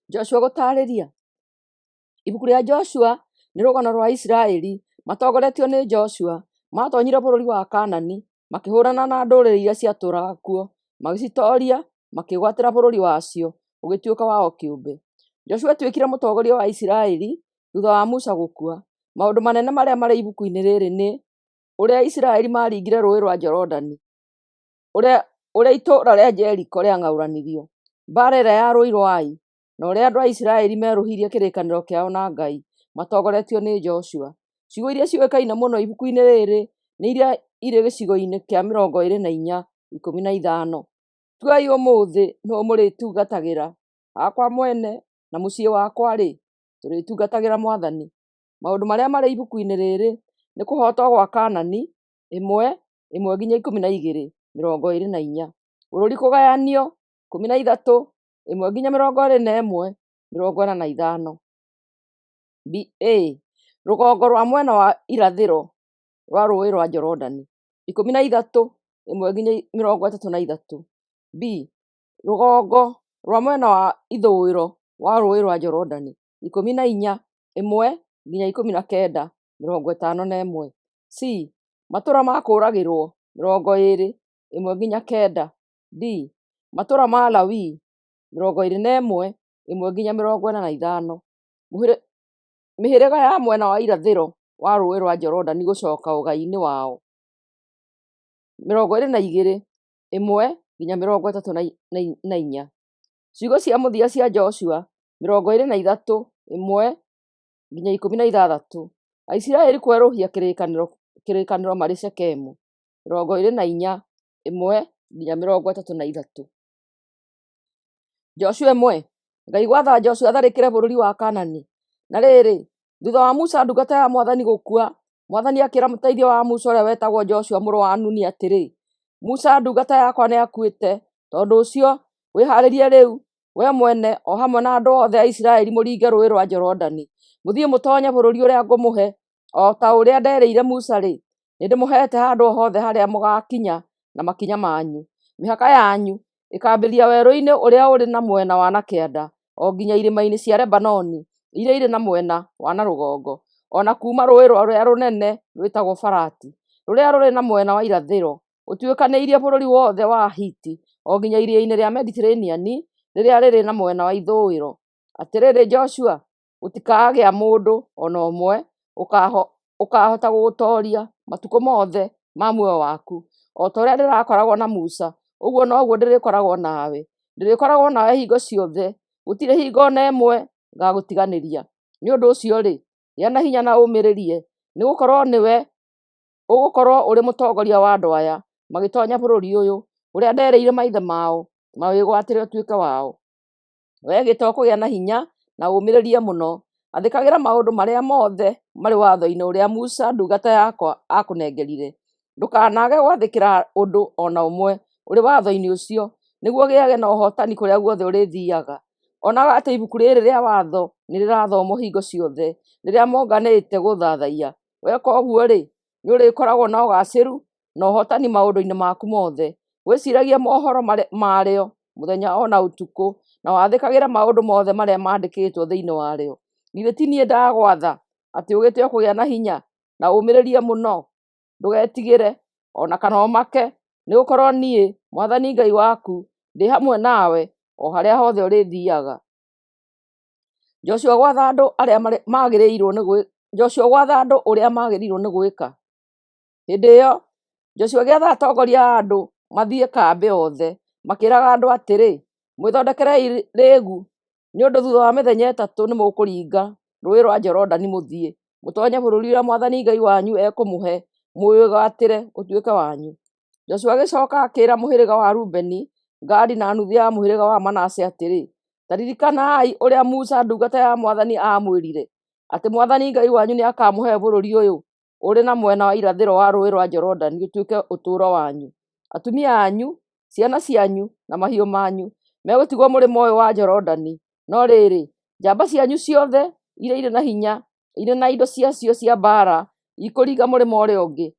Joshua gũtaarĩria. Ibuku rĩa Joshua nĩ rũgano rwa Isiraeli matongoretio nĩ Joshua maatoonyire bũrũri wa Kaanani, makĩhũũrana na ndũrĩrĩ iria ciatũũraga kuo, magĩcitooria, makĩĩgwatĩra bũrũri wacio ũgĩtuĩka wao kĩũmbe. Joshua aatuĩkire mũtongoria wa Isiraeli thutha wa Musa gũkua. Maũndũ manene marĩa marĩ ibuku-inĩ rĩrĩ nĩ: ũrĩa Isiraeli maaringire Rũũĩ rwa Jorodani, ũrĩa itũũra rĩa Jeriko rĩang'aũranirio, mbaara ĩrĩa yarũirwo Ai, na ũrĩa andũ a Isiraeli meerũhirie kĩrĩkanĩro kĩao na Ngai matongoretio nĩ Joshua. Ciugo iria ciũĩkaine mũno ibuku-inĩ rĩrĩ nĩ iria irĩ gĩcigo-inĩ kĩa 24:15. Tuai ũmũthĩ nũũ mũrĩtungatagĩra, hakwa mwene na mũciĩ wakwa-rĩ, tũrĩtungatagĩra Mwathani. Maũndũ marĩa marĩ ibuku-inĩ rĩrĩ nĩ kũhootwo gwa Kaanani 1:1 nginya 12, 24, bũrũri kũgayanio 13:1 nginya 21, 45. A. Rũgongo rwa mwena wa irathĩro rwa Rũũĩ rwa Jorodani 13:1 nginya 33. B. Rũgongo rwa mwena wa ithũĩro wa Rũũĩ rwa Jorodani 14:1 nginya 19, 51. C. Matũũra ma kũũragĩrwo 20:1 nginya 9. D. Matũũra ma Lawi 21:1 nginya 45. Mĩhĩrĩga ya mwena wa irathĩro wa Rũũĩ rwa Jorodani gũcoka ũgai-inĩ wao 22:1 nginya 34. Ciugo cia mũthia cia Joshua 23:1 nginya 16. Aisiraeli kwerũhia kĩrĩkanĩro marĩ Shekemu 24:1 nginya 33. Joshua 1. Ngai gwatha Joshua atharĩkĩre bũrũri wa Kaanani. Na rĩrĩ, thutha wa Musa ndungata ya Mwathani gũkua, Mwathani akĩĩra mũteithia wa Musa ũrĩa wetagwo Joshua mũrũ wa Nuni atĩrĩ, Musa ndungata yakwa nĩakuĩte; tondũ ũcio, wĩhaarĩrie rĩu, wee mwene o hamwe na andũ othe a Isiraeli mũringe Rũũĩ rwa Jorodani, mũthiĩ mũtoonye bũrũri ũrĩa ngũmũhe. O ta ũrĩa nderĩire Musa-rĩ, nĩndĩmũheete handũ o hothe harĩa mũgaakinya na makinya manyu. Mĩhaka yanyu ĩkaambĩrĩria werũ-inĩ ũrĩa ũrĩ na mwena wa na kĩanda o nginya irĩma-inĩ cia Lebanoni iria irĩ na mwena wa na rũgongo, o na kuuma rũũĩ rũrĩa rũnene rwĩtagwo Farati, rũrĩa rũrĩ na mwena wa irathĩro, ũtuĩkanĩirie bũrũri wothe wa Ahiti o nginya iria-inĩ rĩa Mediteraneani rĩrĩa rĩrĩ na mwena wa ithũĩro. Atĩrĩrĩ Joshua, gũtikagĩa mũndũ o na ũmwe ũkaahota gũgũtooria matukũ mothe ma muoyo waku. O ta ũrĩa ndĩrakoragwo na Musa, ũguo noguo ndĩrĩkoragwo nawe. Ndĩrĩkoragwo nawe hingo ciothe, gũtirĩ hingo o na ĩmwe ngagũtiganĩria. Nĩ ũndũ ũcio-rĩ, gĩa na hinya na ũũmĩrĩrie, nĩgũkorwo nĩwe ũgũkorwo ũrĩ mũtongoria wa andũ aya magĩtoonya bũrũri ũyũ, ũrĩa nderĩire maithe mao mawĩgwatĩre ũtuĩke wao. Wee gĩte kũgĩa na hinya na ũũmĩrĩrie mũno. Athĩkagĩra maũndũ marĩa mothe marĩ watho-inĩ ũrĩa Musa ndungata yakwa aakũnengerire. Ndũkanaage gwathĩkĩra ũndũ o na ũmwe ũrĩ watho-inĩ ũcio, nĩguo ũgĩage na ũhootani kũrĩa guothe ũrĩthiiaga. Onaga atĩ ibuku rĩrĩ rĩa watho nĩrĩrathomwo hingo ciothe rĩrĩa monganĩte gũthathaiya. Weka ũguo-rĩ, nĩũrĩkoragwo na ũgaacĩru na ũhootani maũndũ-inĩ maku mothe. Wĩciiragie mohoro marĩo mũthenya o na ũtukũ, na wathĩkagĩre maũndũ mothe marĩa mandĩkĩtwo thĩinĩ warĩo. Githĩ ti niĩ ndagwatha atĩ ũgĩte kũgĩa na hinya na ũũmĩrĩrie mũno? Ndũgetigĩre o na kana ũmake, nĩgũkorwo niĩ, Mwathani Ngai waku, ndĩ hamwe nawe o harĩa hothe ũrĩthiiaga. Joshua gwatha andũ arĩa magĩrĩirwo nĩ Joshua gwatha andũ ũrĩa magĩrĩirwo nĩ gwĩka. Hĩndĩ ĩyo Joshua agĩatha atongoria a andũ mathiĩ kambĩ othe, makĩĩraga andũ atĩrĩ, Mwĩthondekerei rĩĩgu, nĩ ũndũ thuutha wa mĩthenya ĩtatũ nĩmũkũringa Rũũĩ rwa Jorodani mũthiĩ mũtoonye bũrũri ũrĩa Mwathani Ngai wanyu ekũmũhe mũwĩgwatĩre ũtuĩke wanyu. Joshua agĩcooka akĩĩra mũhĩrĩga wa Rubeni, Gadi na nuthu ya mũhĩrĩga wa Manase atĩrĩ, Ta ririkanai ũrĩa Musa ndungata ya Mwathani aamwĩrire, atĩ Mwathani Ngai wanyu nĩakamũhe bũrũri ũyũ ũrĩ na mwena wa irathĩro wa Rũũĩ rwa Jorodani ũtuĩke ũtũũro wanyu. Atumia anyu, ciana cianyu, na mahiũ manyu megũtigwo mũrĩmo ũyũ wa Jorodani, no rĩrĩ, njamba cianyu ciothe iria irĩ na hinya, irĩ na indo ciacio cia mbaara, ikũringa mũrĩmo ũrĩa ũngĩ,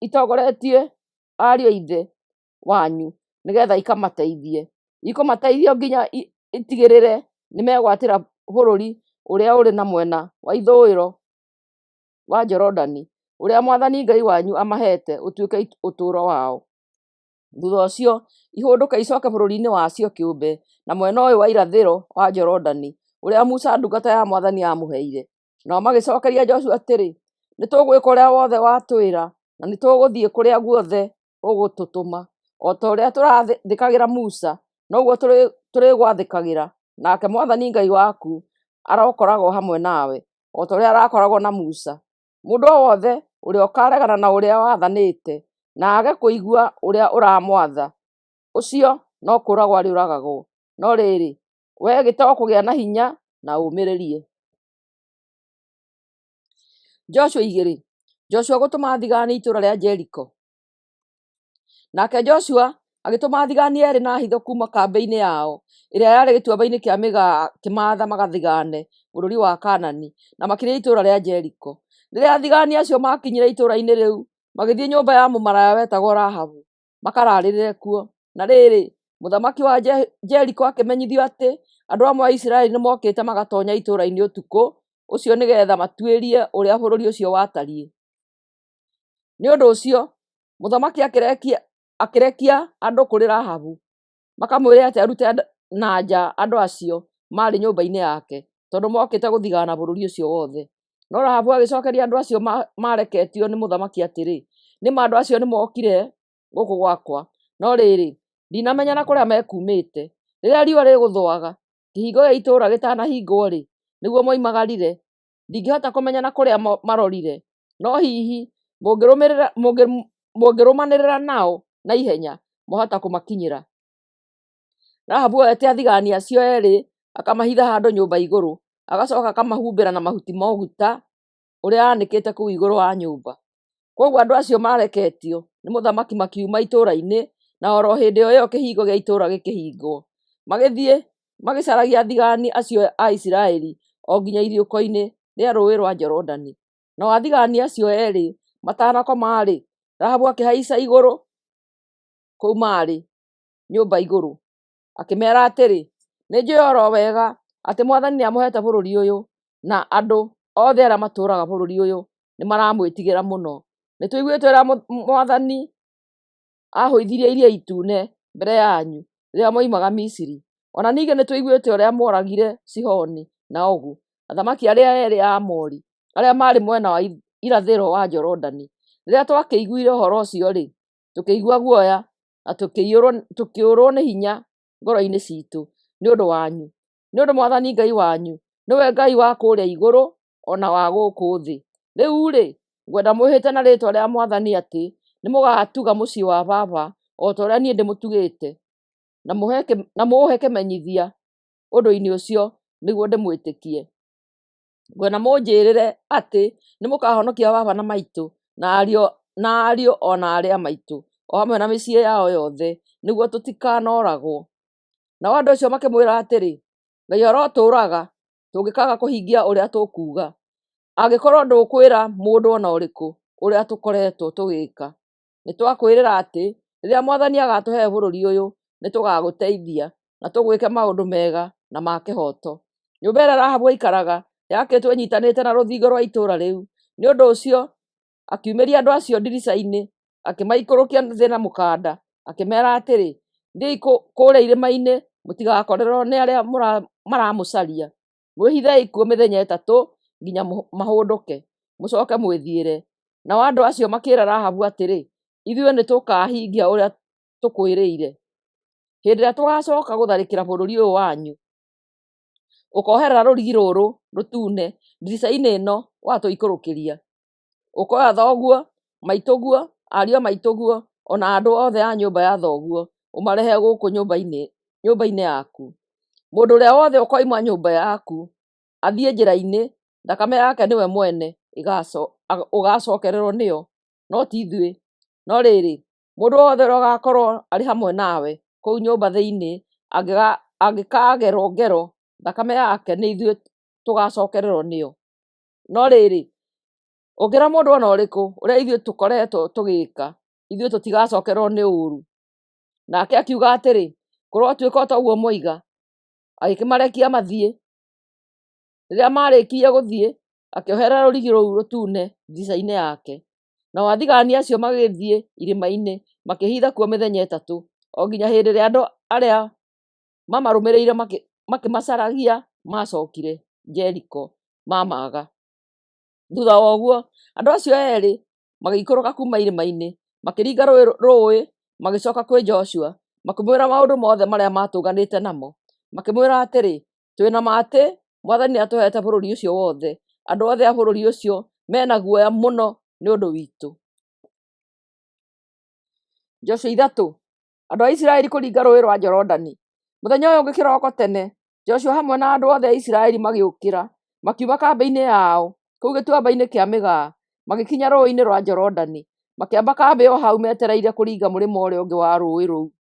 itongoretie ariũ a ithe wanyu nĩgeetha ikamateithie. Ikũmateithia o nginya itigĩrĩre nĩmegwatĩra bũrũri ũrĩa ũrĩ na mwena wa ithũĩro wa Jorodani, ũrĩa mwathani Ngai wanyu amaheete ũtuĩke ũtũũro wao. Thuutha ũcio ihũndũke icooke bũrũri-inĩ wacio kĩũmbe na mwena ũyũ wa irathĩro wa Jorodani, ũrĩa Musa ndungata ya mwathani aamũheire. Nao magĩcookeria Joshua atĩrĩ, Nĩtũgwĩka ũrĩa wothe watwĩra, na nĩtũgũthiĩ kũrĩa guothe ũgũtũtũma. O ta ũrĩa tũrathĩkagĩra Musa, noguo tũrĩgwathĩkagĩra, nake mwathani Ngai waku arokoragwo hamwe nawe, o ta ũrĩa arakoragwo na Musa. Mũndũ o wothe ũrĩa ũkaaregana na ũrĩa wathanĩte, na aage kũigua ũrĩa ũramwatha, ũcio no kũũragwo arĩũragagwo. No rĩrĩ, wee gĩta kũgĩa na hinya na ũũmĩrĩrie. Joshua 2. Joshua gũtũma athigaani itũũra rĩa Jeriko. Nake Joshua agĩtũma athigaani eerĩ na hitho kuuma kambĩ-inĩ yao ĩrĩa yarĩ gĩtuamba-inĩ kĩa Mĩgaa akĩmaatha magathigaane bũrũri wa Kaanani na makĩria itũũra rĩa Jeriko. Rĩrĩa athigaani acio maakinyire itũũra-inĩ rĩu, magĩthiĩ nyũmba ya mũmaraya wetagwo Rahabu makaraarĩrĩre kuo. Na rĩrĩ, mũthamaki wa Jeriko akĩmenyithio atĩ andũ amwe a Isiraeli nĩmokĩte magatoonya itũũra-inĩ ũtukũ ũcio nĩgeetha matuĩrie ũrĩa bũrũri ũcio watariĩ. Nĩ ũndũ ũcio mũthamaki akĩrekia andũ kũrĩ Rahabu, makamwĩre atĩ arute na nja andũ acio maarĩ nyũmba-inĩ yake, tondũ mookĩte gũthigaana bũrũri ũcio wothe. No Rahabu agĩcookeria andũ acio maareketio nĩ mũthamaki atĩrĩ, Nĩ ma andũ acio nĩmookire gũkũ gwakwa, no rĩrĩ, ndinamenya na kũrĩa mekuumĩte. Rĩrĩa riũa rĩgũthũaga, kĩhingo gĩa itũũra gĩtanahingwo-rĩ, nĩguo moimagarire. Ndingĩhota kũmenya na kũrĩa marorire, no hihi mũngĩrũmanĩrĩra nao na ihenya, mwahota kũmakinyĩra. Rahabu oete athigaani acio eerĩ akamahitha handũ nyũmba igũrũ, agacooka akamahumbĩra na mahuti ma ũguta ũrĩa aanĩkĩte kũu igũrũ wa nyũmba. Kwoguo andũ acio maareketio nĩ mũthamaki makiuma itũũra-inĩ, na o ro hĩndĩ o ĩyo kĩhingo gĩa itũũra gĩkĩhingwo. Magĩthiĩ magĩcaragia athigaani acio a Isiraeli o nginya iriũko-inĩ rĩa Rũũĩ rwa Jorodani. Nao athigaani acio eerĩ matanakoma-rĩ, Rahabu akĩhaica igũrũ kũu maarĩ nyũmba igũrũ, akĩmeera atĩrĩ, Nĩnjũũĩ o ro wega atĩ mwathani nĩamũheete bũrũri ũyũ, na andũ othe arĩa matũũraga bũrũri ũyũ nĩmaramwĩtigĩra mũno. Nĩtũiguĩte ũrĩa mwathani aahũithirie Iria Itune mbere yanyu rĩrĩa mwoimaga Misiri. O na ningĩ nĩtũiguĩte ũrĩa mworagire Sihoni na Ogu, athamaki arĩa eerĩ a Aamori, arĩa maarĩ mwena wa irathĩro wa Jorodani. Rĩrĩa twakĩiguire ũhoro ũcio-rĩ, tũkĩigua guoya na tũkĩũrwo nĩ hinya ngoro-inĩ ciitũ nĩ ũndũ wanyu. Nĩ ũndũ mwathani Ngai wanyu nĩwe Ngai wa kũrĩa igũrũ o na wa gũkũ thĩ. Rĩu-rĩ, ngwenda mwĩhĩte na rĩĩtwa rĩa mwathani atĩ nĩmũgatuga mũciĩ wa baba o ta ũrĩa niĩ ndĩmũtugĩte, na mũũhe kĩmenyithia ũndũ-inĩ ũcio nĩguo ndĩmwĩtĩkie. Ngwenda mũnjĩrĩre atĩ nĩmũkahonokia baba na maitũ, na ariũ o na aarĩ a maitũ, o hamwe na mĩciĩ yao yothe, nĩguo tũtikanooragwo. Nao andũ acio makĩmwĩra atĩrĩ, Ngai arotũũraga tũngĩkaaga kũhingia ũrĩa tũkuuga, angĩkorwo ndũkwĩra mũndũ o na ũrĩkũ ũrĩa tũkoretwo tũgĩka. Nĩtwakwĩrĩra atĩ rĩrĩa mwathani agaatũhe bũrũri ũyũ, nĩtũgagũteithia na tũgwĩke maũndũ mega na ma kĩhooto. Nyũmba ĩrĩa Rahabu aikaraga yaakĩtwo ĩnyiitanĩte na rũthingo rwa itũũra rĩu. Nĩ ũndũ ũcio akiumĩria andũ acio ndirica-inĩ, akĩmaikũrũkia thĩ na mũkanda, akĩmeera atĩrĩ, Thiĩi kũrĩa irĩma-inĩ mũtigakorererwo nĩ arĩa maramũcaria. Mwĩhithei kuo mĩthenya ĩtatũ nginya mahũndũke, mũcooke mwĩthiĩre. Nao andũ acio makĩĩra Rahabu atĩrĩ, Ithuĩ nĩtũkahingia ũrĩa tũkwĩrĩire. Hĩndĩ ĩrĩa tũgaacooka gũtharĩkĩra bũrũri ũyũ wanyu, ũkooherera rũrigi rũrũ rũtune ndirica-inĩ ĩno watũikũrũkĩria. Ũkoya thoguo, maitũguo, ariũ a maitũguo, o na andũ othe a nyũmba ya thoguo, ũmarehe gũkũ nyũmba-inĩ yaku. Mũndũ ũrĩa wothe ũkoima nyũmba yaku athiĩ njĩra-inĩ, thakame yake nĩwe mwene ũgaacookererwo nĩyo, no ti ithuĩ. No rĩrĩ, mũndũ o wothe ũrĩa ũgaakorwo arĩ hamwe nawe kũu nyũmba thĩinĩ angĩkaagerwo ngero, thakame yake nĩ ithuĩ tũgaacookererwo nĩyo. No rĩrĩ, ũngĩĩra mũndũ o na ũrĩkũ ũrĩa ithuĩ tũkoretwo tũgĩka, ithuĩ tũtigacookererwo nĩ ũũru. Nake akiuga atĩrĩ, Kũrotuĩka o ta ũguo mwoiga. Agĩkĩmarekia mathiĩ. Rĩrĩa maarĩkirie gũthiĩ, akĩoherera rũrigi rũu rũtune ndirica-inĩ yake. Nao athigaani acio magĩthiĩ irĩma-inĩ, makĩĩhitha kuo mĩthenya ĩtatũ, o nginya hĩndĩ ĩrĩa andũ arĩa maamarũmĩrĩire makĩmacaragia maacookire Jeriko mamaaga. Thutha wa ũguo, andũ acio eerĩ magĩikũrũka kuuma irĩma-inĩ, makĩringa rũũĩ magĩcooka kwĩ Joshua, makĩmwĩra maũndũ mothe marĩa maatũnganĩte namo. Makĩmwĩra atĩrĩ, Twĩ na ma atĩ Mwathani nĩatũheete bũrũri ũcio wothe. Andũ othe a bũrũri ũcio me na guoya mũno nĩ ũndũ witũ. Joshua 3, andũ a Isiraeli kũringa Rũũĩ rwa Jorodani. Mũthenya ũyũ ũngĩ kĩroko tene, Joshua hamwe na andũ othe a Isiraeli magĩũkĩra, makiuma kambĩ-inĩ yao kũu Gĩtuamba-inĩ kĩa Mĩgaa, magĩkinya rũũĩ-inĩ rwa Jorodani, makĩamba kambĩ o hau metereire kũringa mũrĩmo ũrĩa ũngĩ wa rũũĩ rũu.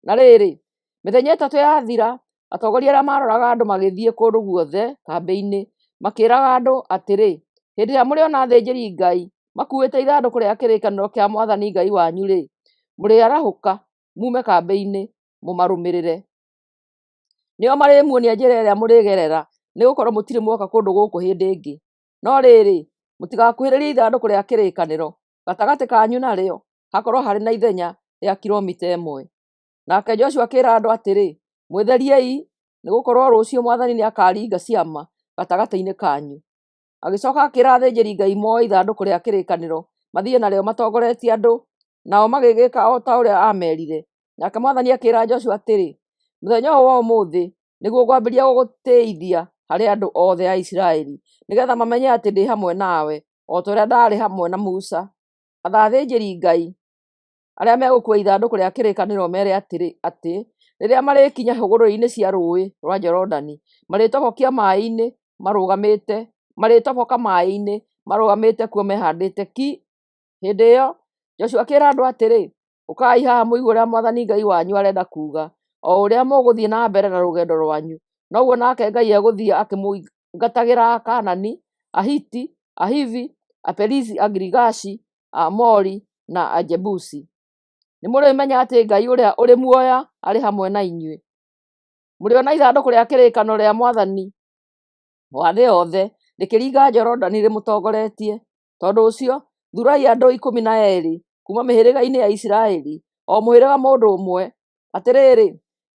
Na rĩrĩ, mĩthenya ĩtatũ yathira, atongoria arĩa maaroraga andũ magĩthiĩ kũndũ guothe kambĩ-inĩ, makĩĩraga andũ atĩrĩ, Hĩndĩ ĩrĩa mũrĩona athĩnjĩri-Ngai makuuĩte ithandũkũ rĩa kĩrĩkanĩro kĩa Mwathani Ngai wanyu-rĩ, mũrĩarahũka muume kambĩ-inĩ mũmarũmĩrĩre. Nĩo marĩmuonia njĩra ĩrĩa mũrĩgerera, nĩgũkorwo mũtirĩ mwoka kũndũ gũkũ hĩndĩ ĩngĩ. No rĩrĩ, mũtigakuhĩrĩrie ithandũkũ rĩa kĩrĩkanĩro, gatagatĩ kanyu narĩo hakorwo harĩ na ithenya rĩa kilomita ĩmwe. Nake Joshua akĩĩra andũ atĩrĩ, Mwĩtheriei, nĩgũkorwo rũciũ Mwathani nĩakaringa ciama gatagatĩ-inĩ kanyu. Agĩcoka akĩĩra athĩnjĩri-Ngai moe ithandũkũ rĩa kĩrĩkanĩro mathiĩ narĩo matongoretie andũ, nao magĩgĩka o ta ũrĩa aamerire. Nake Mwathani akĩĩra Joshua atĩrĩ, Mũthenya ũyũ wa ũmũthĩ nĩguo ngwambĩrĩria gũgũtĩĩithia harĩ andũ othe a Isiraeli, nĩgeetha mamenye atĩ ndĩ hamwe nawe, o ta ũrĩa ndaarĩ hamwe na Musa. Atha athĩnjĩri-Ngai arĩa megũkuua ithandũkũ rĩa kĩrĩkanĩro ũmeere atĩ rĩrĩa marĩkinya hũgũrũrũ-inĩ cia Rũũĩ rwa Jorodani, marĩtobokia maaĩ-inĩ marũgamĩte marĩtoboka maaĩ-inĩ marũgamĩte kuo mehaandĩte ki. Hĩndĩ ĩyo Joshua akĩĩra andũ atĩrĩ, Ũkai haha mũigue ũrĩa Mwathani Ngai wanyu arenda kuuga. O ũrĩa mũgũthiĩ na mbere na rũgendo rwanyu, noguo nake Ngai egũthiĩ akĩmũingatagĩra Akaanani, Ahiti, Ahivi, Aperizi, Agirigashi, Aamori, na Ajebusi. Nĩmũrĩmenya atĩ Ngai ũrĩa ũrĩ muoyo arĩ hamwe na inyuĩ. Mũrĩona ithandũkũ rĩa kĩrĩkanĩro rĩa Mwathani wa thĩ yothe rĩkĩringa Jorodani rĩmũtongoretie. Tondũ ũcio, thuurai andũ 12 kuuma mĩhĩrĩga-inĩ ya Isiraeli, o mũhĩrĩga mũndũ ũmwe. Atĩrĩrĩ,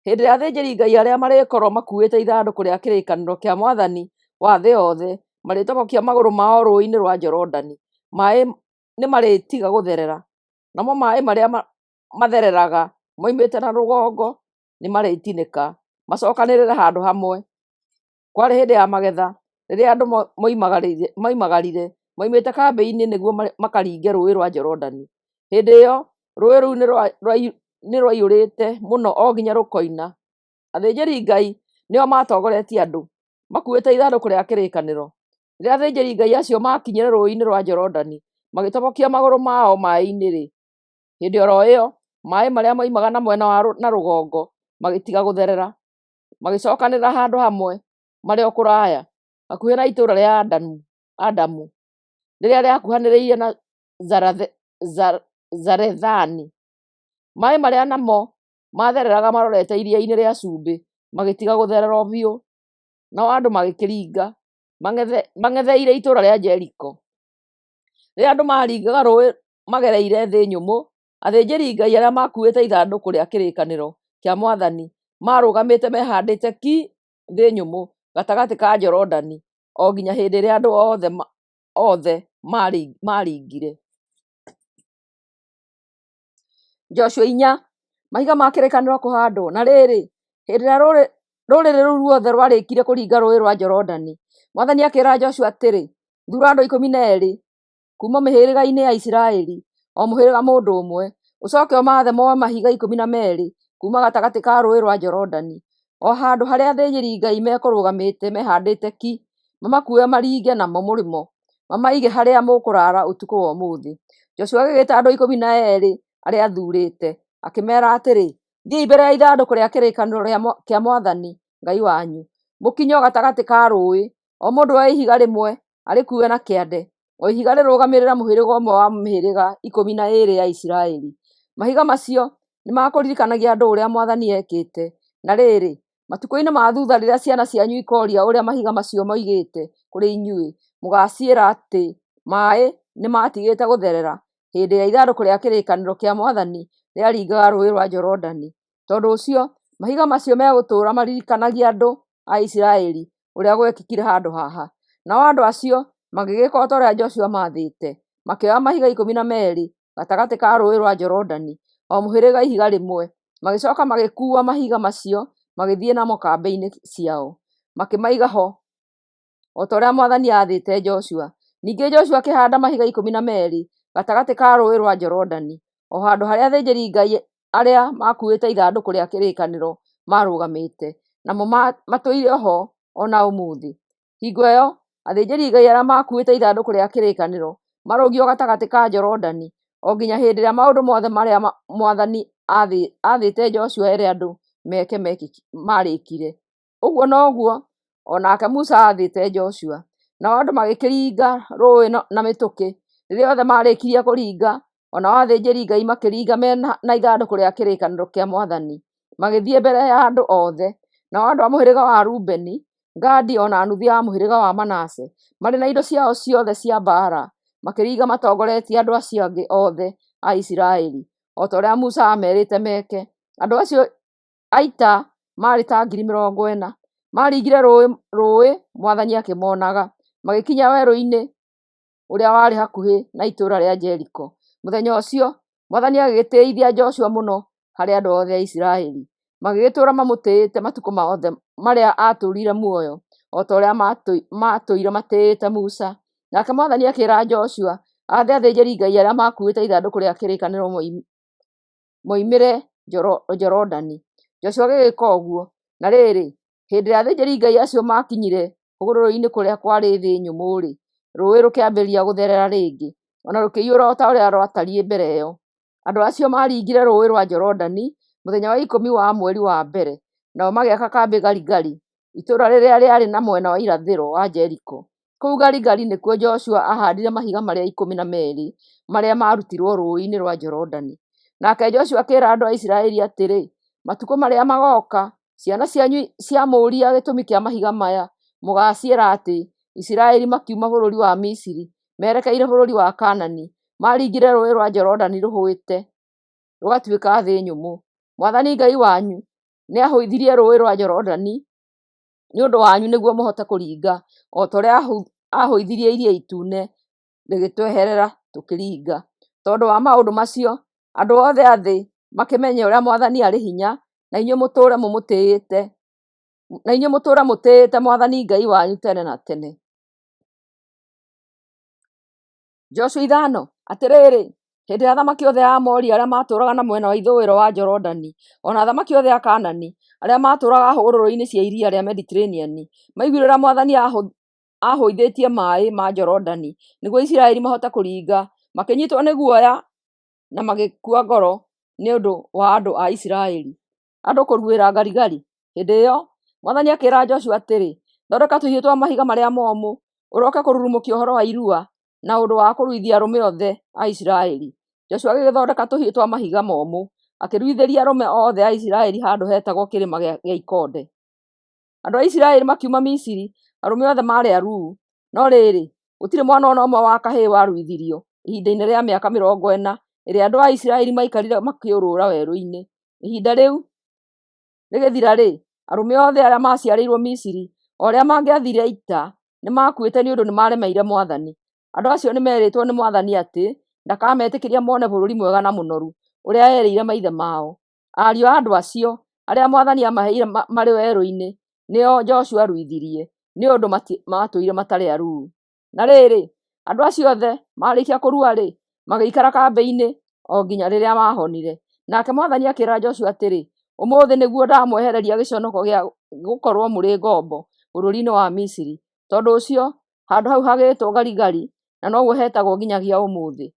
hĩndĩ ĩrĩa athĩnjĩri-Ngai arĩa marĩkorwo makuuĩte ithandũkũ rĩa kĩrĩkanĩro kĩa Mwathani wa thĩ yothe marĩtobokia magũrũ mao rũũĩ-inĩ rwa Jorodani, maaĩ nĩmarĩtiga gũtherera, namo maaĩ marĩa mathereraga moimĩte na rũgongo nĩmarĩtinĩka, macokanĩrĩre handũ hamwe. Kwarĩ hĩndĩ ya magetha, rĩrĩa andũ moimagarire moimĩte kambĩ-inĩ nĩguo makaringe Rũũĩ rwa Jorodani. Hĩndĩ ĩyo rũũĩ rũu nĩ rwaiyũrĩte mũno o nginya rũkoina. Athĩnjĩri-Ngai nĩo maatongoretie andũ, makuuĩte ithandũkũ rĩa kĩrĩkanĩro. Rĩrĩa athĩnjĩri-Ngai acio maakinyire rũũĩ-inĩ rwa Jorodani, magĩtobokia magũrũ mao maaĩ-inĩ-rĩ, hĩndĩ o ro ĩyo maaĩ marĩa moimaga na mwena wa na rũgongo magĩtiga gũtherera, magĩcokanĩrĩra handũ hamwe marĩ o kũraya, hakuhĩ na itũũra rĩa Adamu, rĩrĩa rĩakuhanĩrĩirie na Zarethani. Maaĩ marĩa namo maathereraga marorete Iria-inĩ rĩa Cumbĩ magĩtiga gũtherera o biũ, nao andũ magĩkĩringa, mang'etheire itũũra rĩa Jeriko. Rĩrĩa andũ maaringaga rũũĩ magereire thĩ nyũmũ, athĩnjĩri-Ngai arĩa maakuuĩte ithandũkũ rĩa kĩrĩkanĩro kĩa Mwathani maarũgamĩte mehaandĩte ki thĩ nyũmũ gatagatĩ ka Jorodani o nginya hĩndĩ ĩrĩa andũ othe maaringire. Joshua 4, mahiga ma kĩrĩkanĩro kũhaandwo. Na rĩrĩ, hĩndĩ ĩrĩa rũrĩrĩ rũu ruothe rwarĩkirie kũringa Rũũĩ rwa Jorodani, Mwathani akĩĩra Joshua atĩrĩ, Thuura andũ 12 kuuma mĩhĩrĩga-inĩ ya Isiraeli, o mũhĩrĩga mũndũ ũmwe. Ũcooke ũmaathe moe mahiga 12 kuuma gatagatĩ ka Rũũĩ rwa Jorodani, o handũ harĩa athĩnjĩri-Ngai mekũrũgamĩte mehaandĩte ki, mamakuue maringe namo mũrĩmo, mamaige harĩa mũkũraara ũtukũ wa ũmũthĩ. Joshua agĩĩta andũ 12 arĩa aathuurĩte, akĩmeera atĩrĩ, Thiĩi mbere ya ithandũkũ rĩa kĩrĩkanĩro kĩa Mwathani Ngai wanyu, mũkinye o gatagatĩ ka rũũĩ, o mũndũ oe ihiga rĩmwe arĩkuue na kĩande, o ihiga rĩrũgamĩrĩre mũhĩrĩga ũmwe wa mĩhĩrĩga 12 ya Isiraeli. Mahiga macio nĩmakũririkanagia andũ ũrĩa Mwathani ekĩte. Na rĩrĩ, Matukũ-inĩ ma thutha rĩrĩa ciana cianyu ikooria ũrĩa mahiga macio moigĩte kũrĩ inyuĩ, mũgaaciĩra atĩ maaĩ nĩmatigĩte gũtherera hĩndĩ ĩrĩa ithandũkũ rĩa kĩrĩkanĩro kĩa Mwathani rĩaringaga Rũũĩ rwa Jorodani. Tondũ ũcio mahiga macio megũtũũra maririkanagia andũ a Isiraeli ũrĩa gwekĩkire handũ haha. Nao andũ acio magĩgĩka o ta ũrĩa Joshua aamathĩte, makĩoya mahiga 12 gatagatĩ ka Rũũĩ rwa Jorodani, o mũhĩrĩga ihiga rĩmwe, magĩcooka magĩkuua mahiga macio magĩthiĩ namo kambĩ-inĩ ciao, makĩmaiga ho o ta ũrĩa Mwathani aathĩte Joshua. Ningĩ Joshua akĩhaanda mahiga 12 gatagatĩ ka Rũũĩ rwa Jorodani, o handũ harĩa athĩnjĩri-Ngai arĩa maakuuĩte ithandũkũ rĩa kĩrĩkanĩro maarũgamĩte, namo matũire ho o na ũmũthĩ. Hingo ĩyo athĩnjĩri-Ngai arĩa maakuuĩte ithandũkũ rĩa kĩrĩkanĩro marũngiĩ o gatagatĩ ka Jorodani o nginya hĩndĩ ĩrĩa maũndũ mothe marĩa Mwathani aathĩte Joshua ere andũ meke maarĩkire. Ũguo noguo o nake Musa aathĩte Joshua. Nao andũ magĩkĩringa rũũĩ na mĩtũkĩ. Rĩrĩa othe maarĩkirie kũringa, o nao athĩnjĩri-Ngai makĩringa me na ithandũkũ rĩa kĩrĩkanĩro kĩa Mwathani, magĩthiĩ mbere ya andũ othe. Nao andũ a mũhĩrĩga wa Rubeni, Gadi o na nuthu ya mũhĩrĩga wa Manase, marĩ na indo ciao ciothe cia mbaara, makĩringa matongoretie andũ acio angĩ othe a Isiraeli, o ta ũrĩa Musa aamerĩte meke. Andũ acio a ita maarĩ ta 40,000. Maaringire rũũĩ Mwathani akĩmonaga, magĩkinya werũ-inĩ ũrĩa warĩ hakuhĩ na itũũra rĩa Jeriko. Mũthenya ũcio Mwathani agĩgĩtĩĩithia Joshua mũno harĩ andũ othe a Isiraeli, magĩgĩtũũra mamũtĩĩte matukũ mothe marĩa aatũũrire muoyo, o ta ũrĩa maatũire matĩĩte Musa. Nake Mwathani akĩĩra Joshua aathe athĩnjĩri-Ngai arĩa maakuuĩte ithandũkũ rĩa kĩrĩkanĩro moimĩre Jorodani. Joshua agĩgĩka ũguo. Na rĩrĩ, hĩndĩ ĩrĩa athĩnjĩri-Ngai acio maakinyire hũgũrũrũ-inĩ kũrĩa kwarĩ thĩ nyũmũ-rĩ, rũũĩ rũkĩambĩrĩria gũtherera rĩngĩ, o na rũkĩiyũra o ta ũrĩa rwatariĩ mbere ĩyo. Andũ acio maaringire Rũũĩ rwa Jorodani mũthenya wa 10 wa mweri wa mbere, nao magĩaka kambĩ Giligali, itũũra rĩrĩa rĩarĩ na mwena wa irathĩro wa Jeriko. Kũu Giligali nĩkuo Joshua aahaandire mahiga marĩa 12 marĩa maarutirwo rũũĩ-inĩ rwa Jorodani. Nake Joshua akĩĩra andũ a Isiraeli atĩrĩ, Matukũ marĩa magooka, ciana cianyu ciamũũria gĩtũmi kĩa mahiga maya, mũgaaciĩra atĩ, 'Isiraeli makiuma bũrũri wa Misiri merekeire bũrũri wa Kaanani, maaringire Rũũĩ rwa Jorodani rũhũĩte rũgatuĩka thĩ nyũmũ. Mwathani Ngai wanyu nĩahũithirie Rũũĩ rwa Jorodani nĩ ũndũ wanyu nĩguo mũhote kũringa, o ta ũrĩa aahũithirie Iria Itune rĩgĩtweherera tũkĩringa. Tondũ wa maũndũ macio, andũ othe a thĩ makĩmenye ũrĩa Mwathani arĩ hinya, na inyuĩ mũtũũre mũtĩĩte Mwathani Ngai wanyu tene na tene. Joshua 5. Atĩrĩrĩ, hĩndĩ ĩrĩa athamaki othe a Aamori arĩa maatũũraga na mwena wa ithũĩro wa Jorodani, o na athamaki othe a Kaanani arĩa maatũũraga hũgũrũrũ-inĩ cia iria rĩa Mediteraneani maiguire ũrĩa Mwathani aahũithĩtie maaĩ ma Jorodani nĩguo Isiraeli mahote kũringa, makĩnyiitwo nĩ guoya na magĩkua ngoro nĩ ũndũ wa andũ a Isiraeli. Andũ kũruĩra Giligali. Hĩndĩ ĩyo Mwathani akĩĩra Joshua atĩrĩ, Thondeka tũhiũ twa mahiga marĩa momũ, ũroke kũrurumũkia ũhoro wa irua na ũndũ wa kũruithia arũme othe a Isiraeli. Joshua agĩgĩthondeka tũhiũ twa mahiga momũ, akĩruithĩria arũme othe a Isiraeli handũ hetagwo Kĩrĩma gĩa Ikonde. Andũ a Isiraeli makiuma Misiri, arũme othe maarĩ aruu. No rĩrĩ, gũtirĩ mwana o na ũmwe wa kahĩĩ waruithirio ihinda-inĩ rĩa mĩaka 40 ĩrĩa andũ a Isiraeli maikarire makĩũrũra werũ-inĩ. Ihinda rĩu rĩgĩthira-rĩ, arũme othe arĩa maaciarĩirwo Misiri, o arĩa mangĩathiire ita, nĩmakuĩte nĩ ũndũ nĩmaremeire Mwathani. Andũ acio nĩmerĩtwo nĩ Mwathani atĩ ndakametĩkĩria mone bũrũri mwega na mũnoru ũrĩa eerĩire maithe mao. Ariũ a andũ acio, arĩa Mwathani aamaheire marĩ werũ-inĩ, nĩo Joshua aaruithirie, nĩ ũndũ maatũire matarĩ aruu. Na rĩrĩ, andũ acio othe maarĩkia kũrua-rĩ, magĩikara kambĩ-inĩ o nginya rĩrĩa maahonire. Nake Mwathani akĩĩra Joshua atĩrĩ, Ũmũthĩ nĩguo ndamwehereria gĩconoko gĩa gũkorwo mũrĩ ngombo bũrũri-inĩ wa Misiri. Tondũ ũcio handũ hau hagĩĩtwo Giligali, na noguo hetagwo nginyagia ũmũthĩ.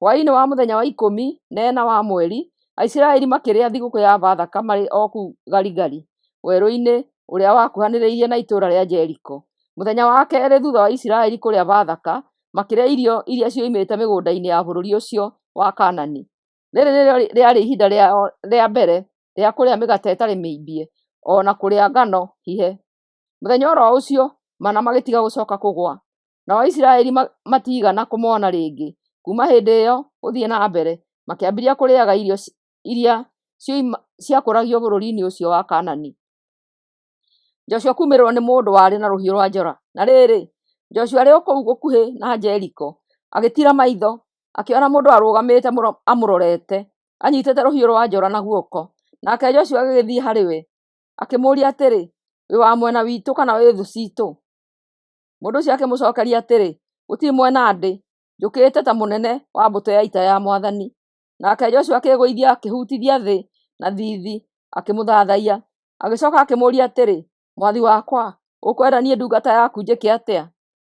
Hwaĩ-inĩ wa mũthenya wa 14 wa mweri, Aisiraeli makĩrĩa thigũkũ ya Bathaka marĩ o kũu Giligali, werũ-inĩ ũrĩa wakuhanĩrĩirie na itũũra rĩa Jeriko. Mũthenya wa keerĩ thutha wa Isiraeli kũrĩa Bathaka, makĩrĩa irio iria cioimĩte mĩgũnda-inĩ ya bũrũri ũcio wa Kaanani. Rĩrĩ nĩrĩo rĩarĩ ihinda rĩao rĩa mbere rĩa kũrĩa mĩgate ĩtarĩ mĩimbie, o na kũrĩa ngano hihe. Mũthenya o ro ũcio mana magĩtiga gũcoka kũgũa, nao Aisiraeli matiigana kũmona rĩngĩ. Kuuma hĩndĩ ĩyo gũthiĩ na mbere, makĩambĩrĩria kũrĩaga irio iria ciakũragio bũrũri-inĩ ũcio wa Kaanani. Joshua kuumĩrĩrwo nĩ mũndũ warĩ na rũhiũ rwa njora. Na rĩrĩ, Joshua arĩ o kũu gũkuhĩ na Jeriko, agĩtiira maitho, akĩona mũndũ arũgamĩte amũrorete, anyitĩte rũhiũ rwa njora na guoko. Nake Joshua agĩgĩthiĩ harĩ we, akĩmũũria atĩrĩ, "Wĩ wa mwena witũ kana wĩ thũ ciitũ?" Mũndũ ũcio akĩmũcookeria atĩrĩ, "Gũtirĩ mwena ndĩ, njũkĩte ta mũnene wa mbũtũ ya ita ya Mwathani." Nake Joshua akĩĩgũithia akĩhutithia thĩ na thiithi, akĩmũthathaiya. Agĩcooka akĩmũũria atĩrĩ, "Mwathi wakwa, ũkwenda niĩ ndungata yaku njĩke atĩa?"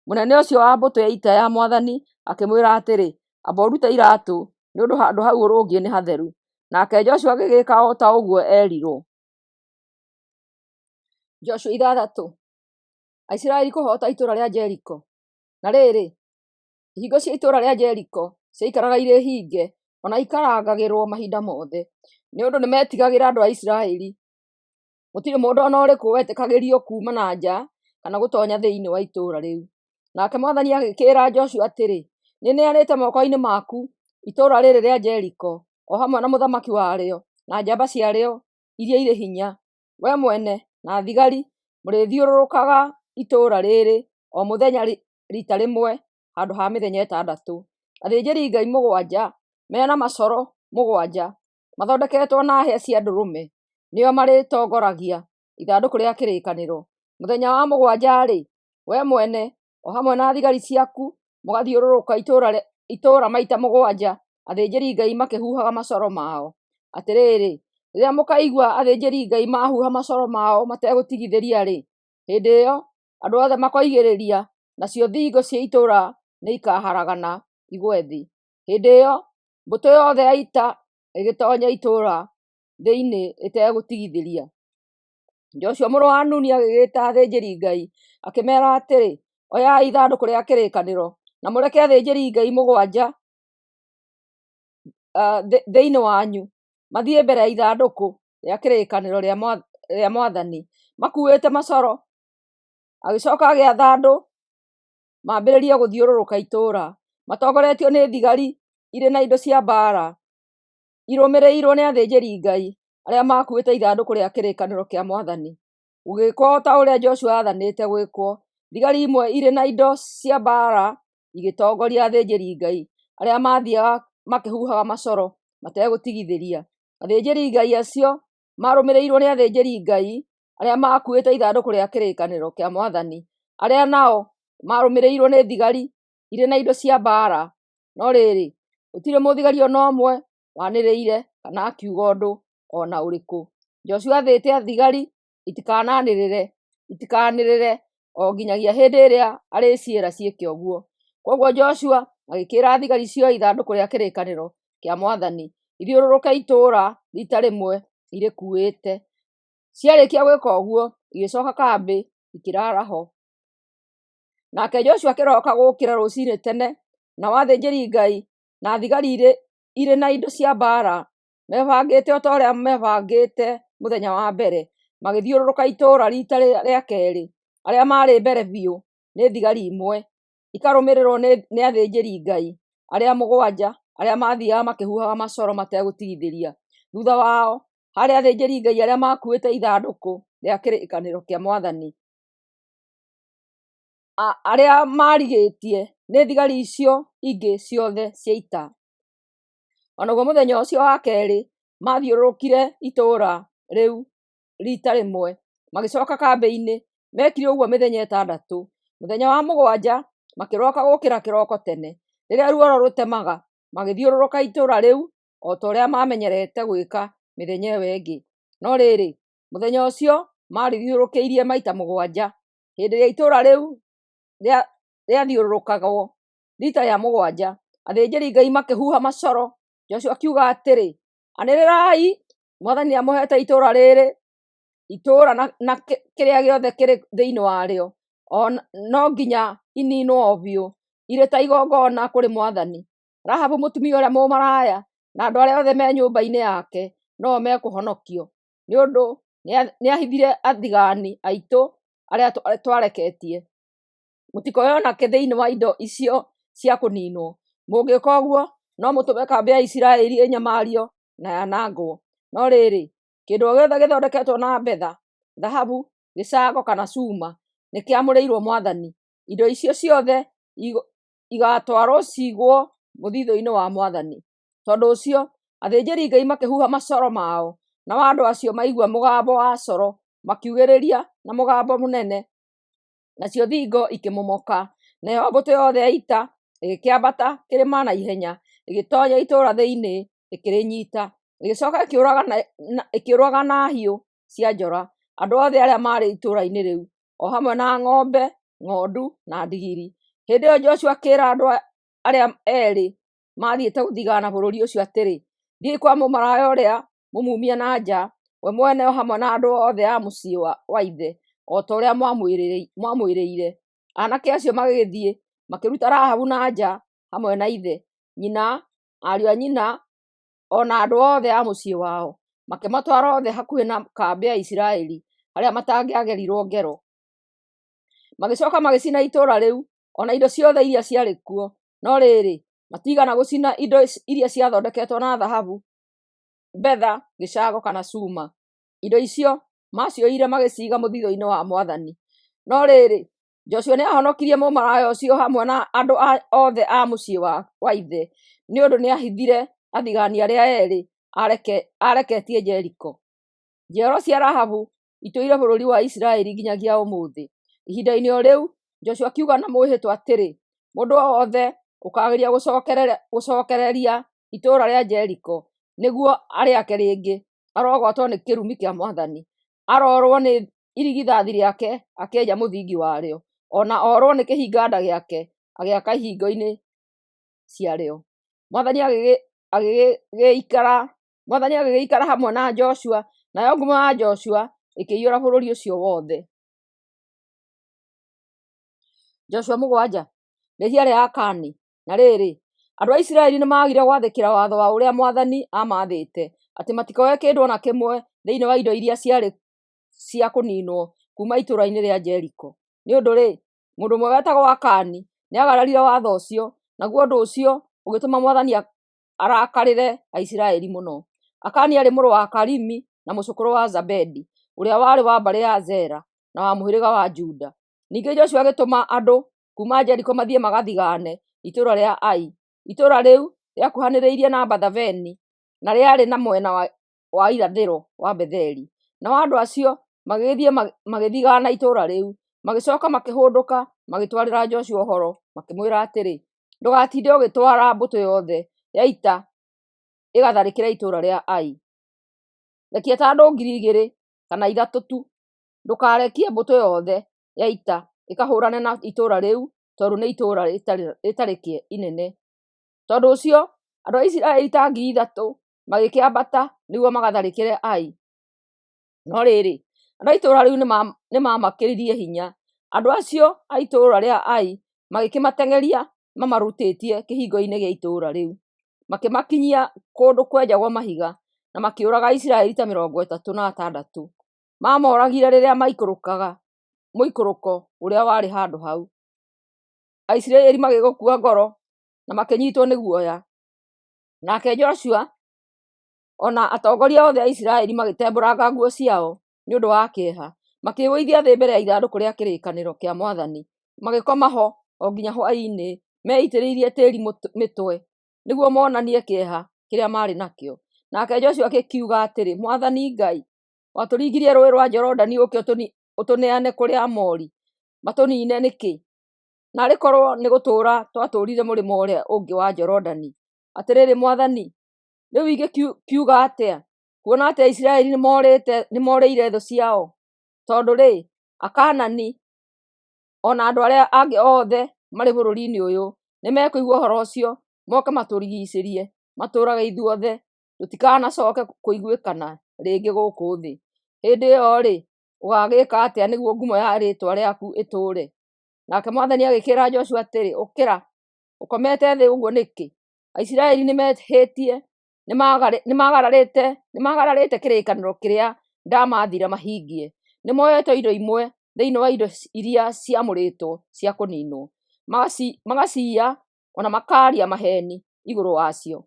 Mũnene ũcio wa mbũtũ ya ita ya Mwathani akĩmwĩra atĩrĩ, "Amba ũrute iraatũ, nĩ ũndũ handũ hau ũrũngiĩ nĩ hatheru." Nake Joshua agĩgĩka o ta ũguo eerirwo. Joshua 6. Aisiraeli kũhoota itũũra rĩa Jeriko. Na rĩrĩ, ihingo cia itũũra rĩa Jeriko ciaikaraga irĩ hinge o na ikarangagĩrwo mahinda mothe, nĩ ũndũ nĩmetigagĩra andũ a Isiraeli. Gũtirĩ mũndũ o na ũrĩkũ wetĩkagĩrio kuuma na nja kana gũtoonya thĩinĩ wa itũũra rĩu. Nake Mwathani agĩkĩĩra Joshua atĩrĩ, "Nĩneanĩte moko-inĩ maku itũũra rĩrĩ rĩa Jeriko, o hamwe na mũthamaki warĩo na njamba ciarĩo iria irĩ hinya. Wee mwene na thigari mũrĩthiũrũrũkaga itũũra rĩrĩ o mũthenya riita rĩmwe handũ ha mĩthenya ĩtandatũ. Athĩnjĩri-Ngai mũgwanja me na macoro mũgwanja mathondeketwo na hĩa cia ndũrũme nĩo marĩtongoragia ithandũkũ rĩa kĩrĩkanĩro. Mũthenya wa mũgwanja-rĩ, wee mwene o hamwe na thigari ciaku mũgathiũrũrũka itũũra maita mũgwanja athĩnjĩri-Ngai makĩhuhaga macoro mao. Atĩrĩrĩ, rĩrĩa mũkaigua athĩnjĩri-Ngai mahuha macoro mao mategũtigithĩria-rĩ, hĩndĩ ĩyo andũ othe makoigĩrĩria, nacio thingo cia itũũra nĩikaharagana igwe thĩ." Hĩndĩ ĩyo mbũtũ yothe ya ita ĩgĩtoonya itũũra thĩinĩ ĩtegũtigithĩria. Joshua mũrũ wa Nuni agĩgĩĩta athĩnjĩri-Ngai, akĩmeera atĩrĩ, "Oyai ithandũkũ rĩa kĩrĩkanĩro, na mũreke athĩnjĩri-Ngai mũgwanja thĩinĩ wanyu mathiĩ mbere ya ithandũkũ rĩa kĩrĩkanĩro rĩa Mwathani makuuĩte macoro." Agĩcooka agĩatha andũ mambĩrĩrie gũthiũrũrũka itũũra, matongoretio nĩ thigari irĩ na indo cia mbaara, irũmĩrĩirwo nĩ athĩnjĩri-Ngai arĩa makuuĩte ithandũkũ rĩa kĩrĩkanĩro kĩa Mwathani. Gũgĩĩkwo o ta ũrĩa Joshua aathanĩte gwĩkwo. Thigari imwe irĩ na indo cia mbaara igĩtongoria athĩnjĩri-Ngai arĩa maathiiaga makĩhuhaga macoro mategũtigithĩria. Athĩnjĩri-Ngai acio maarũmĩrĩirwo nĩ athĩnjĩri-Ngai arĩa makuuĩte ithandũkũ rĩa kĩrĩkanĩro kĩa Mwathani, arĩa nao maarũmĩrĩirwo nĩ thigari irĩ na indo cia mbaara. No rĩrĩ, gũtirĩ mũthigari o na ũmwe wanĩrĩire kana akiuga ũndũ o na ũrĩkũ. Joshua aathĩte thigari itikananĩrĩre o nginyagia hĩndĩ ĩrĩa arĩciĩra ciĩke ũguo. Kwoguo Joshua agĩkĩĩra thigari cioe ithandũkũ rĩa kĩrĩkanĩro kĩa Mwathani ithiũrũrũke itũũra riita rĩmwe irĩkuuĩte. Ciarĩkia gwĩka ũguo, igĩcooka kambĩ ikĩraara ho. Nake Joshua akĩroka gũũkĩra rũciinĩ tene, nao athĩnjĩri-Ngai na thigari irĩ na indo cia mbaara mebangĩte o ta ũrĩa meebangĩte mũthenya wa mbere, magĩthiũrũrũka itũũra riita rĩa keerĩ. Arĩa maarĩ mbere biũ nĩ thigari imwe, ikarũmĩrĩrwo nĩ athĩnjĩri-Ngai arĩa mũgwanja arĩa maathiiaga makĩhuhaga macoro mategũtigithĩria. Thuutha wao haarĩ athĩnjĩri-Ngai arĩa makuuĩte ithandũkũ rĩa kĩrĩkanĩro kĩa Mwathani, arĩa maarigĩtie nĩ thigari icio ingĩ ciothe cia ita. O naguo mũthenya ũcio wa keerĩ maathiũrũrũkire itũũra rĩu riita rĩmwe, magĩcooka kambĩ-inĩ. Meekire ũguo mĩthenya ĩtandatũ. Mũthenya wa mũgwanja makĩroka gũũkĩra kĩroko tene, rĩrĩa ruoro rũtemaga, magĩthiũrũrũka itũũra rĩu o ta ũrĩa maamenyerete gwĩka mĩthenya ĩyo ĩngĩ. No rĩrĩ, mũthenya ũcio maarĩthiũrũrũkĩirie maita mũgwanja. Hĩndĩ ĩrĩa itũũra rĩu rĩathiũrũrũkagwo riita rĩa mũgwanja, athĩnjĩri-Ngai makĩhuha macoro. Joshua akiuga atĩrĩ, "Anĩrĩrai! Mwathani nĩamũheete itũũra rĩrĩ, itũũra na kĩrĩa gĩothe kĩrĩ thĩinĩ warĩo. No nginya iniinwo o biũ, irĩ ta igongona kũrĩ Mwathani. Rahabu mũtumia ũrĩa mũmaraya na andũ arĩa othe me nyũmba-inĩ yake no-o mekũhonokio, nĩ ũndũ Nĩahithire athigaani aitũ arĩa twareketie. Mũtikoe o na kĩ thĩinĩ wa indo icio cia kũniinwo. Mũngĩka ũguo, no mũtũme kambĩ ya Isiraeli ĩnyamario na yanangwo. No rĩrĩ, kĩndũ o gĩothe gĩthondeketwo na betha, thahabu, gĩcango kana cuma nĩkĩamũrĩirwo mwathani. Indo icio ciothe igaatwarwo ciigwo mũthithũ-inĩ wa mwathani. Tondũ ũcio athĩnjĩri-Ngai makĩhuha macoro mao, nao andũ acio maigua mũgambo wa coro makiugĩrĩria na mũgambo mũnene, nacio thingo ikĩmomoka. Nayo mbũtũ yothe ya ita ĩgĩkĩambata kĩrĩma na ihenya, ĩgĩtoonya itũũra thĩinĩ, ĩkĩrĩnyiita. Ĩgĩcooka ĩkĩũraga na hiũ cia njora andũ othe arĩa maarĩ itũũra-inĩ rĩu, o hamwe na ng'ombe, ng'ondu, na ndigiri. Hĩndĩ ĩyo Joshua akĩĩra andũ arĩa eerĩ maathiĩte gũthigaana bũrũri ũcio atĩrĩ, “Thiĩi kwa mũmaraya ũrĩa mũmuumie na nja, we mwene o hamwe na andũ othe a mũciĩ wa ithe, o ta ũrĩa mwamwĩrĩire.” Aanake acio magĩgĩthiĩ, makĩruta Rahabu na nja hamwe na ithe, nyina, ariũ a nyina, o na andũ othe a mũciĩ wao, makĩmatwara othe hakuhĩ na kambĩ ya Isiraeli, harĩa matangĩagerirwo ngero. Magĩcooka magĩcina itũũra rĩu o na indo ciothe iria ciarĩ kuo. No rĩrĩ, matiigana gũcina indo iria ciathondeketwo na thahabu, betha, gĩcango kana cuma. Indo icio maacioire magĩciiga mũthithũ-inĩ wa mwathani. No rĩrĩ, Joshua nĩahonokirie mũmaraya ũcio hamwe na andũ othe a mũciĩ wa ithe, nĩ ũndũ nĩahithire athigaani arĩa eerĩ aareketie Jeriko. Njiaro cia Rahabu itũire bũrũri wa Isiraeli nginyagia ũmũthĩ. Ihinda-inĩ o rĩu Joshua akiuga na mwĩhĩtwa atĩrĩ, “Mũndũ o wothe ũkaageria gũcookereria itũũra rĩa Jeriko nĩguo arĩake rĩngĩ, arogwatwo nĩ kĩrumi kĩa mwathani! Aroorwo nĩ irigithathi rĩake akĩenja mũthingi warĩo, o na orwo nĩ kĩhinga nda gĩake agĩaka ihingo-inĩ ciarĩo.” Mwathani agĩgĩikara hamwe na Joshua, nayo ngumo ya Joshua ĩkĩiyũra bũrũri ũcio wothe. Joshua 7. Rĩĩhia rĩa Akani. Na rĩrĩ, andũ a Isiraeli nĩmagire gwathĩkĩra watho wa ũrĩa mwathani aamaathĩte, atĩ matikoe kĩndũ o na kĩmwe thĩinĩ wa indo iria ciarĩ cia kũniinwo kuuma itũũra-inĩ rĩa Jeriko. Nĩ ũndũ-rĩ, mũndũ ũmwe wetagwo Akani nĩagararire watho ũcio, naguo ũndũ ũcio ũgĩtũma mwathani arakarĩre Aisiraeli mũno. Akani aarĩ mũrũ wa Karimi na mũcũkũrũ wa Zabedi, ũrĩa warĩ wa mbarĩ ya Zera na wa mũhĩrĩga wa Juda. Ningĩ Joshua agĩtũma andũ kuuma Jeriko mathiĩ magathigaane itũũra rĩa Ai. Itũũra rĩu rĩakuhanĩrĩirie na Bethaveni na rĩarĩ na mwena wa irathĩro wa Betheli. Nao andũ acio magĩgĩthiĩ magĩthigaana itũũra rĩu, magĩcooka makĩhũndũka magĩtwarĩra Joshua ũhoro makĩmwĩra atĩrĩ, “Ndũgatinde ũgĩtwara mbũtũ yothe ya ita ĩgatharĩkĩre itũũra rĩa Ai. Rekia ta andũ 2,000 kana 3,000 tu. Ndũkarekie mbũtũ yothe ya ita ĩkahũũrane na itũũra rĩu tondũ nĩ itũũra rĩtarĩ inene.” Tondũ ũcio andũ a Isiraeli ta 3,000 magĩkĩambata nĩguo magatharĩkĩre Ai. No rĩrĩ, andũ a itũũra rĩu nĩmamakĩririe hinya. Andũ acio a itũũra rĩa Ai magĩkĩmateng'eria mamarutĩtie kĩhingo-inĩ gĩa itũũra rĩu, makĩmakinyia kũndũ kwenjagwo mahiga, na makĩũraga Aisiraeli ta 36. Maamoragire rĩrĩa maikũrũkaga mũikũrũko ũrĩa warĩ handũ hau. Aisiraeli magĩgĩkua ngoro na makĩnyiitwo nĩ guoya. Nake Joshua o na atongoria othe a Isiraeli magĩtembũranga nguo ciao nĩ ũndũ wa kĩeha, makĩĩgũithia thĩ mbere ya ithandũkũ rĩa kĩrĩkanĩro kĩa mwathani, magĩkoma ho o nginya hwaĩ-inĩ meitĩrĩirie tĩĩri mĩtwe, nĩguo monanie kĩeha kĩrĩa maarĩ nakĩo. Nake Joshua agĩkiuga atĩrĩ, “Mwathani Ngai, watũringirie rũũĩ rwa Jorodani ũũke ũtũneane kũrĩ Aamori matũniine nĩkĩ? Naarĩ korwo nĩ gũtũũra twatũũrire mũrĩmo ũrĩa ũngĩ wa Jorodani! Atĩrĩrĩ Mwathani, rĩu ingĩkiuga atĩa, kuona atĩ Aisiraeli nĩmorĩire thũ ciao? Tondũ-rĩ, Akaanani o na andũ arĩa angĩ othe marĩ bũrũri-inĩ ũyũ nĩmekũigua ũhoro ũcio, moke matũrigiicĩrie, matũũrage ithuothe, tũtikanacooke kũiguĩkana rĩngĩ gũkũ thĩ. Hĩndĩ ĩyo-rĩ, ũgaagĩĩka atĩa nĩguo ngumo ya rĩĩtwa rĩaku ĩtũũre?” Nake Mwathani agĩkĩĩra Joshua atĩrĩ, “Ũkĩra! Ũkomete thĩ ũguo nĩkĩ? Aisiraeli nĩmehĩtie, nĩmagararĩte kĩrĩkanĩro kĩrĩa ndamaathire mahingie. Nĩmoete indo imwe thĩinĩ wa indo iria ciamũrĩtwo cia kũniinwo, magaciiya o na makaaria maheeni igũrũ wacio,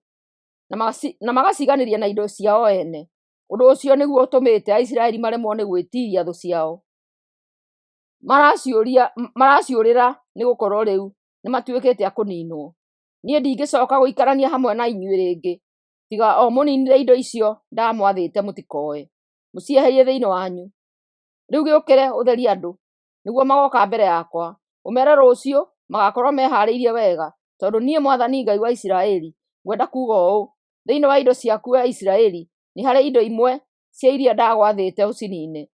na magaciiganĩria na indo ciao ene. Ũndũ ũcio nĩguo ũtũmĩte Aisiraeli maremwo nĩ gwĩtiiria thũ ciao. Maraciũrĩra nĩ gũkorũo rĩu nĩmatuĩkĩte a kũninwo. Niĩ ndingĩcoka gũikarania hamwe na inyuĩ rĩngĩ, tiga o mũninire indo icio ndamwathĩte mũtikoe, mũcieherie thĩinĩ wanyu. Rĩu gĩũkĩre ũtherie andũ, nĩguo magooka mbere yakwa. Ũmeere rũciũ magaakorũo mehaarĩirie wega, tondũ niĩ Mwathani Ngai wa Isiraeli ngwenda kuuga ũũ: Thĩinĩ wa indo ciaku wee Isiraeli, nĩ harĩ indo imwe cia iria ndagwathĩte ũciniine.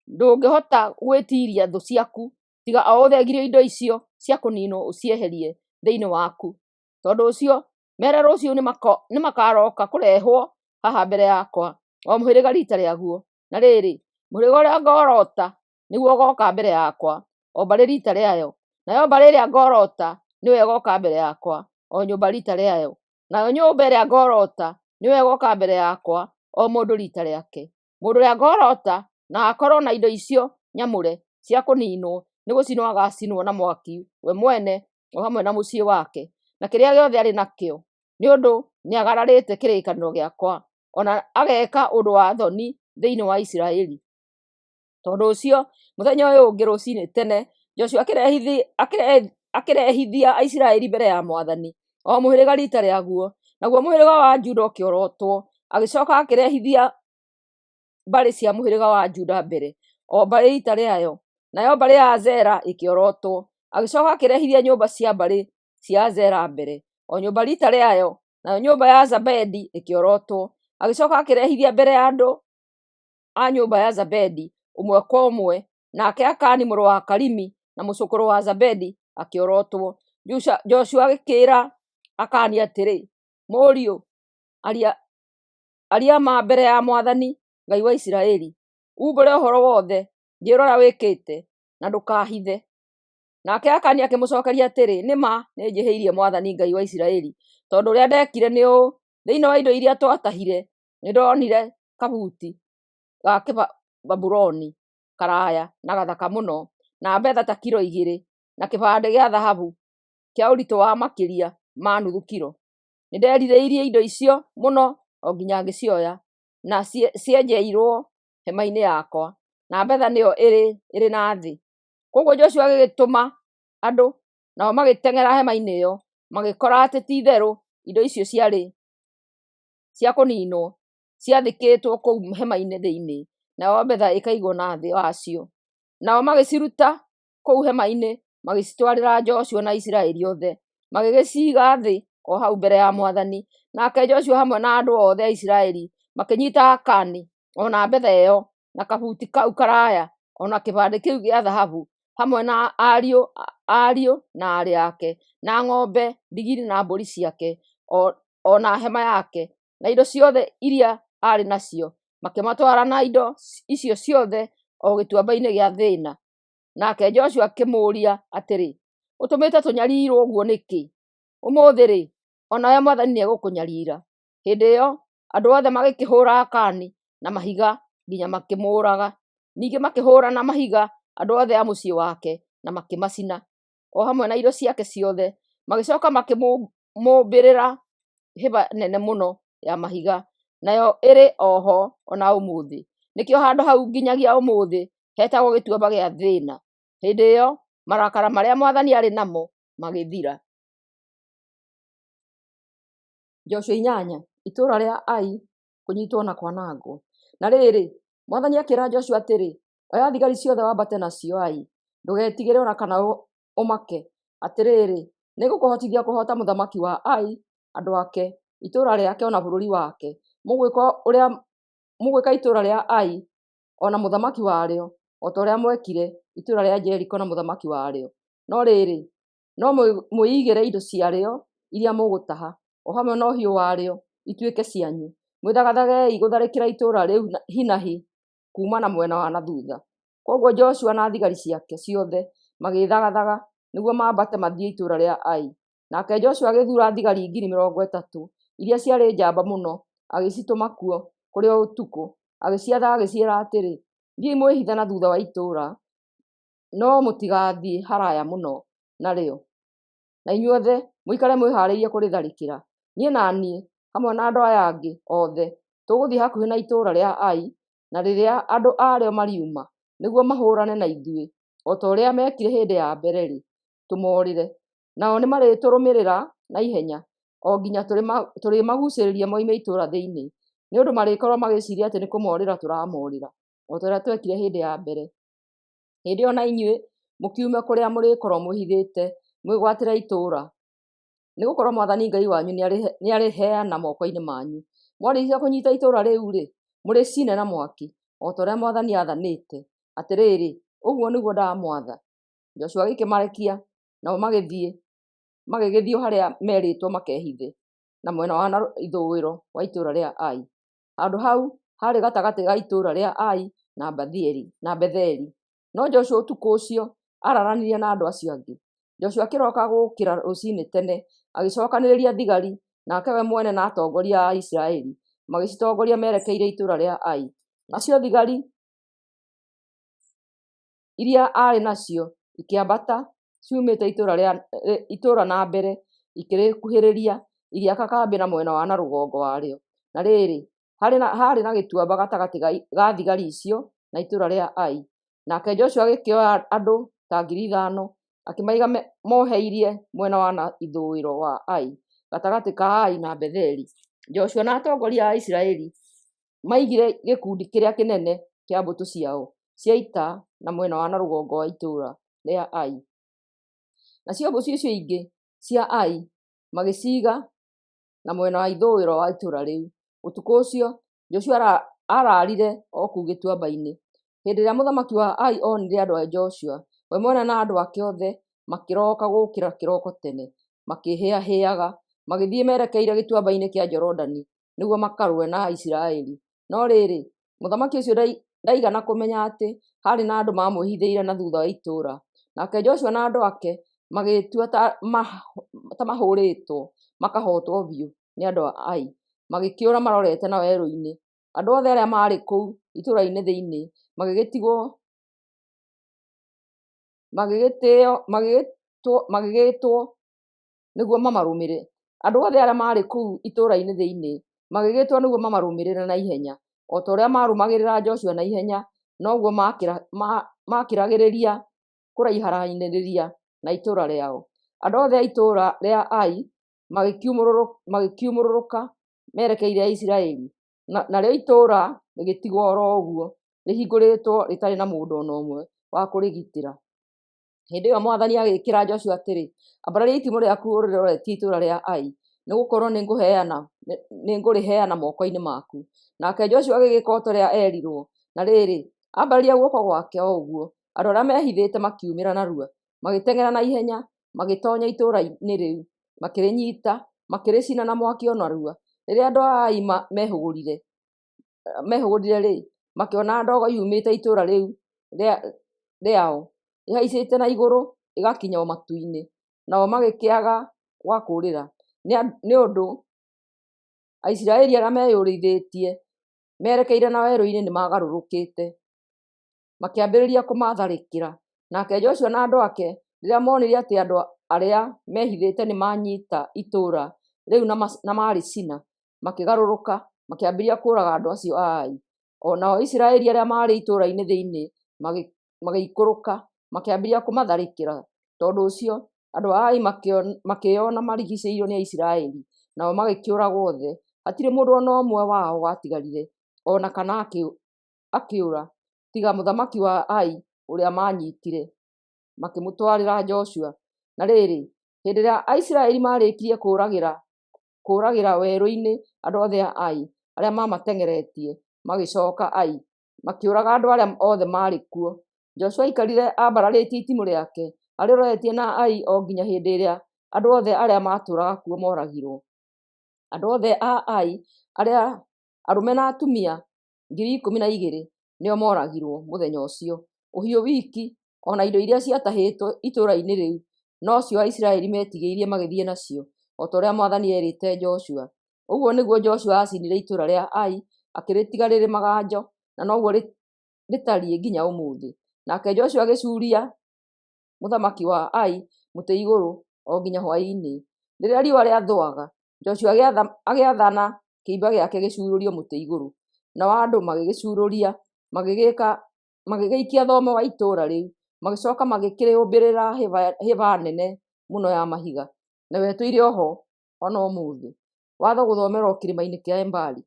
Ndũngĩhota gwĩtiiria thũ ciaku tiga o ũthengirio indo icio cia kũniinwo ũcieherie thĩinĩ waku. Tondũ ũcio, mere rũciũ nĩmakaroka kũrehwo haha mbere yakwa, o mũhĩrĩga riita rĩaguo. Na rĩrĩ, mũhĩrĩga ũrĩa ngorota nĩguo ũgooka mbere yakwa, o mbarĩ riita rĩayo; nayo mbarĩ ĩrĩa ngorota nĩyo ĩgooka mbere yakwa, o nyũmba riita rĩayo; nayo nyũmba ĩrĩa ngorota nĩyo ĩgooka mbere yakwa, o mũndũ riita rĩake. Mũndũ ũrĩa ngorota na akorwo na indo icio nyamũre cia kũniinwo nĩ gũcinwo agaacinwo na mwaki we mwene o hamwe na mũciĩ wake, na kĩrĩa gĩothe arĩ nakĩo, nĩ ũndũ nĩagararĩte kĩrĩkanĩro gĩakwa, o na ageka ũndũ wa thoni thĩinĩ wa Isiraeli. Tondũ ũcio, mũthenya ũyũ ũngĩ rũcinĩ tene, Joshua akĩrehithia Aisiraeli mbere ya Mwathani, o mũhĩrĩga riita rĩaguo, naguo mũhĩrĩga wa Juda ũkĩorotwo. Agĩcoka akĩrehithia mbarĩ cia mũhĩrĩga wa Juda mbere, o mbarĩ riita rĩayo, nayo mbarĩ ya Zera ĩkĩorotwo. Agĩcoka akĩrehithia nyũmba cia mbarĩ cia Zera mbere, o nyũmba riita rĩayo, nayo nyũmba ya Zabedi ĩkĩorotwo. Agĩcoka akĩrehithia mbere ya andũ a nyũmba ya Zabedi ũmwe kwa ũmwe, nake Akani mũrũ wa Karimi na mũcũkũrũ wa Zabedi akĩorotwo. Joshua agĩkĩĩra Akani atĩrĩ, "Mũriũ, aria ma mbere ya Mwathani Ngai wa Isiraeli, umbũre ũhoro wothe, njĩĩra ũrĩa wĩkĩte, na ndũkaahithe." Nake Akani akĩmũcookeria atĩrĩ, "Nĩ ma nĩnjĩhĩirie Mwathani Ngai wa Isiraeli, tondũ ũrĩa ndeekire nĩ ũũ: Thĩinĩ wa indo iria twatahire nĩndonire kabuti ga Kĩbabuloni karaaya na gathaka mũno, na betha ta kilo 2, na kĩbandĩ gĩa thahabu kĩa ũritũ wa makĩria ma nuthu kilo. Nĩnderirĩirie indo icio mũno o nginya ngĩcioya, na cienjeirwo hema-inĩ yakwa, na betha nĩyo ĩrĩ na thĩ." Kwoguo Joshua agĩgĩtũma andũ, nao magĩteng'era hema-inĩ ĩyo, magĩkora atĩ ti-itherũ indo icio ciarĩ cia kũniinwo ciathikĩtwo kũu hema-inĩ thĩinĩ, nayo betha ĩkaigwo na thĩ wacio. Nao magĩciruta kũu hema-inĩ magĩcitwarĩra Joshua na Isiraeli othe, magĩgĩciiga thĩ o hau mbere ya Mwathani. Nake Joshua hamwe na andũ othe a Isiraeli makĩnyiita Akani, o na betha ĩyo, na kabuti kau karaaya, o na kĩbandĩ kĩu gĩa thahabu, hamwe na ariũ na aarĩ ake, na ng'ombe, ndigiri na mbũri ciake, o na hema yake, na indo ciothe iria aarĩ nacio, makĩmatwara na indo icio ciothe o gĩtuamba-inĩ gĩa Thĩna. Nake Joshua akĩmũũria atĩrĩ, "Ũtũmĩte tũnyariirwo ũguo nĩkĩ? Ũmũthĩ-rĩ, o nawe Mwathani nĩegũkũnyariira." Hĩndĩ ĩyo andũ othe magĩkĩhũũra Akani na mahiga nginya makĩmũũraga. Ningĩ makĩhũũra na mahiga andũ othe a mũciĩ wake na makĩmacina, o hamwe na indo ciake ciothe. Magĩcoka makĩmũũmbĩrĩra hĩba nene mũno ya mahiga, nayo ĩrĩ o ho o na ũmũthĩ. Nĩkĩo handũ hau nginyagia ũmũthĩ hetagwo Gĩtuamba gĩa Thĩna. Hĩndĩ ĩyo marakara marĩa Mwathani aarĩ namo magĩthira. Joshua 8, itũũra rĩa Ai kũnyiitwo na kwanangwo. Na rĩrĩ, Mwathani akĩĩra Joshua atĩrĩ, "Oya thigari ciothe wambate nacio Ai. Ndũgetigĩre o na kana ũmake. Atĩrĩrĩ, nĩngũkũhotithia kũhoota mũthamaki wa Ai, andũ ake, itũũra rĩake o na bũrũri wake. Mũgwĩka itũũra rĩa Ai o na mũthamaki warĩo o ta ũrĩa mwekire itũũra rĩa Jeriko na mũthamaki warĩo. No rĩrĩ, no mwĩigĩre indo ciarĩo iria mũgũtaha, o hamwe na ũhiũ warĩo, ituĩke cianyu. Mwĩthagathagei gũtharĩkĩra itũũra rĩu hi na hi kuuma na mwena wa na thuutha." Kwoguo Joshua na thigari ciake ciothe magĩĩthagathaga nĩguo mambate mathiĩ itũũra rĩa Ai. Nake Joshua agĩthuura thigari 30,000 iria ciarĩ njamba mũno, agĩcitũma kuo kũrĩ o ũtukũ. Agĩciatha agĩciĩra atĩrĩ, "Thiĩi mwĩhithe na thuutha wa itũũra, no mũtigathiĩ haraaya mũno narĩo, na inyuothe mũikare mwĩhaarĩirie kũrĩtharĩkĩra. Niĩ na niĩ, hamwe na andũ aya angĩ othe, tũgũthiĩ hakuhĩ na itũũra rĩa Ai, na rĩrĩa andũ a rĩo mariuma nĩguo mahũũrane na ithuĩ, o ta ũrĩa meekire hĩndĩ ya mbere-rĩ, tũmoorĩre. Nao nĩmarĩtũrũmĩrĩra na ihenya o nginya tũrĩmaguucĩrĩria moime itũũra thĩinĩ, nĩ ũndũ marĩkorwo magĩciiria atĩ nĩkũmoorĩra tũramoorĩra, o ta ũrĩa twekire hĩndĩ ya mbere. Hĩndĩ ĩyo na inyuĩ mũkiume kũrĩa mũrĩkorwo mwĩhithĩte mwĩgwatĩre itũũra, nĩgũkorwo Mwathani Ngai wanyu nĩarĩheana moko-inĩ manyu. Mwarĩkia kũnyiita itũũra rĩu-rĩ, mũrĩcine na mwaki, o ta ũrĩa Mwathani aathanĩte. Atĩrĩrĩ, ũguo nĩguo ndamwatha." Joshua agĩkĩmarekia, nao magĩgĩthiĩ o harĩa meerĩtwo makehithe, na mwena wa na ithũĩro wa itũũra rĩa Ai. Handũ hau haarĩ gatagatĩ ga itũũra rĩa Ai na Betheli. No Joshua ũtukũ ũcio aararanirie na andũ acio angĩ. Joshua akĩroka gũũkĩra rũcinĩ tene, agĩcookanĩrĩria thigari, nake we mwene na atongoria a Isiraeli magĩcitongoria merekeire itũũra rĩa Ai. Nacio thigari iria aarĩ nacio ikĩambata ciumĩte itũũra na mbere, ikĩrĩkuhĩrĩria, igĩaka kambĩ na mwena wa na rũgongo warĩo. Na rĩrĩ, haarĩ na gĩtuamba gatagatĩ ga thigari icio na itũũra rĩa Ai. Nake Joshua agĩkĩoya andũ ta 5,000, akĩmaiga moheirie mwena wa na ithũĩro wa Ai, gatagatĩ ka Ai na Betheli. Joshua na atongoria a Isiraeli maigire gĩkundi kĩrĩa kĩnene kĩa mbũtũ ciao cia ita na mwena wa na rũgongo wa itũũra rĩa Ai. Nacio mbũtũ icio ingĩ cia Ai magĩciiga na mwena wa ithũĩro wa itũũra rĩu. Ũtukũ ũcio Joshua aaraarire o kũu gĩtuamba-inĩ. Hĩndĩ ĩrĩa mũthamaki wa Ai onire andũ a Joshua, we mwene na andũ ake othe makĩroka gũũkĩra kĩroko tene, makĩhĩahĩaga, magĩthiĩ merekeire gĩtuamba-inĩ kĩa Jorodani nĩguo makarũe na Isiraeli. No rĩrĩ, mũthamaki ũcio ndaigana kũmenya atĩ haarĩ na andũ maamwĩhithĩire na thuutha wa itũũra. Nake Joshua na andũ ake magĩĩtua ta mahũũrĩtwo makahootwo biũ nĩ andũ a Ai, magĩkĩũra marorete na werũ-inĩ. Andũ othe arĩa maarĩ kũu itũũra-inĩ thĩinĩ magĩgĩtwo nĩguo mamarũmĩrĩre. Andũ othe arĩa maarĩ kũu itũũra-inĩ thĩinĩ magĩgĩtwo nĩguo mamarũmĩrĩre na ihenya. O ta ũrĩa maarũmagĩrĩra Joshua na ihenya, noguo maakĩragĩrĩria kũraihanĩrĩria na itũũra rĩao. Andũ othe a itũũra rĩa Ai magĩkiumũrũrũka merekeire Aisiraeli, narĩo itũũra rĩgĩtigwo o ro ũguo rĩhingũrĩtwo rĩtarĩ na mũndũ o na ũmwe wa kũrĩgitĩra. Hĩndĩ ĩyo Mwathani agĩkĩĩra Joshua atĩrĩ, "Ambararia itimũ rĩaku ũrĩroretie itũũra rĩa Ai, nĩgũkorwo nĩngũrĩheana moko-inĩ maku." Nake Joshua agĩgĩĩka o ta ũrĩa eerirwo. Na rĩrĩ, aambararia guoko gwake o ũguo, andũ arĩa meehithĩte makiumĩra narua, magĩteng'era na ihenya, magĩtoonya itũũra-inĩ rĩu, makĩrĩnyiita, makĩrĩcina na mwaki o narua. Rĩrĩa andũ a Ai mehũgũrire-rĩ, makĩona ndogo yumĩte itũũra rĩu rĩao, ĩhaicĩte na igũrũ ĩgakinya o matu-inĩ, nao magĩkĩaga gwa kũũrĩra, nĩ ũndũ Aisiraeli arĩa meyũrithĩtie merekeire na werũ-inĩ nĩmagarũrũkĩte, makĩambĩrĩria kũmatharĩkĩra. Nake Joshua na andũ ake rĩrĩa moonire atĩ andũ arĩa meehithĩte nĩmanyiita itũũra rĩu na marĩcina, makĩgarũrũka, makĩambĩrĩria kũũraga andũ acio a Ai. O nao Isiraeli arĩa maarĩ itũũra-inĩ thĩinĩ magĩikũrũka, makĩambĩrĩria kũmatharĩkĩra. Tondũ ũcio andũ a Ai makĩĩona marigiicĩirio nĩ Aisiraeli, nao magĩkĩũragwo othe. Hatirĩ mũndũ o na ũmwe wao watigarire, o na kana akĩũra, tiga mũthamaki wa Ai ũrĩa maanyiitire, makĩmũtwarĩra Joshua. Na rĩrĩ, hĩndĩ ĩrĩa Aisiraeli maarĩkirie kũũragĩra werũ-inĩ andũ othe a Ai arĩa maamateng'eretie, magĩcooka Ai, makĩũraga andũ arĩa othe maarĩ kuo. Joshua aikarire ambararĩtie itimũ rĩake arĩroretie na Ai o nginya hĩndĩ ĩrĩa andũ othe arĩa maatũũraga kuo mooragirwo. Andũ othe a Ai, arĩa arũme na atumia 12,000 nĩo mooragirwo mũthenya ũcio. Ũhiũ wiki, o na indo iria ciatahĩtwo itũũra-inĩ rĩu, nocio Aisiraeli meetigĩirie magĩthiĩ nacio, o ta ũrĩa Mwathani eerĩte Joshua. Ũguo nĩguo Joshua aacinire itũũra rĩa Ai, akĩrĩtiga rĩrĩ maganjo. na noguo rĩtariĩ nginya ũmũthĩ. Nake Joshua agĩcuuria mũthamaki wa Ai mũtĩ igũrũ o nginya hwaĩ-inĩ. Rĩrĩa riũa rĩathũaga, Joshua agĩathana kĩimba gĩake gĩcuurũrio mũtĩ igũrũ, nao andũ magĩgĩcuurũria, magĩgĩikia thome wa itũũra rĩu, magĩcoka magĩkĩrĩũmbĩrĩra hĩba nene mũno ya mahiga, nayo ĩtũire o ho o na ũmũthĩ. Watho gũthomerwo kĩrĩma-inĩ kĩa Ebali.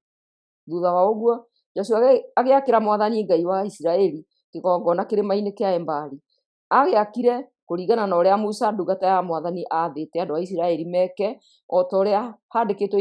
Thutha wa ũguo, Joshua agĩakĩra mwathani Ngai wa Isiraeli kĩgongona kĩrĩma-inĩ kĩa Ebali. Agĩakire kũringana na ũrĩa Musa ndungata ya mwathani aathĩte andũ a Isiraeli meke o ta ũrĩa haandĩkĩtwo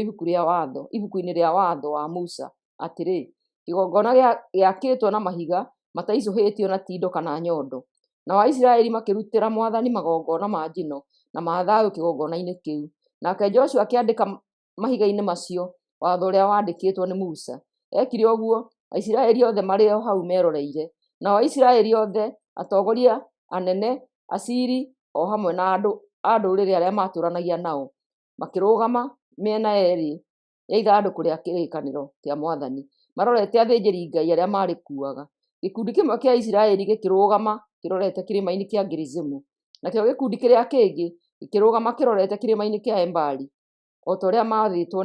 ibuku-inĩ rĩa watho wa Musa, atĩrĩ, kĩgongona gĩakĩtwo na mahiga mataicũhĩtio na tindo kana nyondo. Nao Aisiraeli makĩrutĩra mwathani magongona ma njino na ma thayũ kĩgongona-inĩ kĩu. Nake Joshua akĩandĩka mahiga-inĩ macio watho ũrĩa waandĩkĩtwo nĩ Musa. Eekire ũguo Aisiraeli othe marĩ o hau meroreire. Nao Aisiraeli othe, atongoria, anene, aciiri, o hamwe na andũ a ndũrĩrĩ arĩa maatũũranagia nao, makĩrũgama mĩena yeerĩ ya ithandũkũ rĩa kĩrĩkanĩro kĩa mwathani, marorete athĩnjĩri-Ngai arĩa maarĩkuuaga. Gĩkundi kĩmwe kĩa Isiraeli gĩkĩrũgama kĩrorete kĩrĩma-inĩ kĩa Gerizimu, nakĩo gĩkundi kĩrĩa kĩngĩ gĩkĩrũgama kĩrorete kĩrĩma-inĩ kĩa Ebali, o ta ũrĩa maathĩtwo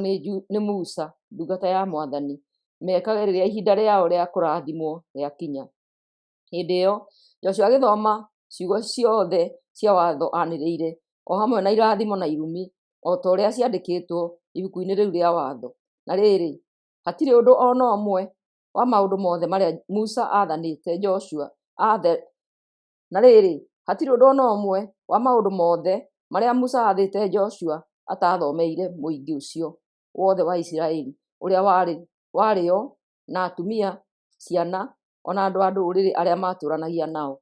nĩ Musa ndungata ya mwathani mekage rĩrĩa ihinda rĩao rĩa kũrathimwo rĩakinya. Hĩndĩ ĩyo Joshua agĩthoma ciugo ciothe cia watho anĩrĩire, o hamwe na irathimo na irumi, o ta ũrĩa ciandĩkĩtwo ibuku-inĩ rĩu rĩa watho. Na rĩrĩ, hatirĩ ũndũ o na ũmwe wa maũndũ mothe marĩa Musa aathanĩte Joshua Na rĩrĩ, hatirĩ ũndũ o na ũmwe wa maũndũ mothe marĩa Musa aathĩte Joshua ataathomeire mũingĩ ũcio wothe wa Isiraeli ũrĩa warĩ o, na atumia, ciana, o na andũ a ndũrĩrĩ arĩa maatũũranagia nao.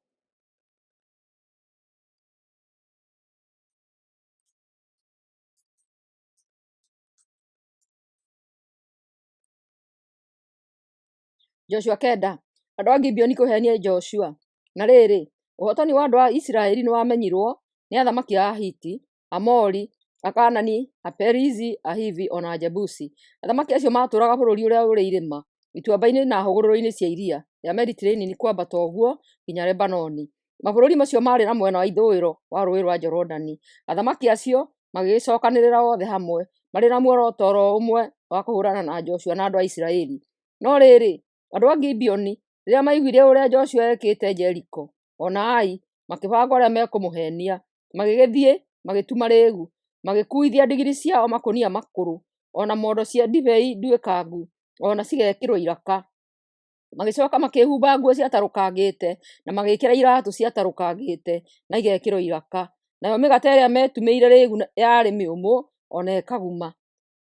Joshua 9. Andũ a Gibeoni kũheenia Joshua. Na rĩrĩ, ũhootani wa andũ a Isiraeli nĩwamenyirwo nĩ athamaki a Ahiti, Aamori, Akaanani, Aperizi, Ahivi, o na Ajebusi. Athamaki acio maatũũraga bũrũri ũrĩa ũrĩ irĩma, ituamba-inĩ na hũgũrũrũ-inĩ cia iria rĩa Mediteraneani kwambata ũguo nginya Lebanoni. Mabũrũri macio maarĩ na mwena wa ithũĩro wa Rũũĩ rwa Jorodani. Athamaki acio magĩgĩcookanĩrĩra othe hamwe marĩ na muoroto o ro ũmwe wa kũhũũrana na Joshua na andũ a Isiraeli. No rĩrĩ, andũ a Gibeoni rĩrĩa maaiguire ũrĩa Joshua eekĩte Jeriko, o na Ai, makĩbanga ũrĩa mekũmũheenia. Magĩgĩthiĩ magĩtuma rĩĩgu, magĩkuuithia ndigiri ciao makũnia makũrũ, o na mondo cia ndibei nduĩkangu, o na cigekĩrwo iraka. Magĩcooka makĩĩhumba nguo ciatarũkangĩte, na magĩĩkĩra iraatũ ciatarũkangĩte na igekĩrwo iraka. Nayo mĩgate ĩrĩa meetumĩire rĩĩgu yarĩ mĩũmũ o na ĩkaguma.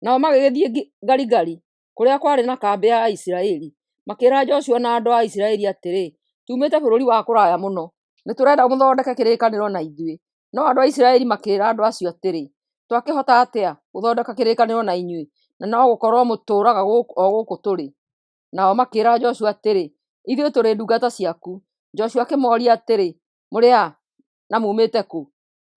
Nao magĩgĩthiĩ Galigali, kũrĩa kwarĩ na kambĩ ya Aisiraeli, makĩĩra Joshua na andũ a Isiraeli atĩrĩ, “Tuumĩte bũrũri wa kũraya mũno. Nĩtũrenda mũthondeke kĩrĩkanĩro na ithuĩ.” No andũ a Isiraeli makĩĩra andũ acio atĩrĩ, “Twakĩhota atĩa gũthondeka kĩrĩkanĩro na inyuĩ, na no gũkorwo mũtũũraga o gũkũ tũrĩ?” Nao makĩĩra Joshua atĩrĩ, “Ithuĩ tũrĩ ndungata ciaku.” Joshua akĩmooria atĩrĩ, “Mũrĩ a, na muumĩte kũ?”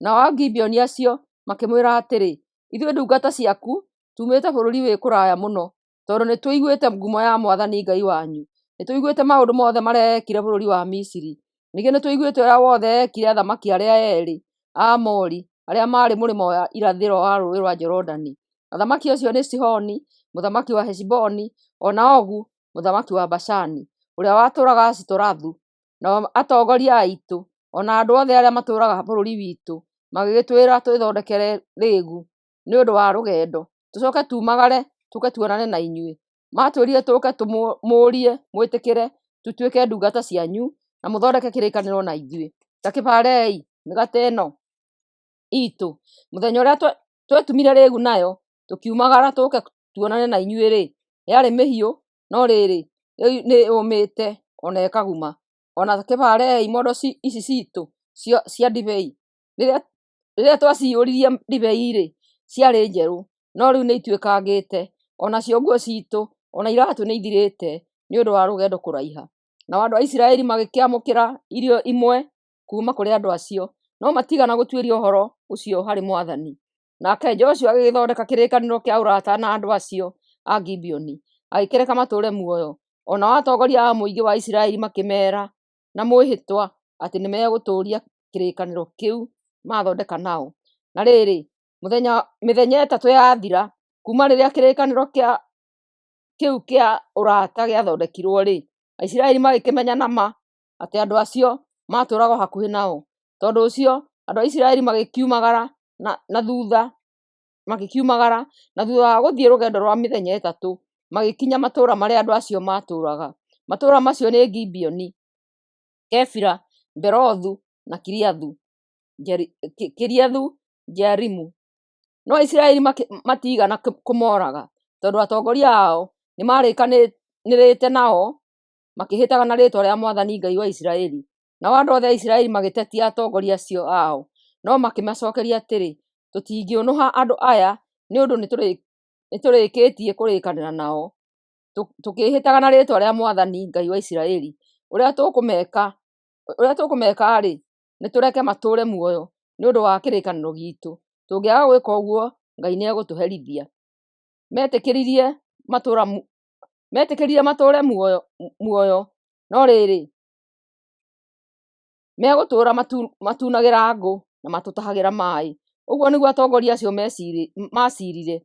Nao Agibeoni acio makĩmwĩra atĩrĩ, “Ithuĩ ndungata ciaku tuumĩte bũrũri wĩ kũraya mũno, tondũ nĩtũiguĩte ngumo ya mwathani Ngai wanyu. Nĩtũiguĩte maũndũ mothe marĩa eekire bũrũri wa Misiri. Ningĩ nĩtũiguĩte ũrĩa wothe eekire athamaki arĩa eerĩ a Aamori arĩa maarĩ mũrĩmo wa irathĩro wa Rũũĩ rwa Jorodani. Athamaki acio nĩ Sihoni mũthamaki wa Heshiboni, o na Ogu mũthamaki wa Bashani, ũrĩa watũũraga Ashitorathu. Nao atongoria aitũ, o na andũ othe arĩa matũũraga bũrũri witũ magĩgĩtwĩra twĩthondekere rĩĩgu nĩ ũndũ wa rũgendo, tũcooke tuumagare tũũke tuonane na inyuĩ. Maatwĩrire tũũke tũmũũrie mwĩtĩkĩre tũtuĩke ndungata cianyu na mũthondeke kĩrĩkanĩro na ithuĩ. Ta kĩbarei mĩgate ĩno iitũ. Mũthenya ũrĩa twetumire rĩĩgu nayo tũkiumagara tũũke tuonane na inyuĩ-rĩ, yarĩ mĩhiũ, no rĩrĩ, rĩu nĩyũmĩte o na ĩkaguma. O na kĩbarei mondo ici ciitũ cia ndibei. Rĩrĩa twaciyũririe ndibei-rĩ, ciarĩ njerũ, no rĩu nĩituĩkangĩte. O nacio nguo ciitũ o na iraatũ nĩithirĩte nĩ ũndũ wa rũgendo kũraiha.” Nao andũ a Isiraeli magĩkĩamũkĩra irio imwe kuuma kũrĩ andũ acio, no matiigana gũtuĩria ũhoro ũcio harĩ mwathani. Nake Joshua agĩgĩthondeka kĩrĩkanĩro kĩa ũrata na andũ acio a Gibeoni, agĩkĩreka matũũre muoyo. o nao atongoria a mũingĩ wa Isiraeli makĩmeera na mwĩhĩtwa atĩ nĩmegũtũũria kĩrĩkanĩro kĩu maathondeka nao. Na rĩrĩ, mĩthenya 3 yathira kuuma rĩrĩa kĩrĩkanĩro kĩu kĩa ũrata gĩathondekirũo-rĩ, Aisiraeli magĩkĩmenya na ma atĩ andũ acio maatũũraga o hakuhĩ nao. Tondũ ũcio andũ a Isiraeli magĩkiumagara na thutha wa gũthiĩ rũgendo rũa mĩthenya 3, magĩkinya matũũra marĩa andũ acio maatũũraga. Matũũra macio nĩ Gibeoni, Kefira, Beerothu na Kiriathu-jearimu. No Aisiraeli matiigana kũmoraga, tondũ atongoria ao nĩmaarĩkanĩrĩte nao makĩĩhĩtaga na rĩĩtwa rĩa mwathani Ngai wa Isiraeli. Nao andũ othe a Isiraeli magĩtetia atongoria acio ao, no makĩmacokeria atĩrĩ, Tũtingĩũnũha andũ aya nĩ ũndũ nĩtũrĩkĩtie kũrĩkanĩra nao, tũkĩĩhĩtaga na rĩĩtwa rĩa mwathani Ngai wa Isiraeli. Ũrĩa tũkũmeka-rĩ, nĩtũreke matũũre muoyo nĩ ũndũ wa kĩrĩkanĩro giitũ. Tũngĩaga gwĩka ũguo, Ngai nĩegũtũherithia. Metĩkĩririe matũũre muoyo, no rĩrĩ, megũtũũra matunagĩra ngũ na matũtahagĩra maaĩ. Ũguo nĩguo atongoria acio maciirire.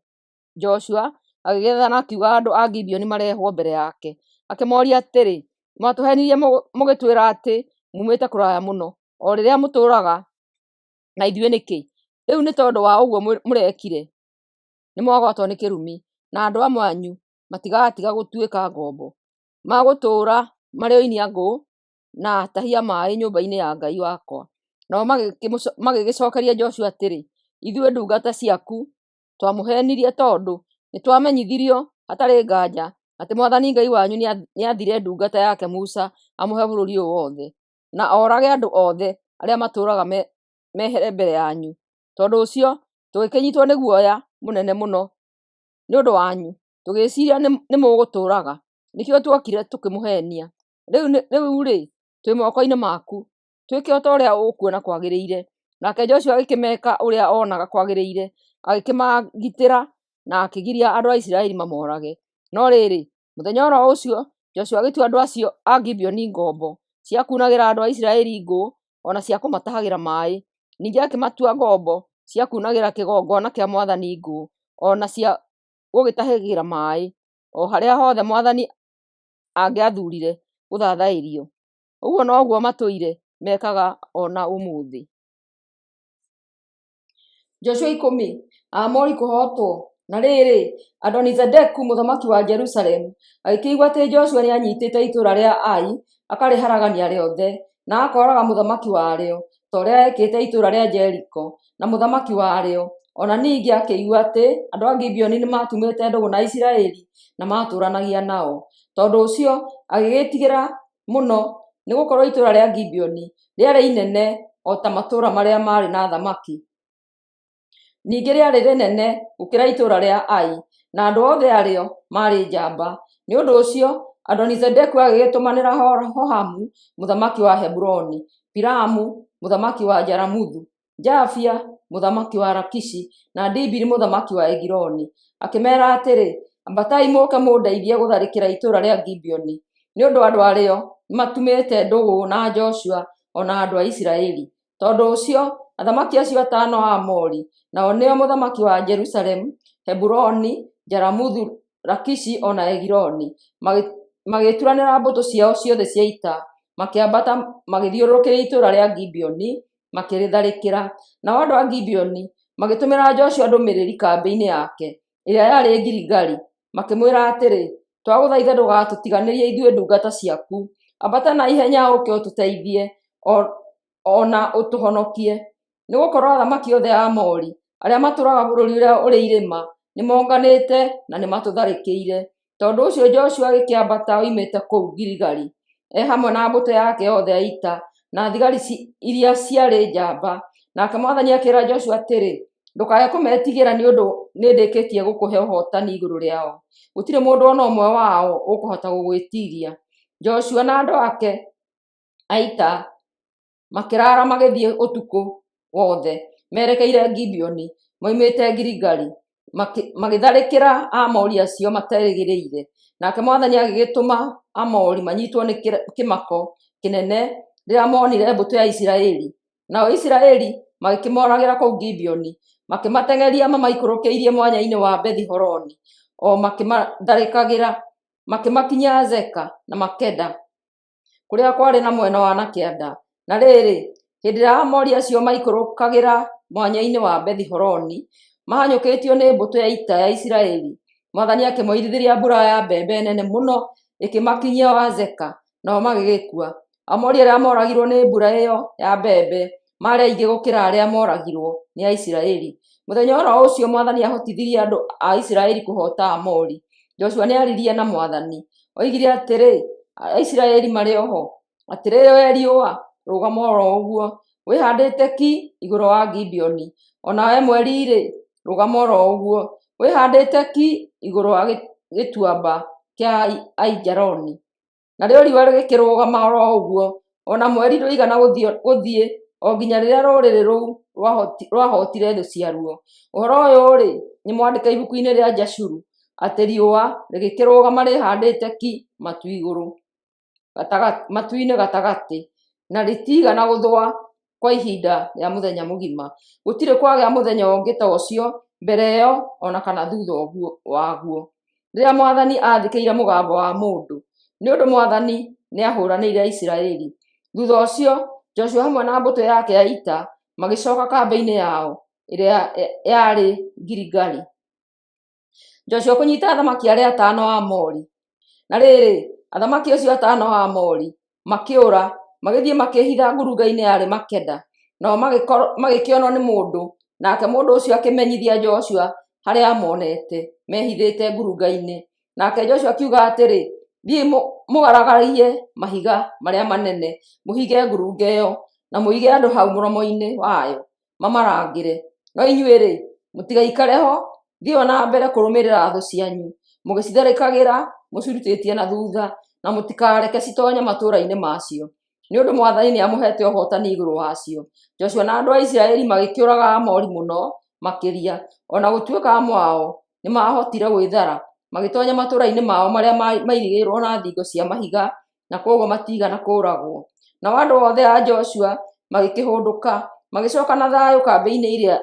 Joshua agĩgĩathana akiuga andũ a Gibeoni marehwo mbere yake. Akĩmooria atĩrĩ, Mwatũheenirie mũgĩtwĩra atĩ muumĩte kũraya mũno, o rĩrĩa mũtũũraga na ithuĩ nĩkĩ? Rĩu nĩ tondũ wa ũguo mũrekire, nĩmwagwatwo nĩ kĩrumi, na andũ amwe anyu matigatiga gũtuĩka ngombo. Magũtũũra marĩ oini a ngũ na atahi a maaĩ nyũmba-inĩ ya Ngai wakwa. Nao magĩgĩcokeria Joshua atĩrĩ, Ithuĩ ndungata ciaku twamũheenirie tondũ nĩtwamenyithirio hatarĩ nganja atĩ mwathani Ngai wanyu nĩathire ndungata yake Musa amũhe bũrũri ũyũ wothe, na oorage andũ othe arĩa matũũraga mehere mbere yanyu. Tondũ ũcio tũgĩkĩnyitwo nĩ guoya mũnene mũno nĩ ũndũ wanyu, tũgĩĩciria nĩmũgũtũũraga, nĩkĩo tuokire tũkĩmũheenia. Rĩu-rĩ, twĩ moko-inĩ maku, twĩke o ta ũrĩa ũkuona kwagĩrĩire. Nake Joshua agĩkĩmeka ũrĩa onaga kwagĩrĩire, agĩkĩmagitĩra na akĩgiria andũ a Isiraeli mamorage. No rĩrĩ, mũthenya o ro ũcio Joshua agĩtua andũ acio a Gibeoni ngombo cia kuunagĩra andũ a Isiraeli ngũ, o na cia kũmatahagĩra maaĩ. Ningĩ akĩmatua ngombo cia kuunagĩra kĩgongona kĩa mwathani ngũ, o na cia gũgĩtahagĩra maaĩ, o harĩa hothe mwathani angĩathuurire gũthathaĩrio. Ũguo noguo matũire mekaga o na ũmũthĩ. Joshua 10. Aamori kũhootwo. Na rĩrĩ, Adonizedeku mũthamaki wa Jerusalemu agĩkĩigua atĩ Joshua nĩanyiitĩte itũũra rĩa Ai akarĩharagania rĩothe, na akooraga mũthamaki warĩo, ta ũrĩa eekĩte itũũra rĩa Jeriko na mũthamaki warĩo. O na ningĩ akĩigua atĩ andũ a Gibeoni nĩmatumĩte ndũgũ na Isiraeli na maatũũranagia nao. Tondũ ũcio agĩgĩĩtigĩra mũno, nĩgũkorwo itũũra rĩa Gibeoni rĩarĩ inene o ta matũũra marĩa maarĩ na athamaki. Ningĩ rĩarĩ rĩnene gũkĩra itũũra rĩa Ai, na andũ othe arĩo maarĩ njamba. Nĩ ũndũ ũcio Adonizedeku agĩgĩtũmanĩra Hohamu mũthamaki wa Heburoni, Piramu mũthamaki wa Jaramuthu, Jafia mũthamaki wa Lakishi, na Dibiri mũthamaki wa Egiloni, akĩmeera atĩrĩ, Ambatai mũũke mũndeithie gũtharĩkĩra itũũra rĩa Gibeoni, nĩ ũndũ andũ arĩo nĩmatumĩte ndũgũ na Joshua o na andũ a Isiraeli. Tondũ ũcio athamaki acio atano a Aamori, nao nĩo mũthamaki wa Jerusalemu, Heburoni, Jaramuthu, Lakishi o na Egiloni, magĩturanĩra mbũtũ ciao ciothe cia ita, makĩambata magĩthiũrũrũkĩria itũũra rĩa Gibeoni, makĩrĩtharĩkĩra. Nao andũ a Gibeoni magĩtũmĩra Joshua ndũmĩrĩri kambĩ-inĩ yake ĩrĩa yarĩ Giligali, makĩmwĩra atĩrĩ, Twagũthaitha ndũgatũtiganĩrie ithuĩ ndungata ciaku. Ambata na ihenya ũũke ũtũteithie, o na ũtũhonokie. Nĩgũkorwo athamaki othe a Aamori arĩa matũũraga bũrũri ũrĩa ũrĩ irĩma nĩmonganĩte na nĩmatũtharĩkĩire. Tondũ ũcio Joshua agĩkĩambata oimĩte kũu Giligali, e hamwe na mbũtũ yake yothe ya ita na thigari iria ciarĩ njamba. Nake mwathani akĩĩra Joshua atĩrĩ, Ndũkae kũmetigĩra nĩ ũndũ nĩndĩkĩtie gũkũhe ũhootani igũrũ rĩao. Gũtirĩ mũndũ o na ũmwe wao ũkũhota gũgwĩtiiria. Joshua na andũ ake a ita makĩraara magĩthiĩ ũtukũ wothe merekeire Gibeoni moimĩte Giligali. Magĩtharĩkĩra Aamori acio materĩgĩrĩire, nake mwathani agĩgĩtũma Aamori manyiitwo nĩ kĩmako kĩnene rĩrĩa moonire mbũtũ ya Isiraeli. Nao Isiraeli magĩkĩmooragĩra kũu Gibeoni, makĩmateng'eria mamaikũrũkĩirie mwanya-inĩ wa Bethi-Horoni, o makĩmatharĩkagĩra, makĩmakinyia Azeka na Makeda, kũrĩa kwarĩ na mwena wa na kĩanda. Na rĩrĩ, hĩndĩ ĩrĩa Aamori acio maikũrũkagĩra mwanya-inĩ wa Bethi-Horoni, mahanyũkĩtio nĩ mbũtũ ya ita ya Isiraeli, mwathani akĩmoirithĩria mbura ya mbembe nene mũno ĩkĩmakinyia o Azeka, nao magĩgĩkua. Aamori arĩa mooragirwo nĩ mbura ĩyo ya mbembe maarĩ aingĩ gũkĩra arĩa mooragirwo nĩ Aisiraeli. Mũthenya o ro ũcio mwathani ahotithirie andũ a Isiraeli kũhoota Aamori. Joshua nĩaririe na mwathani. Oigire atĩrĩ, Aisiraeli marĩ o ho? Atĩrĩrĩ wee riũa, rũgama o ro ũguo, wĩhandĩte ki igũrũ wa Gibeoni, o nawe mweri-rĩ, rũgama o ro ũguo, wĩhandĩte ki igũrũ wa gĩtuamba kĩa Aijaloni. Narĩo riũa rĩgĩkĩrũgama o ro ũguo, o na mweri ndũigana gũthiĩ o nginya rĩrĩa rũrĩrĩ rũu rwahootire thũ ciaruo. Ũhoro ũyũ-rĩ, nĩ mwandĩke ibuku-inĩ rĩa Jashuru, atĩ riũa rĩgĩkĩrũgama rĩhandĩte ki matu-inĩ gatagatĩ, na rĩtiigana gũthũa kwa ihinda rĩa mũthenya mũgima. Gũtirĩ kwagĩa mũthenya ũngĩ ta ũcio mbere ĩyo o na kana thutha waguo, rĩrĩa mwathani aathĩkĩire mũgambo wa mũndũ, nĩ ũndũ mwathani nĩahũranĩire Isiraeli. Thutha ũcio Joshua hamwe na mbũtũ yake ya ita magĩcoka kambĩ-inĩ yao ĩrĩa yarĩ Giligali. Joshua kũnyita athamaki arĩa atano a Aamori. Na rĩrĩ, athamaki acio atano a Aamori makĩũra, magĩthiĩ makĩĩhitha ngurunga-inĩ yarĩ Makeda. Nao magĩkĩonwo nĩ mũndũ, nake mũndũ ũcio akĩmenyithia Joshua harĩa aamonete mehithĩte ngurunga-inĩ. Nake Joshua akiuga atĩrĩ, Thiĩi mũgaragarie mahiga marĩa manene, mũhinge ngurunga ĩyo, na mũige andũ hau mũromo-inĩ wayo mamarangĩre. No inyuĩ-rĩ, mũtigaikare ho, thiĩi o na mbere kũrũmĩrĩra thũ cianyu, mũgĩcitharĩkagĩra mũcirutĩtie na thutha, na mũtikareke citonye matũũra-inĩ macio, nĩ ũndũ mwathani nĩamũheete ũhootani igũrũ wacio. Joshua na andũ a Isiraeli magĩkĩũraga Aamori mũno makĩria, o na gũtuĩka amwe ao nĩmahotire gwĩthara, magĩtoonya matũũra-inĩ mao marĩa mairigĩirwo na thingo cia mahiga, na kwoguo matiigana kũũragwo. Nao andũ othe a Joshua magĩkĩhũndũka, magĩcooka na thayũ kambĩ-inĩ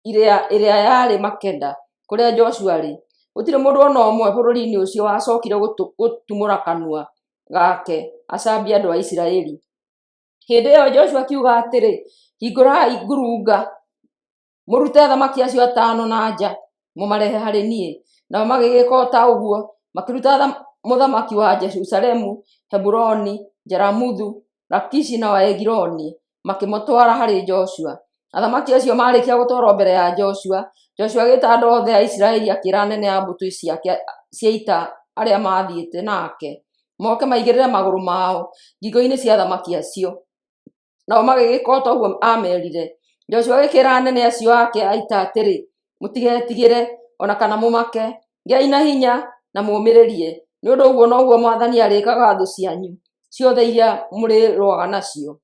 ĩrĩa yarĩ Makeda, kũrĩa Joshua arĩ. Gũtirĩ mũndũ o na ũmwe bũrũri-inĩ ũcio wacookire gũtumũra kanua gake acambie andũ a Isiraeli. Hĩndĩ ĩyo Joshua akiuga atĩrĩ, Hingũrai ngurunga, mũrute athamaki acio atano na nja, mũmarehe harĩ niĩ. Nao magĩgĩka o ta ũguo, makĩruta mũthamaki wa Jerusalemu, Heburoni, Jaramuthu, Lakishi na wa Egiloni, makĩmũtwara harĩ Joshua. Athamaki acio maarĩkia gũtwarwo mbere ya Joshua, Joshua agĩĩta andũ othe a Isiraeli akĩĩra anene a mbũtũ ciake cia ita arĩa maathiĩte nake moke maigĩrĩre magũrũ mao ngingo-inĩ cia athamaki acio. Nao magĩgĩka o ta ũguo aamerire. Joshua agĩkĩĩra anene acio ake a ita atĩrĩ, Mũtigetigĩre, o na kana mũmake. Gĩai na hinya na mũũmĩrĩrie, nĩ ũndũ ũguo noguo mwathani arĩĩkaga thũ cianyu ciothe iria mũrĩrũaga nacio.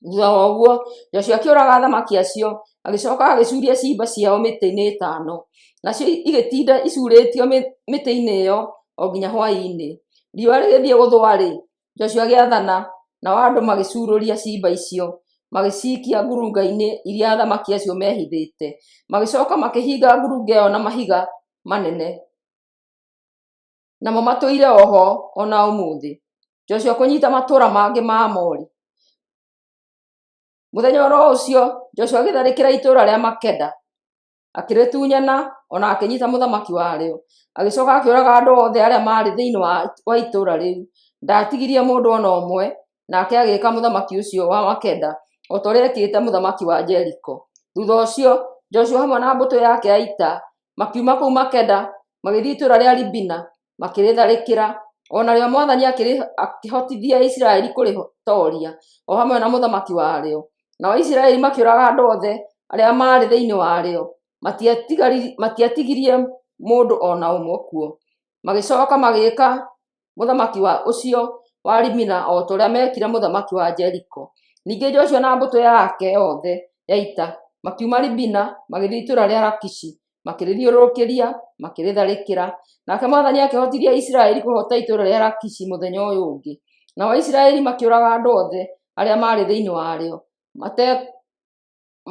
Thutha wa ũguo, Joshua akĩũraga athamaki acio, agĩcoka agĩcuuria ciimba ciao mĩtĩ-inĩ ĩtano, nacio igĩtinda icuurĩtio mĩtĩ-inĩ ĩyo o nginya hwaĩ-inĩ. Riũa rĩgĩthiĩ gũthũa-rĩ, Joshua agĩathana, nao andũ magĩcuurũria ciimba icio, magĩciikia ngurunga-inĩ iria athamaki acio meehithĩte. Magĩcoka makĩhinga ngurunga ĩyo na mahiga manene, namo matũire o ho o na ũmũthĩ. Joshua kũnyiita matũũra mangĩ ma Aamori. Mũthenya o ro ũcio, Joshua agĩtharĩkĩra itũũra rĩa Makeda, akĩrĩtunyana, o na akĩnyiita mũthamaki warĩo. Agĩcoka akĩũraga andũ othe arĩa maarĩ thĩinĩ wa itũũra rĩu. Ndaatigirie mũndũ o na ũmwe, nake agĩĩka mũthamaki ũcio wa Makeda o ta ũrĩa eekĩte mũthamaki wa Jeriko. Thutha ũcio, Joshua hamwe na mbũtũ yake ya ita makiuma kũu Makeda magĩthiĩ itũũra rĩa Libina makĩrĩtharĩkĩra. O narĩo mwathani akĩhotithia Isiraeli kũrĩtooria, o hamwe na mũthamaki warĩo. Nao Isiraeli makĩũraga andũ othe arĩa maarĩ thĩinĩ warĩo, matiatigirie mũndũ o na ũmwe kuo. Magĩcoka magĩĩka mũthamaki ũcio wa Libina o ta ũrĩa meekire mũthamaki wa Jeriko. Ningĩ Joshua na mbũtũ yake yothe ya ita makiuma Libina magĩthiĩ itũũra rĩa Lakishi. Makĩrĩthiũrũrũkĩria, makĩrĩtharĩkĩra. Nake mwathani akĩhotithia Isiraeli kũhoota itũũra rĩa Lakishi mũthenya ũyũ ũngĩ. Nao Aisiraeli makĩũraga andũ othe arĩa maarĩ thĩinĩ warĩo,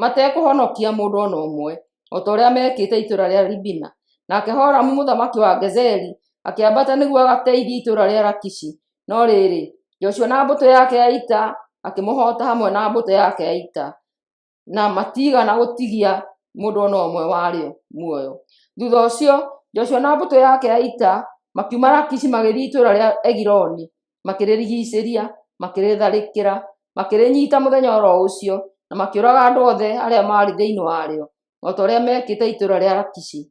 matekũhonokia mũndũ o na ũmwe, o ta ũrĩa meekĩte itũũra rĩa Libina. Nake Horamu mũthamaki wa Gezeri akĩambata nĩguo agateithie itũũra rĩa Lakishi, no rĩrĩ, Joshua na mbũtũ yake ya ita akĩmũhoota hamwe na mbũtũ yake ya ita, na matiigana gũtigia mũndũ o na ũmwe warĩo muoyo. Thutha ũcio Joshua na mbũtũ yake ya ita makiuma Lakishi magĩthiĩ itũũra rĩa Egiloni, makĩrĩrigiicĩria, makĩrĩtharĩkĩra, makĩrĩnyiita mũthenya o ro ũcio, na makĩũraga andũ othe arĩa maarĩ thĩinĩ warĩo, o ta ũrĩa meekĩte itũũra rĩa Lakishi.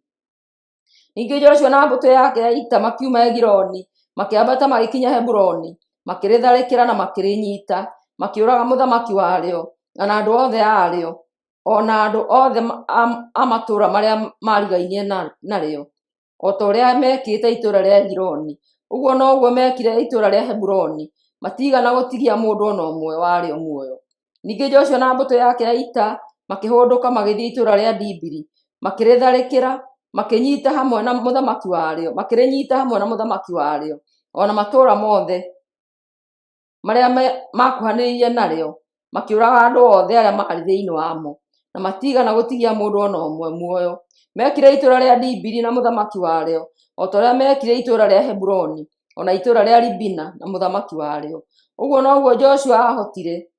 Ningĩ Joshua na mbũtũ yake ya ita makiuma Egiloni, makĩambata magĩkinya Heburoni, makĩrĩtharĩkĩra na makĩrĩnyiita, makĩũraga mũthamaki warĩo, na andũ othe arĩo, o na andũ othe a matũũra marĩa maarigainie narĩo, o ta ũrĩa meekĩte itũũra rĩa Egiloni. Ũguo noguo meekire itũũra rĩa Heburoni, matiigana gũtigia mũndũ o na ũmwe warĩo muoyo. Ningĩ Joshua na mbũtũ yake ya ita makĩhũndũka magĩthiĩ itũũra rĩa Dibiri, makĩrĩtharĩkĩra, makĩnyiita hamwe na mũthamaki warĩo, makĩrĩnyiita hamwe na mũthamaki warĩo, o na matũũra mothe marĩa makuhanĩrĩirie narĩo, makĩũraga andũ othe arĩa maarĩ thĩinĩ wamo, na matiigana gũtigia mũndũ o na ũmwe muoyo. Meekire itũũra rĩa Dibiri na mũthamaki warĩo, o ta ũrĩa meekire itũũra rĩa Heburoni, o na itũũra rĩa Libina na mũthamaki warĩo. Ũguo noguo Joshua aahotire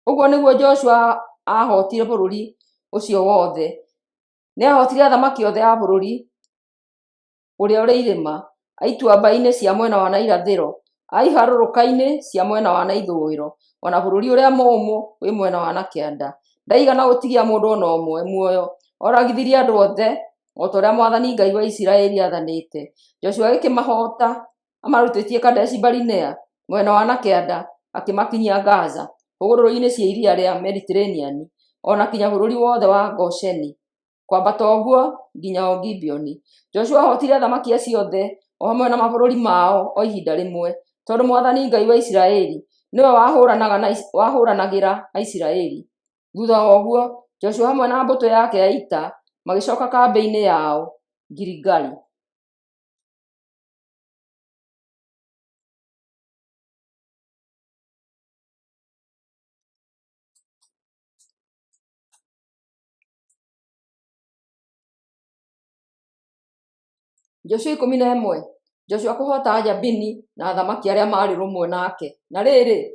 Ũguo nĩguo Joshua aahootire bũrũri ũcio wothe. Nĩahootire athamaki othe a bũrũri ũrĩa ũrĩ irĩma, a ituamba-inĩ cia mwena wa na irathĩro, a iharũrũka-inĩ cia mwena wa na ithũĩro, o na bũrũri ũrĩa mũũmũ wĩ mwena wa na kĩanda. Ndaigana gũtigia mũndũ o na ũmwe muoyo, oragithirie andũ othe o ta ũrĩa mwathani Ngai wa Isiraeli aathanĩte. Joshua agĩkĩmahoota amarutĩtie Kadeshi-Barinea mwena wa na kĩanda akĩmakinyia Gaza, hũgũrũrũ-inĩ cia iria rĩa Mediteraneani, o na kinya bũrũri wothe wa Gosheni, kwambata ũguo nginya o Gibeoni. Joshua ahootire athamaki acio othe o hamwe na mabũrũri mao o ihinda rĩmwe, tondũ mwathani Ngai wa Isiraeli nĩwe wahũũranagĩra Aisiraeli. Thutha wa ũguo, Joshua hamwe na mbũtũ yake ya ita magĩcoka kambĩ-inĩ yao Giligali. Joshua 11, Joshua kũhoota Jabini na athamaki arĩa maarĩ rũmwe nake. Na rĩrĩ,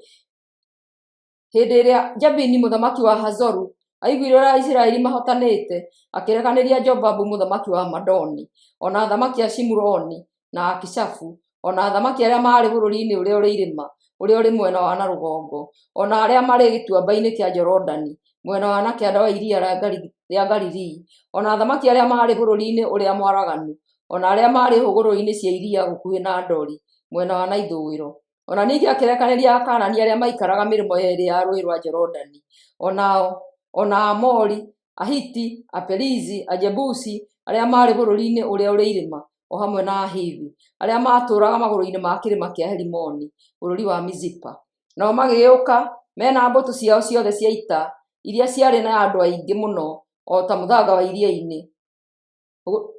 Hĩndĩ ĩrĩa Jabini mũthamaki wa Hazoru aiguire ũrĩa Aisiraeli mahotanĩte, akĩrekanĩria Jobabu mũthamaki wa Madoni, o na athamaki a Shimuroni na Akishafu, o na athamaki arĩa maarĩ bũrũri-inĩ ũrĩa ũrĩ irĩma ũrĩa ũrĩ mwena wa na rũgongo, o na arĩa marĩ gĩtuamba-inĩ kĩa Jorodani, mwena wa na kĩanda wa iria rĩa Galilii, o na athamaki arĩa maarĩ bũrũri-inĩ ũrĩa mwaraganu, o na arĩa maarĩ hũgũrũrũ-inĩ cia iria gũkuhĩ na Dori, mwena wa na ithũĩro. O na ningĩ akĩrekanĩria Akaanani arĩa maaikaraga mĩrĩmo yerĩ ya Rũũĩ rwa Jorodani, o nao, o na Aamori, Ahiti, Aperizi, Ajebusi arĩa maarĩ bũrũri-inĩ ũrĩa ũrĩ irĩma, o hamwe na Ahivi arĩa maatũũraga magũrũ-inĩ ma kĩrĩma kĩa Herimoni, bũrũri wa Mizipa. Nao magĩũka me na mbũtũ ciao ciothe cia ita, iria ciarĩ na andũ aingĩ mũno o ta mũthanga wa iria-inĩ,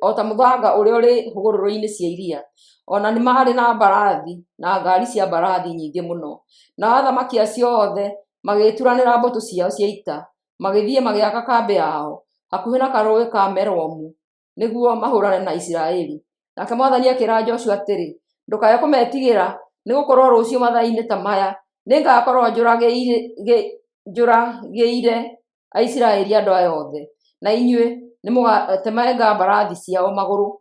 o ta mũthanga ũrĩa ũrĩ hũgũrũrũ-inĩ cia iria. O na nĩ maarĩ na mbarathi na ngaari cia mbarathi nyingĩ mũno. Nao athamaki acio othe magĩĩturanĩra mbũtũ ciao cia ita, magĩthiĩ magĩaka kambĩ yao hakuhĩ na karũũĩ ka Meromu nĩguo mahũũrane na Isiraeli. Nake mwathani akĩĩra Joshua atĩrĩ, Ndũkae kũmetigĩra, nĩ gũkorũo rũciũ mathaa-inĩ ta maya nĩngakorũo njũragĩire Aisiraeli andũ aya othe, na inyuĩ nĩmũgatemenga mbarathi ciao magũrũ,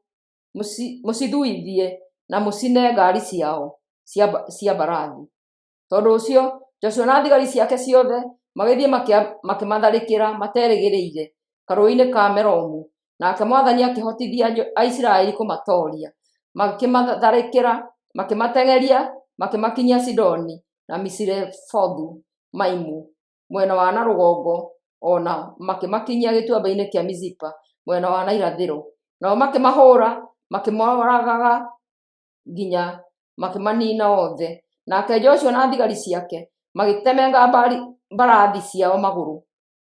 mũcithuithie, na mũcine ngaari ciao cia mbarathi. Tondũ ũcio Joshua na thigari ciake ciothe magĩthiĩ makĩmatharĩkĩra materĩgĩrĩire karũũĩ-inĩ ka Meromu, nake mwathani akĩhotithia Aisiraeli kũmatooria. Makĩmatharĩkĩra, makĩmateng'eria, makĩmakinyia Sidoni na Misirefothu-Maimu mwena wa na rũgongo, o na makĩmakinyia gĩtuamba-inĩ kĩa Mizipa mwena wa na irathĩro. Nao makĩmahũũra, makĩmooragaga nginya makĩmaniina othe. Nake Joshua na thigari ciake magĩtemenga mbarathi ciao magũrũ,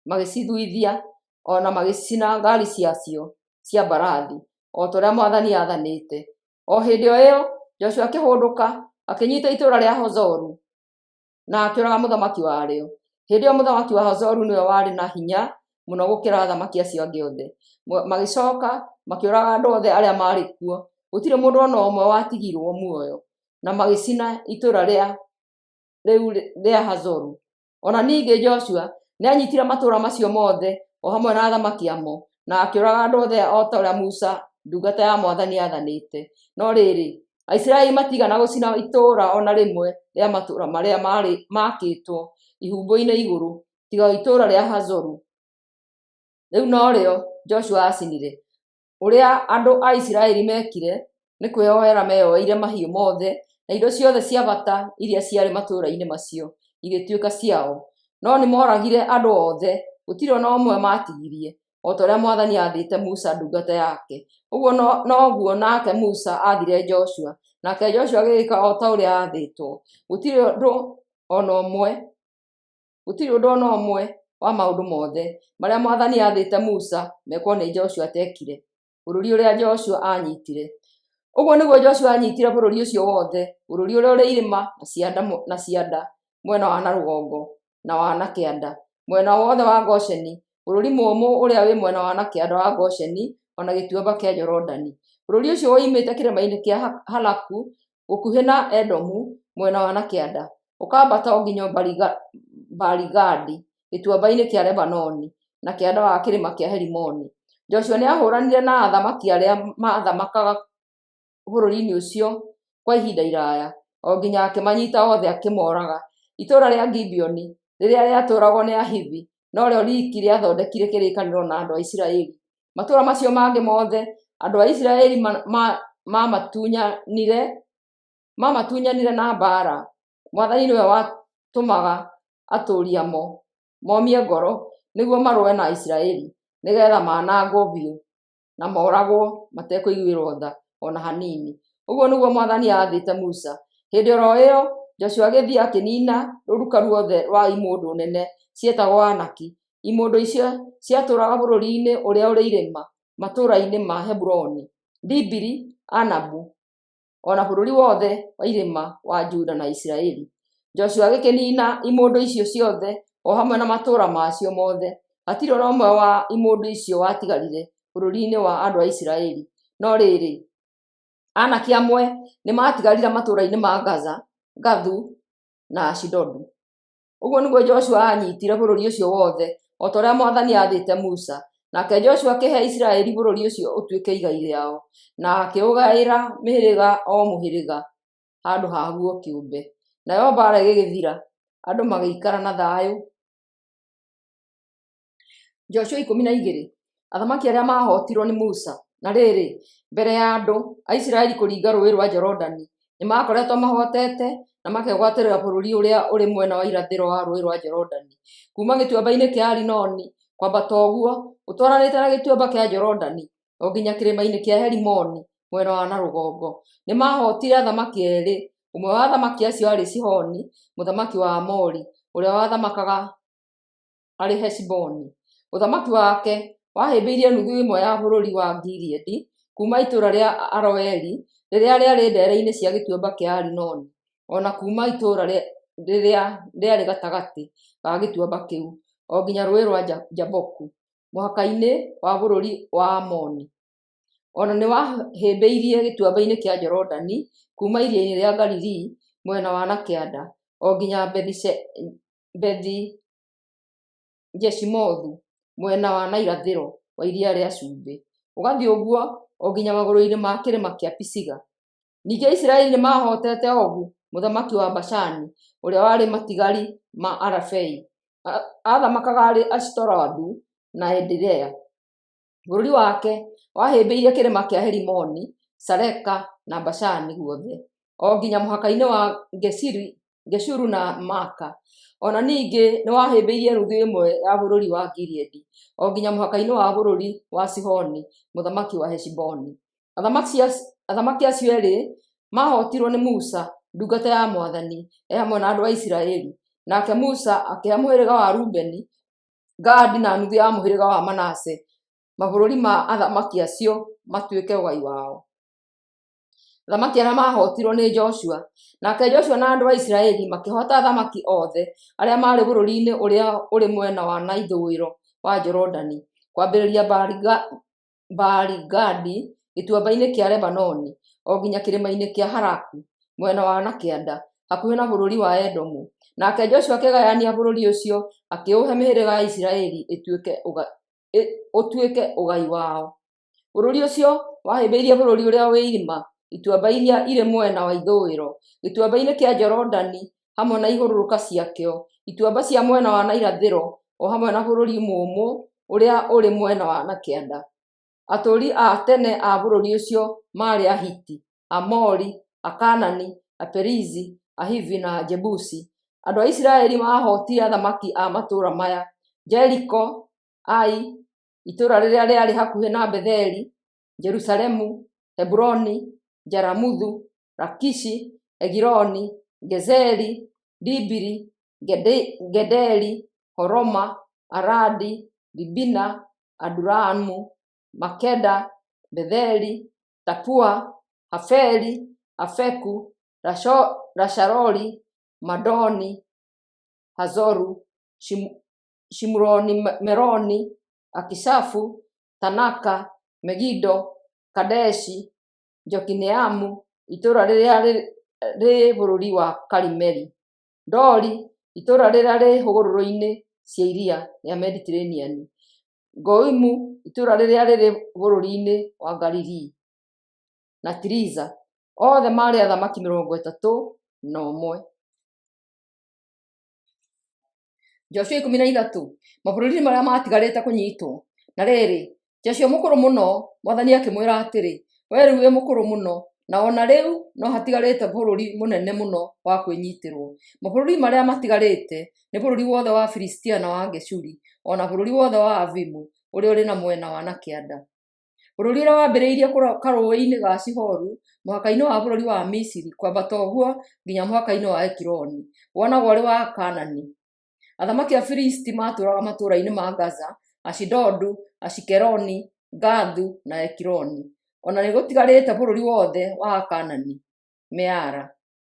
magĩcithuithia, o na magĩcina ngaari ciacio cia mbarathi, o ta ũrĩa mwathani aathanĩte. O hĩndĩ o ĩyo Joshua akĩhũndũka, akĩnyiita itũũra rĩa Hazoru na akĩũraga mũthamaki warĩo. Hĩndĩ ĩyo mũthamaki wa Hazoru nĩwe warĩ na hinya mũno gũkĩra athamaki acio angĩ othe. Magĩcoka makĩũraga andũ othe arĩa maarĩ kuo, gũtirĩ mũndũ o na ũmwe watigirwo muoyo, na magĩcina itũũra rĩu rĩa Hazoru. O na ningĩ Joshua nĩanyiitire matũũra macio mothe o hamwe na athamaki amo, na akĩũraga andũ othe o ta ũrĩa Musa ndungata ya mwathani aathanĩte. No rĩrĩ, Aisiraeli matiigana gũcina itũũra o na rĩmwe rĩa matũũra marĩa maakĩtwo ihumbu-inĩ igũrũ, tiga o itũũra rĩa Hazoru. Rĩu norĩo Joshua aacinire. Ũrĩa andũ a Isiraeli meekire nĩ kwĩyoera meeyoeire mahiũ mothe na indo ciothe cia bata iria ciarĩ matũũra-inĩ macio igĩtuĩka ciao. No nĩmooragire andũ othe, gũtirĩ o na ũmwe maatigirie, o ta ũrĩa mwathani aathĩte Musa ndungata yake. Ũguo noguo nake Musa aathire Joshua, nake Joshua agĩĩka o ta ũrĩa aathĩtwo. Gũtirĩ ũndũ o na ũmwe Gũtirĩ ũndũ o na ũmwe wa maũndũ mothe marĩa mwathani aathĩte Musa mekwo nĩ Joshua atekire. Bũrũri ũrĩa Joshua aanyiitire. Ũguo nĩguo Joshua aanyiitire bũrũri ũcio wothe, bũrũri ũrĩa ũrĩ irĩma na cianda mwena wa na rũgongo na wa na kĩanda, mwena wothe wa Gosheni, bũrũri mũũmũ ũrĩa wĩ mwena wa na kĩanda wa Gosheni, o na gĩtuamba kĩa Jorodani. Bũrũri ũcio woimĩte kĩrĩma-inĩ kĩa Halaku gũkuhĩ na Edomu mwena wa na kĩanda, ũkambata o nginya Baali-Gadi gĩtuamba-inĩ kĩa Lebanoni, na kĩanda wa kĩrĩma kĩa Herimoni. Joshua nĩahũũranire na athamaki arĩa maathamakaga bũrũri-inĩ ũcio kwa ihinda iraya, o nginya akĩmanyiita othe akĩmooraga. Itũũra rĩa Gibeoni, rĩrĩa rĩatũũragwo nĩ Ahivi, norĩo riiki rĩathondekire kĩrĩkanĩro na andũ a Isiraeli. Matũũra macio mangĩ mothe andũ a Isiraeli maamatunyanire na mbaara. Mwathani nĩwe watũmaga atũũri amo momie ngoro nĩguo marũe na Isiraeli, nĩgeetha manangwo biũ na mooragwo matekũiguĩrwo tha o na hanini. Ũguo nĩguo mwathani aathĩte Musa. Hĩndĩ o ro ĩyo Joshua agĩthiĩ akĩniina rũruka ruothe rwa imũndũ nene cietagwo Anaki. Imũndũ icio ciatũũraga bũrũri-inĩ ũrĩa ũrĩ irĩma, matũũra-inĩ ma Hebironi, Dibiri, Anabu, o na bũrũri wothe wa irĩma wa Juda na Isiraeli. Joshua agĩkĩniina imũndũ icio ciothe o hamwe na matũũra macio mothe. Hatirĩ o na ũmwe wa imũndũ icio watigarire bũrũri-inĩ wa andũ a Isiraeli. No rĩrĩ, Anaki amwe nĩmatigarire matũũra-inĩ ma Gaza, Gathu, na Ashidodu. Ũguo nĩguo Joshua aanyiitire bũrũri ũcio wothe, o ta ũrĩa mwathani aathĩte Musa. Nake Joshua akĩhe Isiraeli bũrũri ũcio ũtuĩke igai rĩao, na akĩũgaĩra mĩhĩrĩga o mũhĩrĩga handũ haguo kĩũmbe. Nayo mbaara ĩgĩgĩthira, andũ magĩikara na thayũ. Joshua 12. Athamaki arĩa maahootirwo nĩ Musa. Na rĩrĩ, mbere ya andũ a Isiraeli kũringa Rũũĩ rwa Jorodani, nĩmakoretwo mahootete na makegwatĩrĩra bũrũri ũrĩa ũrĩ mwena wa irathĩro wa Rũũĩ rwa Jorodani, kuuma gĩtuamba-inĩ kĩa Arinoni kwambata ũguo ũtwaranĩte na gĩtuamba kĩa Jorodani o nginya kĩrĩma-inĩ kĩa Herimoni mwena wa na rũgongo. Nĩmahootire athamaki eerĩ. Ũmwe wa athamaki acio aarĩ Sihoni mũthamaki wa Aamori, ũrĩa wathamakaga arĩ Heshiboni. Ũthamaki wake wahĩmbĩirie nuthu ĩmwe ya bũrũri wa Gileadi, kuuma itũũra rĩa Aroeri rĩrĩa rĩarĩ ndeere-inĩ cia gĩtuamba kĩa Arinoni, o na kuuma itũũra rĩrĩa rĩarĩ gatagatĩ ga gĩtuamba kĩu, o nginya Rũũĩ rwa Jaboku, mũhaka-inĩ wa bũrũri wa Aamoni. O na nĩwahĩmbĩirie gĩtuamba-inĩ kĩa Jorodani, kuuma iria-inĩ rĩa Galili mwena wa na kĩanda, o nginya Bethi-Jeshimothu mwena wa na irathĩro wa Iria rĩa Cumbĩ, ũgathiĩ ũguo o nginya magũrũ-inĩ ma kĩrĩma kĩa Pisiga. Ningĩ Isiraeli nĩmahootete Ogu mũthamaki wa Bashani, ũrĩa warĩ matigari ma Arafai. Aathamakaga arĩ Ashitorathu na Edirei. Bũrũri wake wahĩmbĩirie kĩrĩma kĩa Herimoni, Saleka, na Bashani guothe, o nginya mũhaka-inĩ wa Geshuru na Maaka. O na ningĩ nĩwahĩmbĩirie nuthu ĩmwe ya bũrũri wa Gileadi, o nginya mũhaka-inĩ wa bũrũri wa Sihoni mũthamaki wa Heshiboni. Athamaki acio eerĩ maahootirwo nĩ Musa ndungata ya mwathani e hamwe na andũ a Isiraeli. Nake Musa akĩhe mũhĩrĩga wa Rubeni, Gadi na nuthu ya mũhĩrĩga wa Manase. mabũrũri ma athamaki acio matuĩke ũgai wao. Athamaki arĩa maahootirwo nĩ Joshua. Nake Joshua na andũ a Isiraeli makĩhoota athamaki othe arĩa maarĩ bũrũri-inĩ ũrĩa ũrĩ mwena wa na ithũĩro wa Jorodani, kwambĩrĩria Baali-Gadi gĩtuamba-inĩ kĩa Lebanoni, o nginya kĩrĩma-inĩ kĩa Halaku mwena wa na kĩanda, hakuhĩ na bũrũri wa Edomu. Nake Joshua akĩgayania bũrũri ũcio, akĩũhe mĩhĩrĩga ya Isiraeli ũtuĩke ũgai wao. Bũrũri ũcio wahĩmbĩirie bũrũri ũrĩa wĩ irĩma, ituamba iria irĩ mwena wa ithũĩro, gĩtuamba-inĩ kĩa Jorodani hamwe na ihũrũrũka ciakĩo, ituamba cia mwena wa na irathĩro, o hamwe na bũrũri mũũmũ ũrĩa ũrĩ mwena wa na kĩanda. Atũũri a tene a bũrũri ũcio maarĩ Ahiti, Aamori, Akaanani, Aperizi, Ahivi na Ajebusi. Andũ a Isiraeli maahootire athamaki a matũũra maya: Jeriko, Ai, itũũra rĩrĩa rĩarĩ hakuhĩ na Betheli, Jerusalemu, Heburoni, Jaramuthu, Lakishi, Egiloni, Gezeri, Dibiri, Gederi, Horoma, Aradi, Libina, Adulamu, Makeda, Betheli, Tapua, Haferi, Afeku, Lasharoni, Madoni, Hazoru, Shimuroni-Meroni, Akishafu, Tanaka, Megido, Kadeshi, Jokineamu, itũũra rĩrĩa rĩ bũrũri wa Karimeli, Dori, itũũra rĩrĩa rĩ hũgũrũrũ-inĩ cia Iria rĩa Mediteraneani, Goimu, itũũra rĩrĩa rĩrĩ bũrũri-inĩ wa Galili, na Tiriza. Othe maarĩ athamaki 31. Joshua 13. Mabũrũri marĩa maatigarĩte kũnyiitwo. Na rĩrĩ, Joshua mũkũrũ mũno, Mwathani akĩmwĩra atĩrĩ, Wee rĩu wĩ mũkũrũ mũno, na o na rĩu no hatigarĩte bũrũri mũnene mũno wa kwĩnyiitĩrwo. Mabũrũri marĩa matigarĩte nĩ bũrũri wothe wa Filistia na wa Geshuri, o na bũrũri wothe wa Avimu ũrĩa ũrĩ na mwena wa na kĩanda. Bũrũri ũrĩa wambĩrĩirie karũũĩ-inĩ ga Shihoru, mũhaka-inĩ wa bũrũri wa Misiri, kwambata ũguo nginya mũhaka-inĩ wa Ekironi, wonagwo ũrĩ wa Akaanani. Athamaki a Filisti maatũũraga matũũra-inĩ ma Gaza, Ashidodu, Ashikeloni, Gathu, na Ekironi. O na nĩgũtigarĩte bũrũri wothe wa Akaanani, Meara.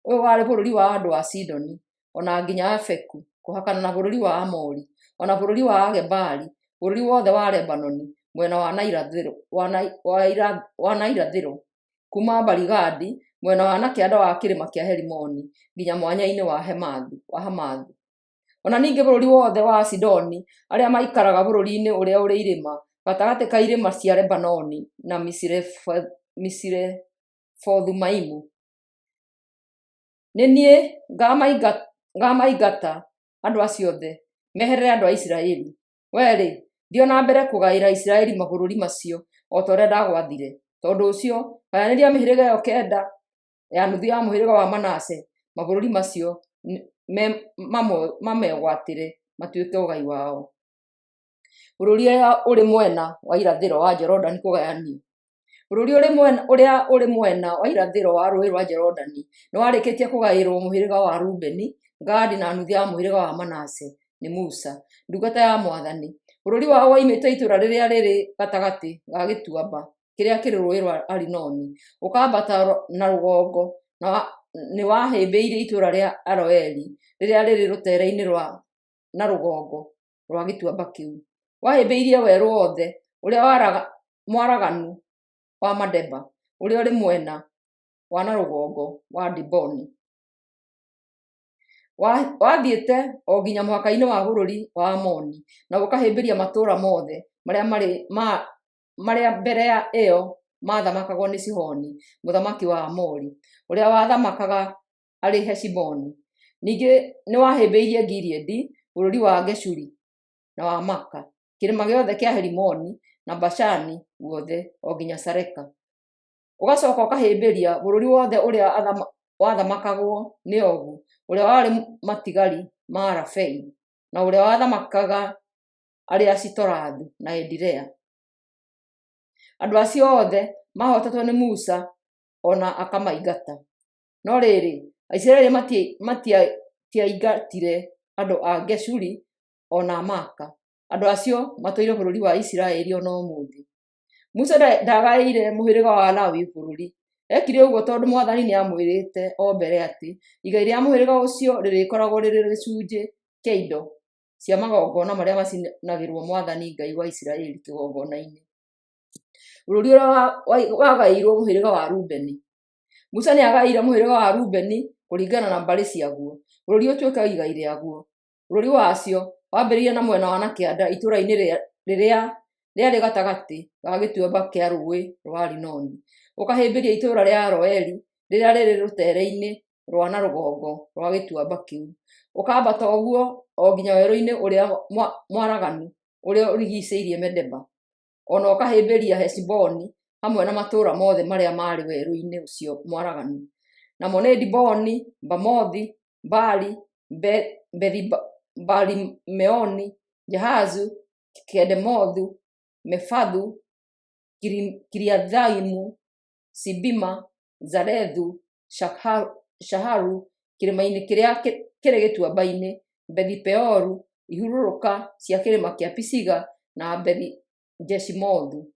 Ũyũ warĩ bũrũri wa andũ a Sidoni, o na nginya Afeku, kũhakana na bũrũri wa Aamori, o na bũrũri wa Agebali, bũrũri wothe wa Lebanoni, mwena wa na irathĩro, kuuma Baali-Gadi, mwena wa na kĩanda wa kĩrĩma kĩa Herimoni, nginya mwanya-inĩ wa Hamathu. O na ningĩ bũrũri wothe wa Asidoni arĩa maikaraga bũrũri-inĩ ũrĩa ũrĩ irĩma, gatagatĩ ka irĩma cia Lebanoni na Misirefothu-Maimu. Nĩ niĩ ngaamaingata andũ acio othe, meherere andũ a Isiraeli. Wee-rĩ, thiĩ o na mbere kũgaĩra Isiraeli mabũrũri macio o ta ũrĩa ndagwathire. Tondũ ũcio, gayanĩria mĩhĩrĩga ĩyo kenda ya nuthu ya mũhĩrĩga wa Manase mabũrũri macio mamegwatĩre matuĩke ũgai wao. Bũrũri ũrĩa ũrĩ mwena wa irathĩro wa Jorodani kũgayanio. Bũrũri ũrĩa ũrĩ mwena wa irathĩro wa rũũĩ rwa Jorodani nĩwarĩkĩtie kũgaĩrwo mũhĩrĩga wa Rubeni, Gadi na nuthu ya mũhĩrĩga wa Manase nĩ Musa, ndungata ya Mwathani. Bũrũri wao woimĩte itũũra rĩrĩa rĩrĩ gatagatĩ ga gĩtuamba kĩrĩa kĩrĩ rũũĩ rwa Arinoni, ũkambata na rũgongo, nĩwahĩmbĩirie itũũra rĩa Aroeri rĩrĩa rĩrĩ rũteere-inĩ rwa na rũgongo rwa gĩtuamba kĩu. Wahĩmbĩirie werũ wothe ũrĩa mwaraganu wa Medeba, ũrĩa ũrĩ mwena wa na rũgongo wa Diboni. Wathiĩte o nginya mũhaka-inĩ wa bũrũri wa Amoni, na ũkahĩmbĩria matũũra mothe marĩa mbere ĩyo maathamakagwo nĩ Sihoni mũthamaki wa Aamori, ũrĩa wathamakaga arĩ Heshiboni. Ningĩ nĩwahĩmbĩirie Gileadi, bũrũri wa Geshuri na wa Maaka, kĩrĩma gĩothe kĩa Herimoni, na Bashani guothe o nginya Saleka. Ũgacooka ũkahĩmbĩria bũrũri wothe ũrĩa wathamakagwo nĩ Ogu, ũrĩa warĩ matigari ma Arafai, na ũrĩa wathamakaga arĩ Ashitorathu na Edirei. Andũ acio othe maahootetwo nĩ Musa o na akamaingata. No rĩrĩ, Aisiraeli matiaingatire andũ a Geshuri o na Maaka. Andũ acio matũire bũrũri wa Isiraeli o na ũmũthĩ. Musa ndagaĩire mũhĩrĩga wa Lawi bũrũri. Eekire ũguo tondũ mwathani nĩamwĩrĩte o mbere atĩ igai rĩa mũhĩrĩga ũcio rĩrĩkoragwo rĩrĩ gĩcunjĩ kĩa indo cia magongona marĩa macinagĩrwo mwathani Ngai wa Isiraeli kĩgongona-inĩ. Bũrũri ũrĩa wagaĩirwo mũhĩrĩga wa Rubeni. Musa nĩagaĩire mũhĩrĩga wa Rubeni kũringana na mbarĩ ciaguo, bũrũri ũtuĩke igai rĩaguo. Bũrũri wacio wambĩrĩirie na mwena wa na kĩanda itũũra-inĩ rĩrĩa rĩarĩ gatagatĩ ga gĩtuamba kĩa rũũĩ rwa Arinoni, ũkahĩmbĩria itũũra rĩa Aroeri rĩrĩa rĩrĩ rũteere-inĩ rwa na rũgongo rwa gĩtuamba kĩu, ũkambata ũguo o nginya werũ-inĩ ũrĩa mwaraganu ũrĩa ũrigiicĩirie Medeba, o na ũkahĩmbĩria Heshiboni hamwe na matũũra mothe marĩa maarĩ werũ-inĩ ũcio mwaraganu, namo nĩ Diboni, Bamothi, Baali, Bethi-Baali-Meoni, Jahazu, Kedemothu, Mefathu, Kiriathaimu, Sibima, Zarethu, Shaharu, kĩrĩma-inĩ kĩrĩa kĩrĩ gĩtuamba-inĩ, Bethi-Peoru, ihurũrũka cia kĩrĩma kĩa Pisiga, na Bethi-Jeshimothu.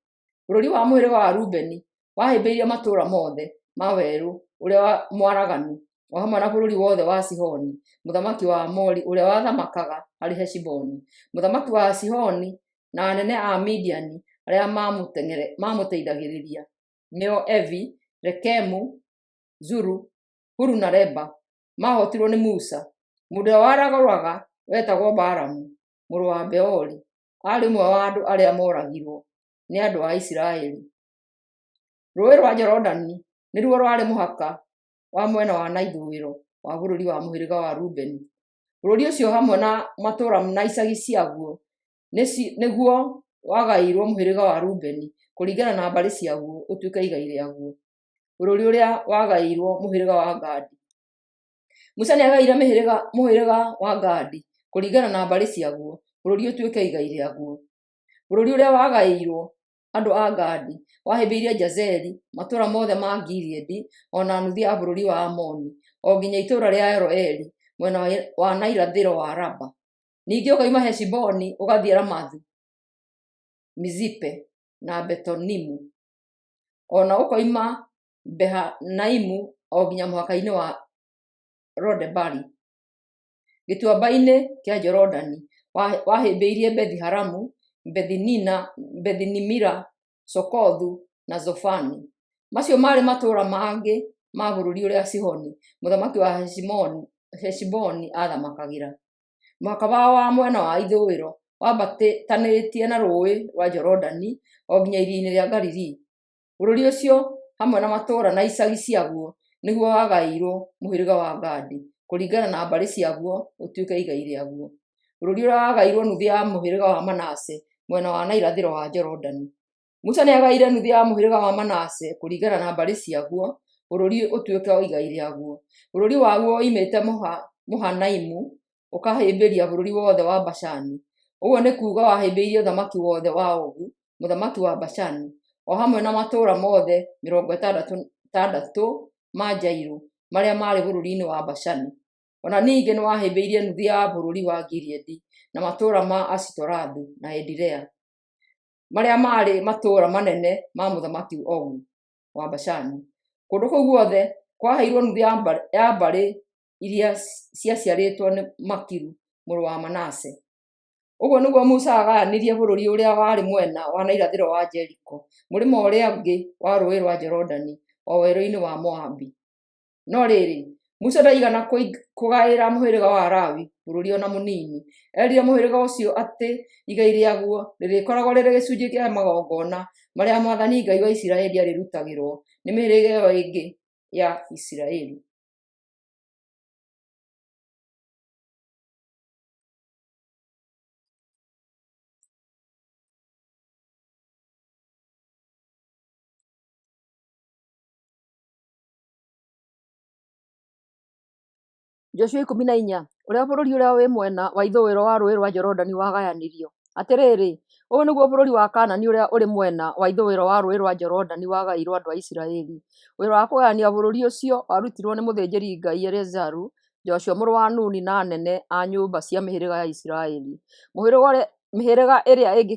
Bũrũri wa mũhĩrĩga wa Rubeni wahĩmbĩirie matũũra mothe ma werũ ũrĩa mwaraganu, o hamwe na bũrũri wothe wa Sihoni, mũthamaki wa Aamori ũrĩa wathamakaga harĩ Heshiboni. Mũthamaki wa Sihoni na anene a Midiani arĩa maamũteithagĩrĩria, nĩo Evi, Rekemu, Zuru, Huru na Reba, maahootirwo nĩ Musa. Mũndũ ũrĩa waragũraga wetagwo Balamu mũrũ wa Beori aarĩ ũmwe wa andũ arĩa mooragirwo nĩ andũ a Isiraeli. Rũũĩ rwa Jorodani nĩruo rwarĩ mũhaka wa mwena wa na ithũĩro wa bũrũri wa mũhĩrĩga wa Rubeni. Bũrũri ũcio hamwe na matũũra na icagi ciaguo nĩguo wagaĩirwo mũhĩrĩga wa Rubeni kũringana na mbarĩ ciaguo ũtuĩke igai rĩaguo. Bũrũri ũrĩa wagaĩirwo mũhĩrĩga wa Gadi. Musa nĩagaĩire mũhĩrĩga wa Gadi kũringana na mbarĩ ciaguo bũrũri ũtuĩke igai rĩaguo. Bũrũri ũrĩa wagaĩirwo andũ a Gadi wahĩmbĩirie Jazeri, matũũra mothe ma Gileadi, o na nuthu ya bũrũri wa Amoni, o nginya itũũra rĩa Aroeri mwena wa na irathĩro wa Raba. Ningĩ ũkoima Heshiboni ũgathiĩ Ramathu Mizipe na Betonimu, o na ũkoima Behanaimu o nginya mũhaka-inĩ wa Lodebari. Gĩtuamba-inĩ kĩa Jorodani wahĩmbĩirie Bethi-Haramu, Bethi-Nimira, Sokothu na Zofani. Macio maarĩ matũũra mangĩ ma bũrũri ũrĩa Sihoni mũthamaki wa Heshiboni aathamakagĩra. Mũhaka wao wa mwena wa ithũĩro wambatĩtanĩtie na rũũĩ rwa Jorodani o nginya iria-inĩ rĩa Galili. Bũrũri ũcio hamwe na matũũra na icagi ciaguo nĩguo wagaĩirwo mũhĩrĩga wa Gadi kũringana na mbarĩ ciaguo ũtuĩke igai rĩaguo. Bũrũri ũrĩa wagaĩirwo nuthu ya mũhĩrĩga wa Manase mwena wa na irathĩro wa Jorodani. Musa nĩagaĩire nuthu ya mũhĩrĩga wa Manase kũringana na mbarĩ ciaguo bũrũri ũtuĩke igai rĩaguo. Bũrũri waguo woimĩte Mahanaimu ũkahĩmbĩria bũrũri wothe wa Bashani. Ũguo nĩ kuuga wahĩmbĩirie ũthamaki wothe wa Ogu mũthamaki wa Bashani, o hamwe na matũũra mothe 66 ma Jairũ marĩa maarĩ bũrũri-inĩ wa Bashani. O na ningĩ nĩwahĩmbĩirie nuthu ya bũrũri wa Gileadi na matũũra ma Ashitorathu na Edirei, marĩa maarĩ matũũra manene ma mũthamaki Ogu wa Bashani. Kũndũ kũu guothe kwaheirwo nuthu ya mbarĩ iria ciaciarĩtwo nĩ Makiru mũrũ wa Manase. Ũguo nĩguo Musa aagayanirie bũrũri ũrĩa warĩ mwena wa na irathĩro wa Jeriko, mũrĩmo ũrĩa ũngĩ wa rũũĩ rwa Jorodani, o werũ-inĩ wa Moabi. No rĩrĩ, Musa ndaigana kũgaĩra mũhĩrĩga wa Lawi bũrũri o na mũnini. Eerire mũhĩrĩga ũcio atĩ igai rĩaguo rĩrĩkoragwo rĩrĩ gĩcunjĩ kĩa magongona marĩa mwathani Ngai wa Isiraeli arĩrutagĩrwo nĩ mĩhĩrĩga ĩyo ĩngĩ ya Isiraeli. Joshua 14, ũrĩa bũrũri ũrĩa wĩ mwena wa ithũĩro wa rũũĩ rwa Jorodani wagayanirio. Atĩrĩrĩ, ũyũ nĩguo bũrũri wa Kaanani ũrĩa ũrĩ mwena wa ithũĩro wa rũũĩ rwa Jorodani wagaĩirwo andũ a Isiraeli. Wĩra wa kũgayania bũrũri ũcio warutirwo nĩ mũthĩnjĩri-Ngai Eleazaru, Joshua mũrũ wa Nuni na anene a nyũmba cia mĩhĩrĩga ya Isiraeli. Mũhĩrĩga Mĩhĩrĩga ĩrĩa ĩngĩ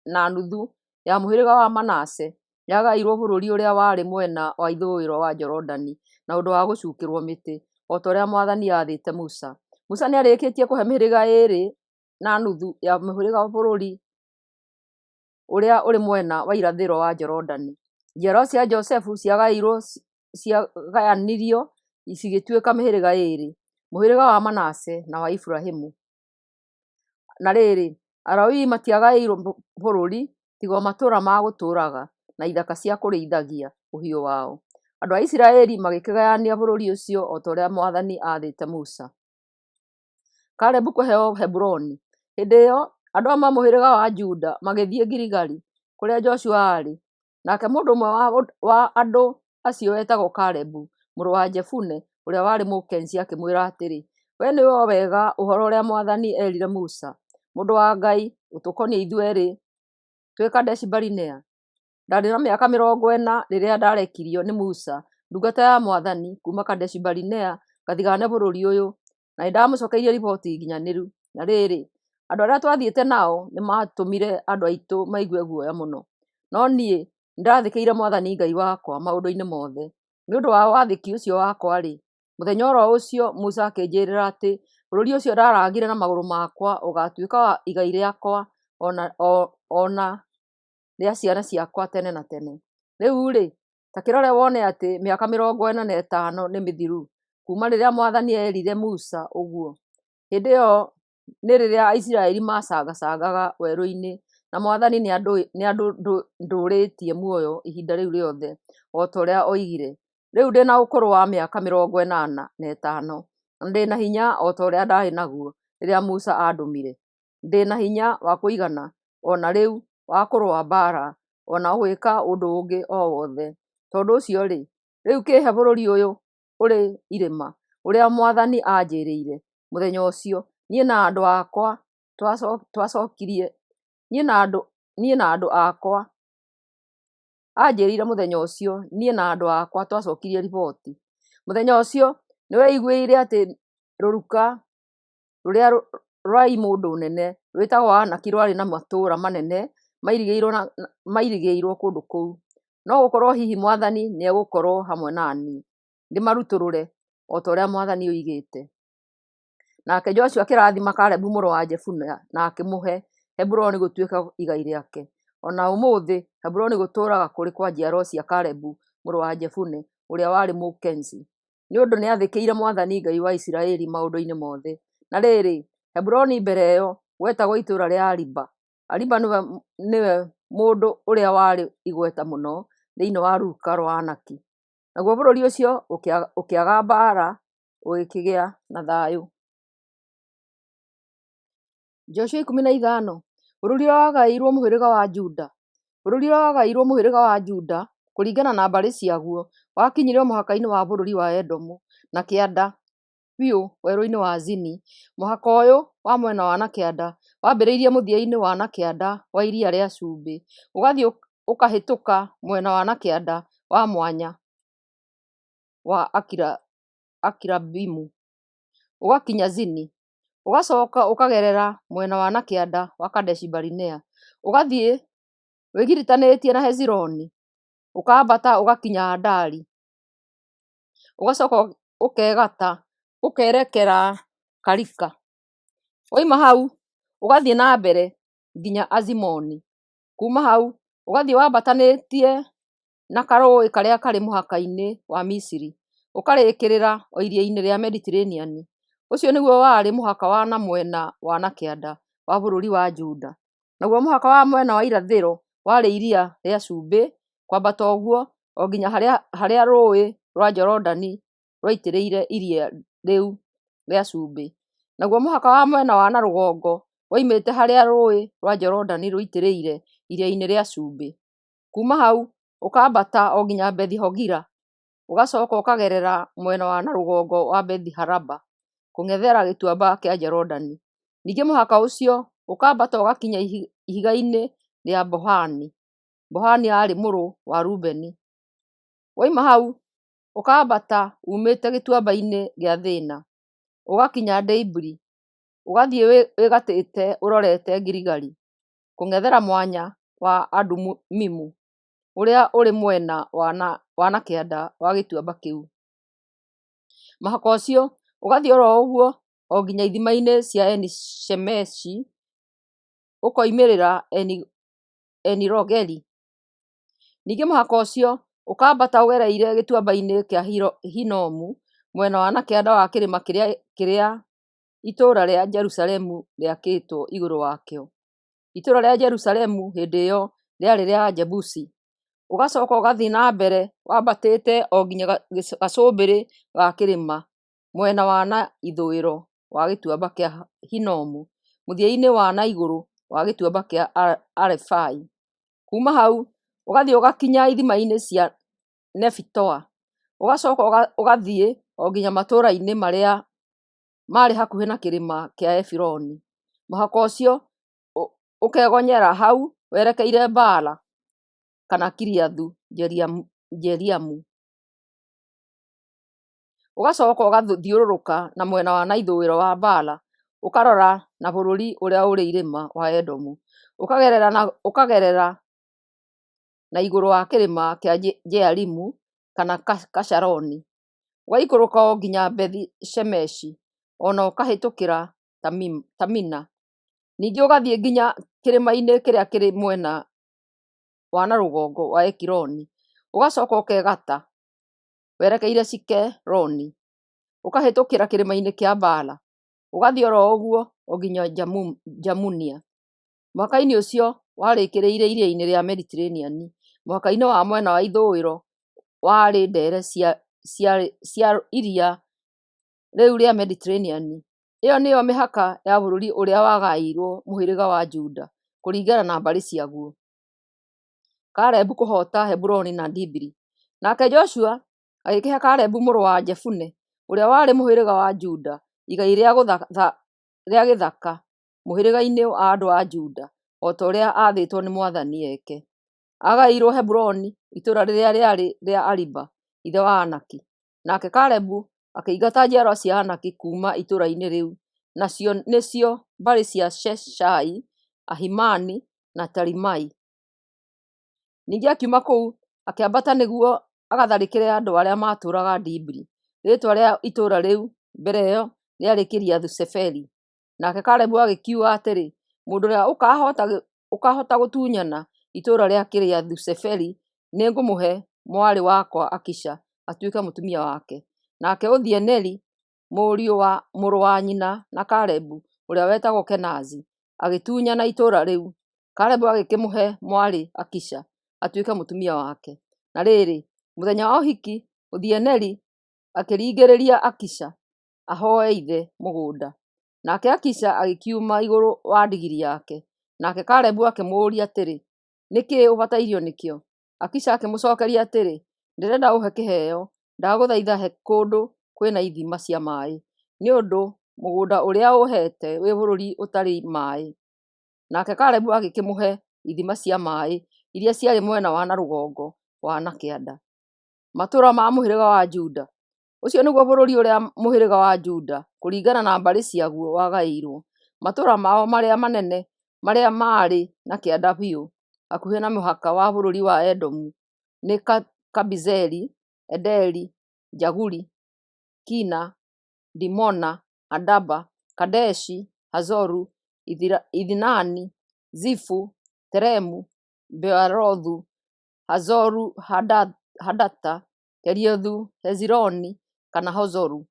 9.5 ya mũhĩrĩga wa Manase yagaĩirũo bũrũri ũrĩa warĩ mwena wa ithũĩro wa Jorodani na ũndũ wa gũcuukĩrũo mĩtĩ, o ta ũrĩa Mwathani aathĩte Musa. Musa nĩarĩkĩtie kũhe mĩhĩrĩga 2.5 ya mũhĩrĩga bũrũri ũrĩa ũrĩ mwena wa irathĩro wa Jorodani. Njiarwa cia Josefu ciagayanirio cigĩtuĩka mĩhĩrĩga ĩĩrĩ, mũhĩrĩga wa Manase na wa Efiraimu. Na rĩrĩ, Alawii matiagaĩirwo bũrũri tiga o matũũra ma gũtũũraga, na ithaka cia kũrĩithagia ũhiũ wao. Andũ a Isiraeli magĩkĩgayania bũrũri ũcio o ta ũrĩa mwathani aathĩte Musa. Kalebu kũheo Heburoni. Hĩndĩ ĩyo andũ amwe a mũhĩrĩga wa Juda magĩthiĩ Giligali, kũrĩa Joshua aarĩ. Nake mũndũ ũmwe wa andũ acio wetagwo Kalebu mũrũ wa Jefune, ũrĩa warĩ Mũkenizi, akĩmwĩra atĩrĩ, “Wee nĩũũĩ wega ũhoro ũrĩa mwathani eerire Musa, mũndũ wa Ngai, ũtũkoniĩ ithuerĩ twĩ Kadeshi-Barinea. Ndaarĩ na mĩaka 40 rĩrĩa ndarekirio nĩ Musa ndungata ya mwathani kuuma Kadeshi-Barinea ngathigaane bũrũri ũyũ, na nĩndamũcookeirie riboti nginyanĩru. Na rĩrĩ, andũ arĩa twathiĩte nao nĩmatũmire andũ aitũ maigue guoya mũno. No niĩ nĩndathĩkĩire Mwathani Ngai wakwa maũndũ-inĩ mothe. Nĩ ũndũ wa wathĩki ũcio wakwa-rĩ, mũthenya o ro ũcio Musa akĩnjĩĩra atĩ bũrũri ũcio ndarangire na magũrũ makwa ũgaatuĩka igai rĩakwa o na rĩa ciana ciakwa tene na tene. Rĩu-rĩ, ta kĩrore wone atĩ mĩaka 45 nĩ mĩthiru kuuma rĩrĩa Mwathani eerire Musa ũguo. Hĩndĩ ĩyo nĩ rĩrĩa Aisiraeli macangacangaga werũ-inĩ, na Mwathani nĩandũũrĩtie muoyo ihinda rĩu rĩothe, o ta ũrĩa oigire. Rĩu ndĩ na ũkũrũ wa mĩaka 85, na ndĩ na hinya o ta ũrĩa ndaarĩ naguo rĩrĩa Musa aandũmire. Ndĩ na hinya wa kũigana o na rĩu wa kũrũa mbaara, o na gwĩka ũndũ ũngĩ o wothe. Tondũ ũcio-rĩ, rĩu kĩĩhe bũrũri ũyũ ũrĩ irĩma, ũrĩa Mwathani aanjĩĩrire mũthenya ũcio niĩ na andũ akwa twacookirie niĩ na andũ niĩ na andũ akwa aanjĩrire mũthenya ũcio niĩ na andũ akwa twacookirie riboti. Mũthenya ũcio nĩweiguĩrĩire atĩ rũruka rũrĩa rwa imũndũ nene rwĩtagwo Anaki rwarĩ na matũũra manene mairigĩirwo kũndũ kũu. No gũkorwo hihi Mwathani nĩegũkorwo hamwe na niĩ, ndĩmarutũrũre, o ta ũrĩa Mwathani oigĩte. Nake Joshua akĩrathima Kalebu mũrũ wa Jefune na akĩmũhe Heburoni gũtuĩke igai rĩake. O na ũmũthĩ Heburoni gũtũũraga kũrĩ kwa njiaro cia Kalebu mũrũ wa Jefune ũrĩa warĩ Mũkenizi, nĩ ũndũ nĩathĩkĩire Mwathani Ngai wa Isiraeli maũndũ-inĩ mothe. Na rĩrĩ, Heburoni mbere ĩyo gwetagwo itũũra rĩa Ariba. Ariba nĩwe mũndũ ũrĩa warĩ igweta mũno thĩinĩ wa rũruka rwa Anaki. Naguo bũrũri ũcio ũkĩaga mbaara, ũgĩkĩgĩa na thayũ. Joshua 15. Bũrũri ũrĩa wagaĩirwo mũhĩrĩga wa Juda. Bũrũri ũrĩa wagaĩirwo mũhĩrĩga wa Juda kũringana na mbarĩ ciaguo wakinyire o mũhaka-inĩ wa bũrũri wa Edomu na kĩanda biũ werũ-inĩ wa Zini. Mũhaka ũyũ wa mwena wa na kĩanda wambĩrĩirie mũthia-inĩ wa na kĩanda wa Iria rĩa Cumbĩ, ũgathiĩ ũkahĩtũka mwena wa na kĩanda wa Mwanya wa Akirabimu, ũgakinya Zini, ũgacoka ũkagerera mwena wa na kĩanda wa Kadeshi-Barinea, ũgathiĩ wĩgiritanĩtie na Hezironi, ũkambata ũgakinya Adari, ũgacoka ũkegata ũkerekera Karika. Woima hau ũgathiĩ na mbere nginya Azimoni. Kuuma hau ũgathiĩ wambatanĩtie na karũũĩ karĩa karĩ mũhaka-inĩ wa Misiri, ũkarĩkĩrĩra o iria-inĩ rĩa Mediteraneani. Ũcio nĩguo warĩ mũhaka wa na mwena wa na kĩanda wa bũrũri wa Juda. Naguo mũhaka wa mwena wa irathĩro warĩ Iria rĩa Cumbĩ, kwambata ũguo o nginya harĩa Rũũĩ rwa Jorodani rwaitĩrĩire iria rĩu rĩa Cumbĩ. Naguo mũhaka wa mwena wa na rũgongo woimĩte harĩa Rũũĩ rwa Jorodani rũitĩrĩire Iria-inĩ rĩa Cumbĩ. Kuuma hau ũkambata o nginya Bethi-Hogila, ũgacoka ũkagerera mwena wa na rũgongo wa Bethi-Haraba, kũng'ethera Gĩtuamba kĩa Jorodani. Ningĩ mũhaka ũcio ũkambata ũgakinya ihiga-inĩ rĩa Bohani. Bohani aarĩ mũrũ wa Rubeni. Woima hau ũkambata uumĩte gĩtuamba-inĩ gĩa Thĩna, ũgakinya Debiri, Ũgathiĩ wĩgatĩte ũrorete Giligali, kũng'ethera Mwanya wa Adumimu, ũrĩa ũrĩ mwena wa na kĩanda wa gĩtuamba kĩu. Mũhaka ũcio ũgathiĩ o ro ũguo o nginya ithima-inĩ cia Eni-Shemeshi, ũkoimĩrĩra Eni-Rogeli. Ningĩ mũhaka ũcio ũkambata ũgereire gĩtuamba-inĩ kĩa Hinomu, mwena wa na kĩanda wa kĩrĩma kĩrĩa kĩrĩa itũũra rĩa Jerusalemu rĩakĩtwo igũrũ wakĩo. Itũũra rĩa Jerusalemu hĩndĩ ĩyo rĩarĩ rĩa Ajebusi. Ũgacoka ũgathiĩ na mbere wambatĩte o nginya gacũmbĩrĩ ga kĩrĩma mwena wa na ithũĩro wa gĩtuamba kĩa Hinomu, mũthia-inĩ wa na igũrũ wa gĩtuamba kĩa Arefai. Kuuma hau ũgathiĩ ũgakinya ithima-inĩ cia Nefitoa. Ũgacoka ũgathiĩ o nginya matũũra-inĩ marĩa marĩ hakuhĩ na kĩrĩma kĩa Efironi. Mũhaka ũcio ũkegonyera hau werekeire Baala kana Kiriathu-Jearimu. Ũgacoka ũgathiũrũrũka na mwena wa na ithũĩro wa Baala, ũkarora na bũrũri ũrĩa ũrĩ irĩma wa Edomu, ũkagerera na igũrũ wa kĩrĩma kĩa Jearimu kana Kashaloni, ũgaikũrũka o nginya Bethi-Shemeshi, o na ũkahĩtũkĩra Tamina. Ningĩ ũgathiĩ nginya kĩrĩma-inĩ kĩrĩa kĩrĩ mwena wa na rũgongo wa Ekironi, ũgacoka ũkegata werekeire Shikeroni, ũkahĩtũkĩra kĩrĩma-inĩ kĩa Baala, ũgathiĩ o ro ũguo o nginya Jamunia. Mũhaka-inĩ ũcio warĩkĩrĩire Iria-inĩ rĩa Mediteraniani. Mũhaka-inĩ wa mwena wa ithũĩro warĩ ndere cia iria rĩu rĩa Mediteraniani. Ĩyo nĩyo mĩhaka ya bũrũri ũrĩa wagaĩirwo mũhĩrĩga wa Juda kũringana na mbarĩ ciaguo. Kalebu kũhoota Heburoni na Dibiri. Nake Joshua agĩkĩhe Kalebu mũrũ wa Jefune, ũrĩa warĩ mũhĩrĩga wa Juda, igai rĩa gĩthaka mũhĩrĩga-inĩ wa andũ a Juda, o ta ũrĩa aathĩtwo nĩ mwathani eke. Aagaĩirwo Heburoni, itũũra rĩrĩa rĩarĩ rĩa Ariba, ithe wa Anaki. Nake Kalebu akĩingata njiarwa cia Anaki kuuma itũũra-inĩ rĩu, nacio nĩcio mbarĩ cia Sheshai, Ahimani, na Talimai. Ningĩ akiuma kũu akĩambata nĩguo agatharĩkĩre andũ arĩa maatũũraga Dibiri. Rĩĩtwa rĩa itũũra rĩu mbere ĩyo rĩarĩ Kiriathu-Seferi. Nake Kalebu agĩkiuga atĩrĩ, Mũndũ ũrĩa ũkaahota gũtunyana itũũra rĩa Kiriathu-Seferi, nĩngũmũhe mwarĩ wakwa Akisa atuĩke mũtumia wake. Nake Othieli, mũrũ wa nyina na Kalebu, ũrĩa wetagwo Kenazi, agĩtunyana itũũra rĩu. Kalebu agĩkĩmũhe mwarĩ Akisa atuĩke mũtumia wake. Na rĩrĩ, mũthenya wa ũhiki, Othieli akĩringĩrĩria Akisa ahooe ithe mũgũnda. Nake Akisa agĩkiuma igũrũ wa ndigiri yake. Nake Kalebu akĩmũũria atĩrĩ, Nĩ kĩĩ ũbatairio nĩkĩo? Akisa akĩmũcookeria atĩrĩ, Ndĩrenda ũhe kĩheo, ndagũthaitha he kũndũ kwĩ na ithima cia maaĩ, nĩ ũndũ mũgũnda ũrĩa ũũheete wĩ bũrũri ũtarĩ maaĩ. Nake Kalebu agĩkĩmũhe ithima cia maaĩ iria ciarĩ mwena wa na rũgongo wa na kĩanda. Matũũra ma mũhĩrĩga wa Juda. Ũcio nĩguo bũrũri ũrĩa mũhĩrĩga wa Juda kũringana na mbarĩ ciaguo wagaĩirwo. Matũũra mao marĩa manene marĩa maarĩ na kĩanda biũ hakuhĩ na mũhaka wa bũrũri wa Edomu nĩ Kabizeli, Ederi, Jaguri, Kina, Dimona, Adaba, Kadeshi, Hazoru, Ithinani, Zifu, Telemu, Beerothu, Hazoru-Hadata, Keriothu-Hezironi kana Hazoru,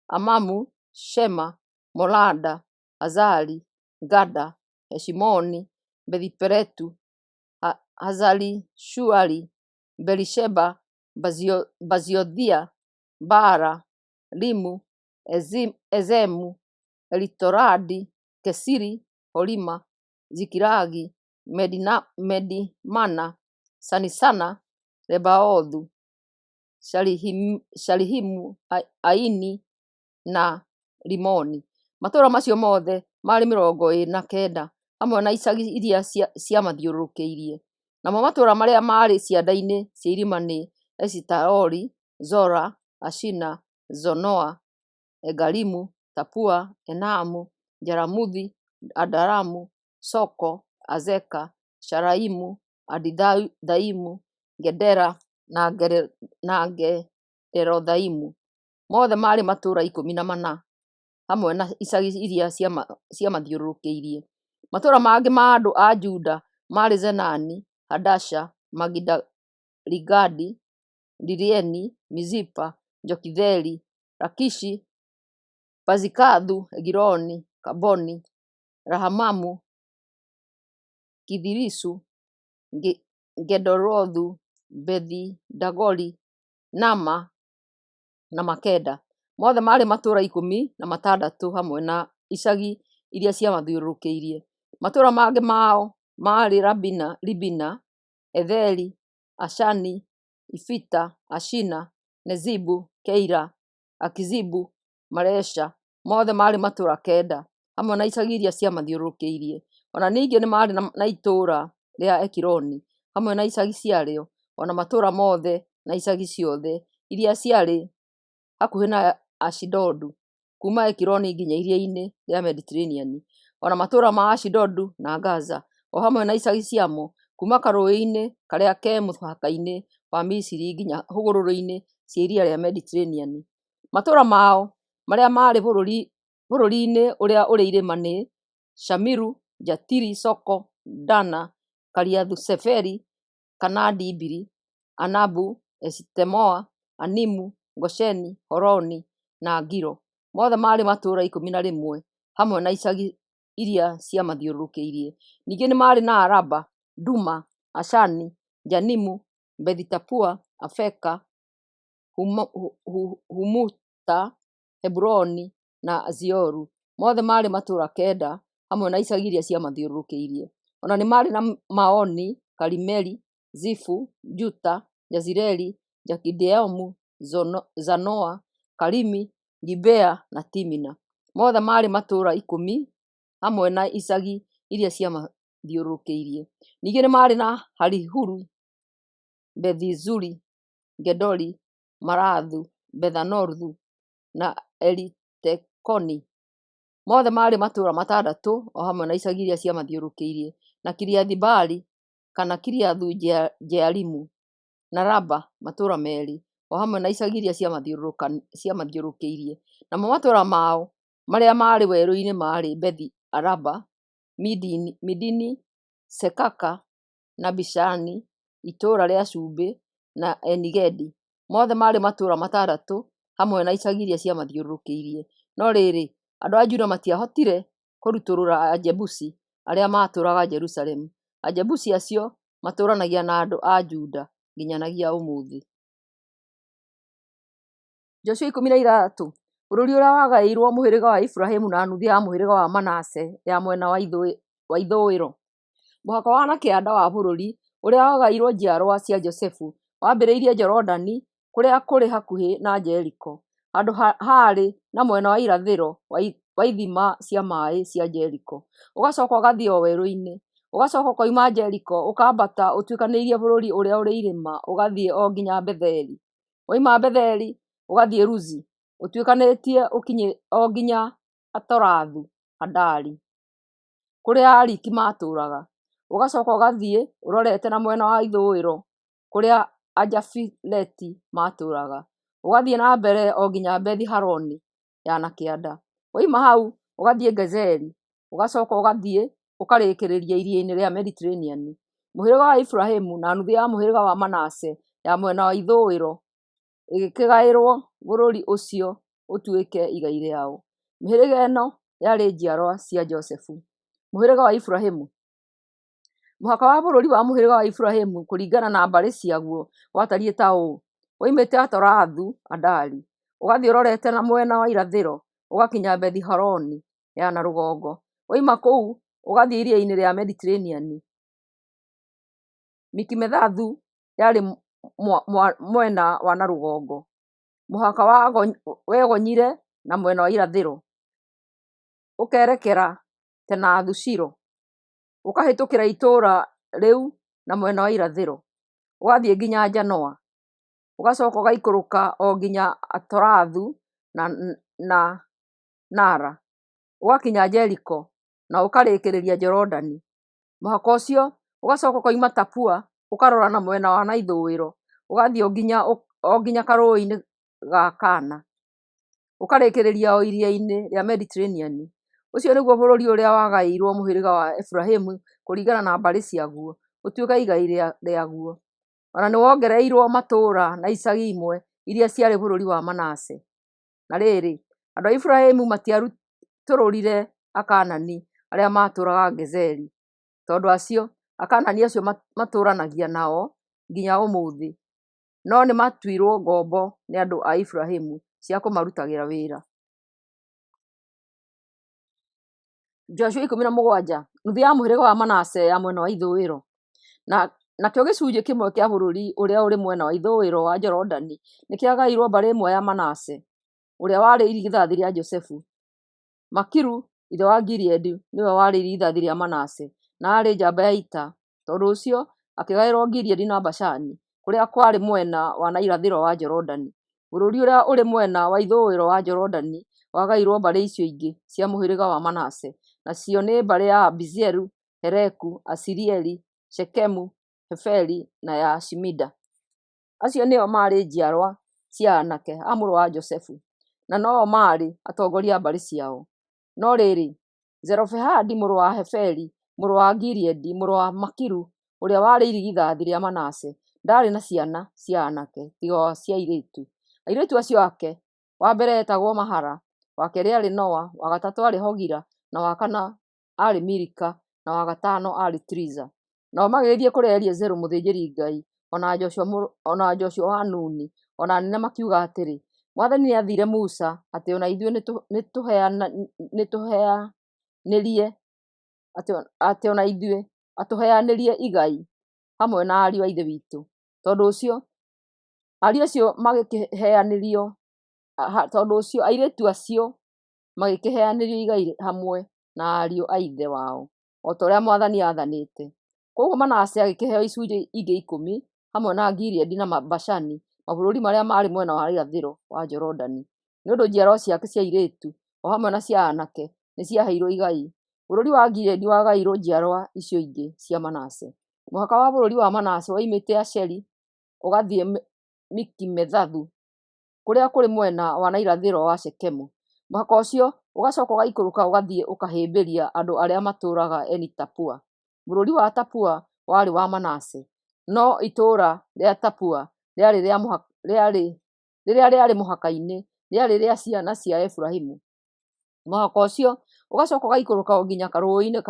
Amamu, Shema, Molada, Hazari Gada, Heshimoni, Bethi-Peletu, Hazari-Shuali, Beerisheba, Baziothia, Baala, Limu, Ezemu, Elitoladi, Kesili, Horima, Zikilagi, Medimana, Sanisana, Lebaothu, Shalihimu, Aini na Rimoni. Matũũra macio mothe maarĩ 49, hamwe na icagi iria ciamathiũrũrũkĩirie. Namo matũũra marĩa maarĩ cianda-inĩ cia irĩma nĩ Eshitaoli, Zora, Ashina, Zanoa, Egalimu, Tapua, Enamu, Jaramuthi, Adulamu, Soko, Azeka, Shaaraimu, Adithaimu, Gedera, na Gederothaimu; mothe maarĩ matũũra 14 hamwe na icagi iria ciamathiũrũrũkĩirie. Matũũra mangĩ ma andũ a Juda maarĩ Zeanani, Hadasha, Magidali-Gadi, Dirieni, Mizipa, Jokitheeli, Lakishi, Bazikathu, Egiloni, Kaboni, Lahamamu, Kithilishu, Gederothu, Bethi-Dagoni, Naama, na Makeda; mothe maarĩ matũũra 16 hamwe na icagi iria ciamathiũrũrũkĩirie. Matũũra mangĩ mao maarĩ Libina, Etheri, Ashani, Ifita, Ashina, Nezibu, Keila, Akizibu, Maresha; mothe maarĩ matũũra 9 hamwe na icagi iria ciamathiũrũrũkĩirie. O na ningĩ nĩ maarĩ na itũũra rĩa Ekironi hamwe na icagi ciarĩo, o na matũũra mothe na icagi ciothe iria ciarĩ hakuhĩ na Ashidodu, kuuma Ekironi nginya Iria-inĩ rĩa Mediterenia, o na matũũra ma Ashidodu na Gaza, o hamwe na icagi ciamo, kuuma karũũĩ-inĩ karĩa ke mũhaka-inĩ wa Misiri nginya hũgũrũrũ-inĩ cia Iria rĩa Mediterenia. Matũũra mao marĩa maarĩ bũrũri-inĩ ũrĩa ũrĩ irĩma nĩ: Shamiru, Jatiri, Soko, Dana, Kiriathu-Seferi, kana Dibiri, Anabu, Eshitemoa, Animu, Gosheni, Holoni, na Gilo; mothe maarĩ matũũra 11 hamwe na icagi iria ciamathiũrũrũkĩirie. Ningĩ nĩ maarĩ na Araba, Duma, Ashani, Janimu, Bethi-Tapua, Afeka, Humuta, Hebironi, na Zioru; mothe maarĩ matũũra 9 hamwe na icagi iria ciamathiũrũrũkĩirie. O na nĩ maarĩ na Maoni, Karimeli, Zifu, Juta, Jezireeli, Jokideamu, Zanoa, Karimi, Gibea, na Timina; mothe maarĩ matũũra 10 hamwe na icagi iria ciamathiũrũrũkĩirie. Ningĩ nĩ maarĩ na Halihulu, Bethi-Zuri, Gedori, Maarathu, Bethanothu, na Elitekoni; mothe maarĩ matũũra 6 o hamwe na icagi iria ciamathiũrũrũkĩirie, na Kiriathu-Baali (kana Kiriathu-Jearimu) na Raba, matũũra 2 o hamwe na icagi iria ciamathiũrũrũkĩirie. Namo matũũra mao marĩa maarĩ werũ-inĩ maarĩ Bethi-Araba, Midini, Sekaka, Nibishani, Itũũra rĩa Cumbĩ, na Eni-Gedi; mothe maarĩ matũũra 6 hamwe na icagi iria ciamathiũrũrũkĩirie. No rĩrĩ, andũ a Juda matiahotire kũrutũrũra Ajebusi arĩa maatũũraga Jerusalemu; Ajebusi acio matũũranagia na andũ a Juda nginyanagia ũmũthĩ. Joshua 16. Bũrũri ũrĩa wagaĩirwo mũhĩrĩga wa Efiraimu na nuthu ya mũhĩrĩga wa Manase ya mwena wa ithũĩro. Mũhaka wa na kĩanda wa bũrũri ũrĩa wagaĩirwo njiarwa cia Josefu wambĩrĩirie Jorodani kũrĩa kũrĩ hakuhĩ na Jeriko, handũ haarĩ na mwena wa irathĩro wa ithima cia maaĩ cia Jeriko, ũgacooka ũgathiĩ o werũinĩ. Ũgacooka ũkoima Jeriko ũkambata ũtuĩkanĩirie bũrũri ũrĩa ũrĩ irĩma ũgathiĩ o nginya Betheli. Woima Betheli ũgathiĩ Luzi ũtuĩkanĩirie ũkinye o nginya Atarothu Adari, kũrĩa Aariki maatũũraga. Ũgacooka ũgathiĩ ũrorete na mwena wa ithũĩro kũrĩa Ajafileti maatũũraga, ũgathiĩ na mbere o nginya Bethi-Horoni ya na kĩanda. Woima hau ũgathiĩ Gezeri, ũgacooka ũgathiĩ ũkarĩkĩrĩria Iria-inĩ rĩa Mediterenia. Mũhĩrĩga wa Efiraimu na nuthu ya mũhĩrĩga wa Manase ya mwena wa ithũĩro ĩgĩkĩgaĩrwo bũrũri ũcio ũtuĩke igai rĩao. Mĩhĩrĩga ĩno yarĩ njiarwa cia Josefu. Mũhĩrĩga wa Efiraimu. Mũhaka wa bũrũri wa mũhĩrĩga wa Efiraimu kũringana na mbarĩ ciaguo watariĩ ta ũũ: Woimĩte Atarothu-Adari, ũgathiĩ ũrorete na mwena wa irathĩro ũgakinya Bethi-Horoni ya na rũgongo. Woima kũu ũgathiĩ Iria-inĩ rĩa Mediterenia. Mikimethathu yarĩ mwena wa na rũgongo. Mũhaka wegonyire na mwena wa irathĩro, ũkerekera Tenathu-Shilo, ũkahĩtũkĩra itũũra rĩu na mwena wa irathĩro, ũgathiĩ nginya Janoa, ũgacooka ũgaikũrũka o nginya Atarothu na Naara. ũgakinya Jeriko, na ũkarĩkĩrĩria Jorodani. Mũhaka ũcio ũgacoka ũkoima Tapua ũkarora na mwena wa na ithũĩro, ũgathiĩ o nginya karũũĩ-inĩ ga Kana, ũkarĩkĩrĩria o Iria-inĩ rĩa Mediteraneani. Ũcio nĩguo bũrũri ũrĩa wagaĩirũo mũhĩrĩga wa Efiraimu kũringana na mbarĩ ciaguo, ũtuĩke igai rĩaguo. O na nĩwongereirũo matũũra na icagi imwe iria ciarĩ bũrũri wa Manase. Na rĩrĩ, andũ a Efiraimu matiarutũrũrire Akaanani arĩa maatũũraga Gezeri, tondũ acio Akaanani acio matũũranagia nao nginya ũmũthĩ, no nĩmatuirwo ngombo nĩ andũ a Efiraimu cia kũmarutagĩra wĩra. Joshua 17, nuthu ya mũhĩrĩga wa Manase ya mwena wa ithũĩro. Na nakĩo gĩcunjĩ kĩmwe kĩa bũrũri ũrĩa ũrĩ mwena wa ithũĩro wa Jorodani nĩkĩagaĩirwo mbarĩ ĩmwe ya Manase, ũrĩa warĩ irigithathi rĩa Josefu. Makiru ithe wa Gileadi nĩwe warĩ irigithathi rĩa Manase, na aarĩ njamba ya ita; tondũ ũcio akĩgaĩrwo Gileadi na Bashani, kũrĩa kwarĩ mwena wa na irathĩro wa Jorodani. Bũrũri ũrĩa ũrĩ mwena wa ithũĩro wa Jorodani wagaĩirwo mbarĩ icio ingĩ cia mũhĩrĩga wa Manase, nacio nĩ mbarĩ ya Abiezeri, Heleku, Asirieli, Shekemu, Heferi na ya Shemida. Acio nĩo maarĩ njiarwa cia aanake a mũrũ wa Josefu, na no-o maarĩ atongoria a mbarĩ ciao. No rĩrĩ, Zelofehadi mũrũ wa Heferi, mũrũ wa Gileadi, mũrũ wa Makiru, ũrĩa warĩ irigithathi rĩa Manase, ndaarĩ na ciana cia aanake tiga o cia airĩtu. Airĩtu acio ake, wa mbere eetagwo Mahala, wa keerĩ aarĩ Noa, wa gatatũ aarĩ Hogila, na wa kana aarĩ Milika, na wa gatano aarĩ Tiriza. Nao magĩgĩthiĩ kũrĩ Eleazaru mũthĩnjĩri-Ngai, o na Joshua wa Nuni, o na anene makiuga atĩrĩ, "Mwathani nĩathire Musa atĩ o na ithuĩ nĩtũheanĩrie atĩ o na ithuĩ atũheanĩrie igai hamwe na ariũ a ithe witũ." Tondũ ũcio ariũ acio magĩkĩheanĩrio tondũ ũcio airĩtu acio magĩkĩheanĩrio igai hamwe na ariũ a ithe wao, o ta ũrĩa Mwathani aathanĩte. Kwoguo Manase agĩkĩheo icunjĩ ingĩ 10, hamwe na Gileadi na Bashani, mabũrũri marĩa maarĩ mwena wa irathĩro wa Jorodani, nĩ ũndũ njiarwa ciake cia airĩtu, o hamwe na cia aanake, nĩciaheirwo igai. Bũrũri wa Gileadi wagaĩirwo njiarwa icio ingĩ cia Manase. Mũhaka wa bũrũri wa Manase woimĩte Asheri ũgathiĩ Mikimethathu, kũrĩa kũrĩ mwena wa na irathĩro wa Shekemu. Mũhaka ũcio ũgacooka ũgaikũrũka ũgathiĩ ũkahĩmbĩria andũ arĩa matũũraga Eni-Tapua. Bũrũri wa Tapua warĩ wa Manase, no itũũra rĩa Tapua rĩrĩa rĩarĩ mũhaka-inĩ rĩarĩ rĩa ciana cia Efiraimu. Mũhaka ũcio ũgacooka ũgaikũrũka o nginya karũũĩ-inĩ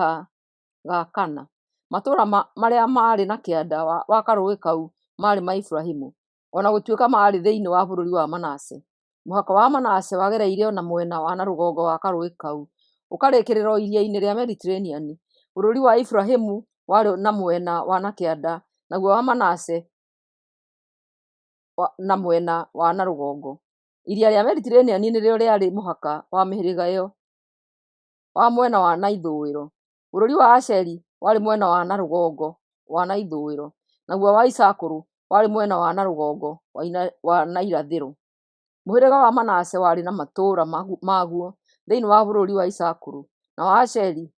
ga Kana. Matũũra marĩa maarĩ na kĩanda wa karũũĩ kau maarĩ ma Efiraimu, o na gũtuĩka maarĩ thĩinĩ wa bũrũri wa Manase. Mũhaka wa Manase wagereire o na mwena wa na rũgongo wa karũũĩ kau, ũkarĩkĩrĩra o Iria-inĩ rĩa Mediteraneani. Bũrũri wa Efiraimu warĩ na mwena wa na kĩanda, naguo wa Manase na mwena wa na rũgongo. Iria rĩa Mediteraneani nĩrĩo rĩarĩ mũhaka wa mĩhĩrĩga ĩyo wa mwena wa na ithũĩro. Bũrũri wa Asheri warĩ mwena wa na rũgongo wa na ithũĩro, naguo wa Isakaru warĩ mwena wa na rũgongo wa na irathĩro. Mũhĩrĩga wa Manase warĩ na matũũra maguo thĩinĩ wa bũrũri wa Isakaru na wa Asheri.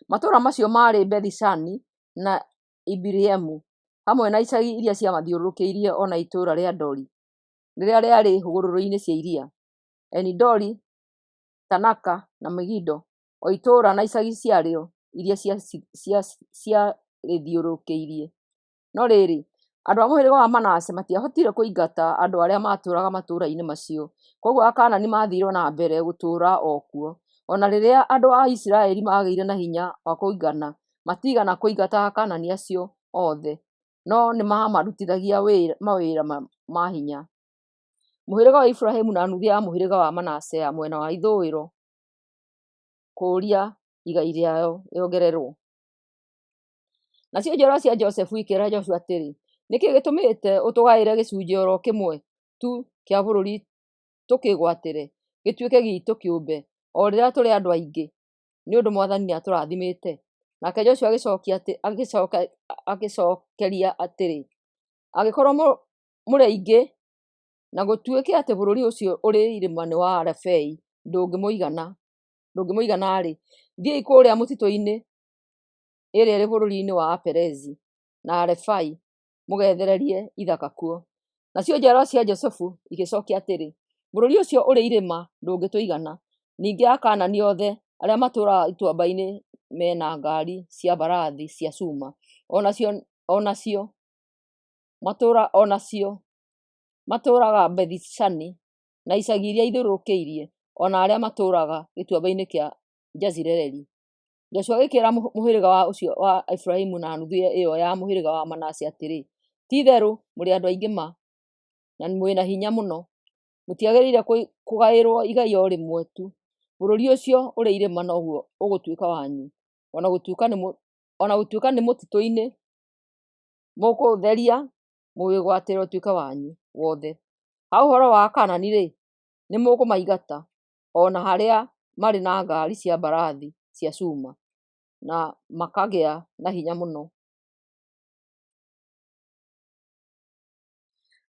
Matũũra macio maarĩ Bethi-Shani na Ibileamu, hamwe na icagi iria ciamathiũrũrũkĩirie o na itũũra rĩa Dori, rĩrĩa rĩarĩ hũgũrũrũ-inĩ cia iria, Eni-Dori, Taanaka na Megido, o itũũra na icagi ciarĩo iria ciarĩthiũrũrũkĩirie. No rĩrĩ, andũ a mũhĩrĩga wa Manase matiahotire kũingata andũ arĩa maatũũraga matũũra-inĩ macio, kwoguo Akaanani maathiire o na mbere gũtũũra o kuo. O na rĩrĩa andũ a Isiraeli maagĩire na hinya wa kũigana, matiigana kũingata Akaanani acio othe, no nĩmamarutithagia mawĩra ma hinya. Mũhĩrĩga wa Efiraimu na nuthu ya mũhĩrĩga wa Manase ya mwena wa ithũĩro kũũria igai rĩao rĩongererwo. Nacio njiarwa cia Josefu ikĩĩra Joshua atĩrĩ, "Nĩ kĩĩ gĩtũmĩte ũtũgaĩre gĩcunjĩ o ro kĩmwe tu kĩa bũrũri tũkĩĩgwatĩre, gĩtuĩke giitũ kĩũmbe, o rĩrĩa tũrĩ andũ aingĩ, nĩ ũndũ Mwathani nĩatũrathimĩte?" Nake Joshua agĩcookeria atĩrĩ, "Angĩkorwo mũrĩ aingĩ, na gũtuĩke atĩ bũrũri ũcio ũrĩ irĩma nĩ wa Arefai, ndũngĩmũigana-rĩ, thiĩi kũrĩa mĩtitũ-inĩ ĩrĩa ĩrĩ bũrũri-inĩ wa Aperezi na Arefai mũgethererie ithaka kuo. Nacio njiaro cia Jusufu igĩcookia atĩrĩ, Bũrũri ũcio ũrĩ irĩma ndũngĩtũigana, ningĩ Akaanani othe arĩa matũũraga ituamba-inĩ me na ngaari cia mbarathi cia cuma, o nacio matũũraga Bethi-Shani na icagi iria ithiũrũrũkĩirie, o na arĩa matũũraga gĩtuamba-inĩ kĩa Jezireeli. Joshua agĩkĩĩra mũhĩrĩga ũcio wa Efiraimu na nuthu ĩyo ya mũhĩrĩga wa Manase atĩrĩ, “Ti-itherũ mũrĩ andũ aingĩ ma, na mwĩ na hinya mũno. Mũtiagĩrĩire kũgaĩrwo igai o rĩmwe tu; bũrũri ũcio ũrĩ irĩma noguo ũgũtuĩka wanyu, o na gũtuĩka nĩ mũtitũ-inĩ, mũkũũtheria mũwĩgwatĩre ũtuĩke wanyu wothe. Ha ũhoro wa Akaanani-rĩ, nĩmũkũmaingata, o na arĩa marĩ na ngaari cia mbarathi cia cuma, na makagĩa na hinya mũno.”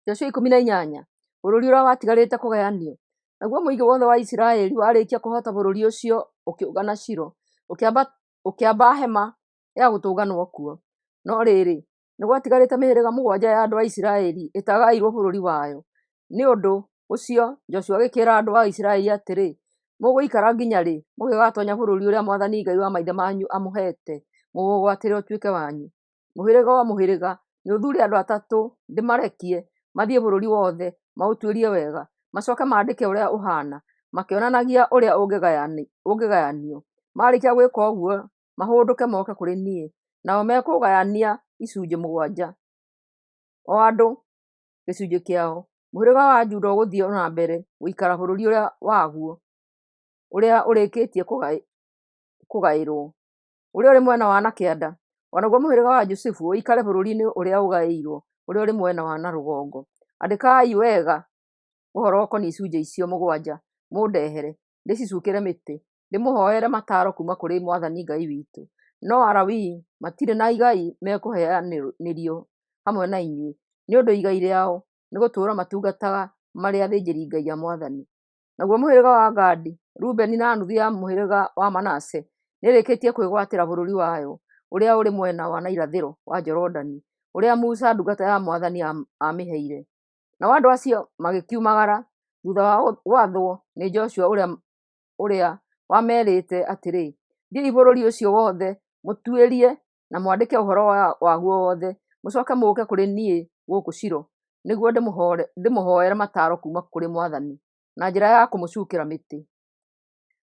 Joshua 18. Bũrũri ũrĩa watigarĩte kũgayanio. Naguo mũingĩ wothe wa Isiraeli warĩkia kũhoota bũrũri ũcio, ũkĩũngana Shilo, ũkĩamba Hema-ya-Gũtũnganwo kuo. No rĩrĩ, nĩ gwatigarĩte mĩhĩrĩga 7 ya andũ a Isiraeli ĩtaagaĩirwo bũrũri wayo. Nĩ ũndũ ũcio Joshua agĩkĩĩra andũ a Isiraeli atĩrĩ, “Mũgũikara nginya rĩ mũngĩgatoonya bũrũri ũrĩa Mwathani Ngai wa maithe manyu amũheete mũwĩgwatĩre ũtuĩke wanyu? Mũhĩrĩga o mũhĩrĩga nĩũthuure andũ atatũ ndĩmarekie mathiĩ bũrũri wothe maũtuĩrie wega, macooke maandĩke ũrĩa ũhaana, makĩonanagia ũrĩa ũngĩgayanio. Maarĩkia gwĩka ũguo, mahũndũke moke kũrĩ niĩ, nao mekũũgayania icunjĩ 7, o andũ gĩcunjĩ kĩao. Mũhĩrĩga wa Juda ũgũthiĩ o na mbere gũikara bũrũri waguo ũrĩa ũrĩkĩtie kũgaĩrwo, ũrĩa ũrĩ mwena wa na kĩanda, o naguo mũhĩrĩga wa Jusufu ũikare bũrũri ũrĩa ũgaĩirwo ũrĩa ũrĩ mwena wa na rũgongo. Andĩkai wega ũhoro ũkoniĩ icunjĩ icio 7 mũndehere, ndĩcicuukĩre mĩtĩ, ndĩmũhooere mataaro kuuma kũrĩ Mwathani Ngai witũ. No Alawii matirĩ na igai mekũheanĩrio hamwe na inyuĩ, nĩ ũndũ igai rĩao nĩ gũtũũra matungataga marĩ athĩnjĩri-Ngai a Mwathani. Naguo mũhĩrĩga wa Gadi, Rubeni na nuthu ya mũhĩrĩga wa Manase nĩĩrĩkĩtie kwĩgwatĩra bũrũri wayo ũrĩa ũrĩ mwena wa na irathĩro wa Jorodani, ũrĩa Musa ndungata ya Mwathani aamĩheire. Nao andũ acio magĩkiumagara thuutha wa gwathwo nĩ Joshua ũrĩa wameerĩte atĩrĩ, “Thiĩi bũrũri ũcio wothe mũtuĩrie na mwandĩke ũhoro waguo wothe, mũcooke mũũke kũrĩ niĩ gũkũ Shilo, nĩguo ndĩmũhooere mataaro kuuma kũrĩ Mwathani na njĩra ya kũmũcuukĩra mĩtĩ.”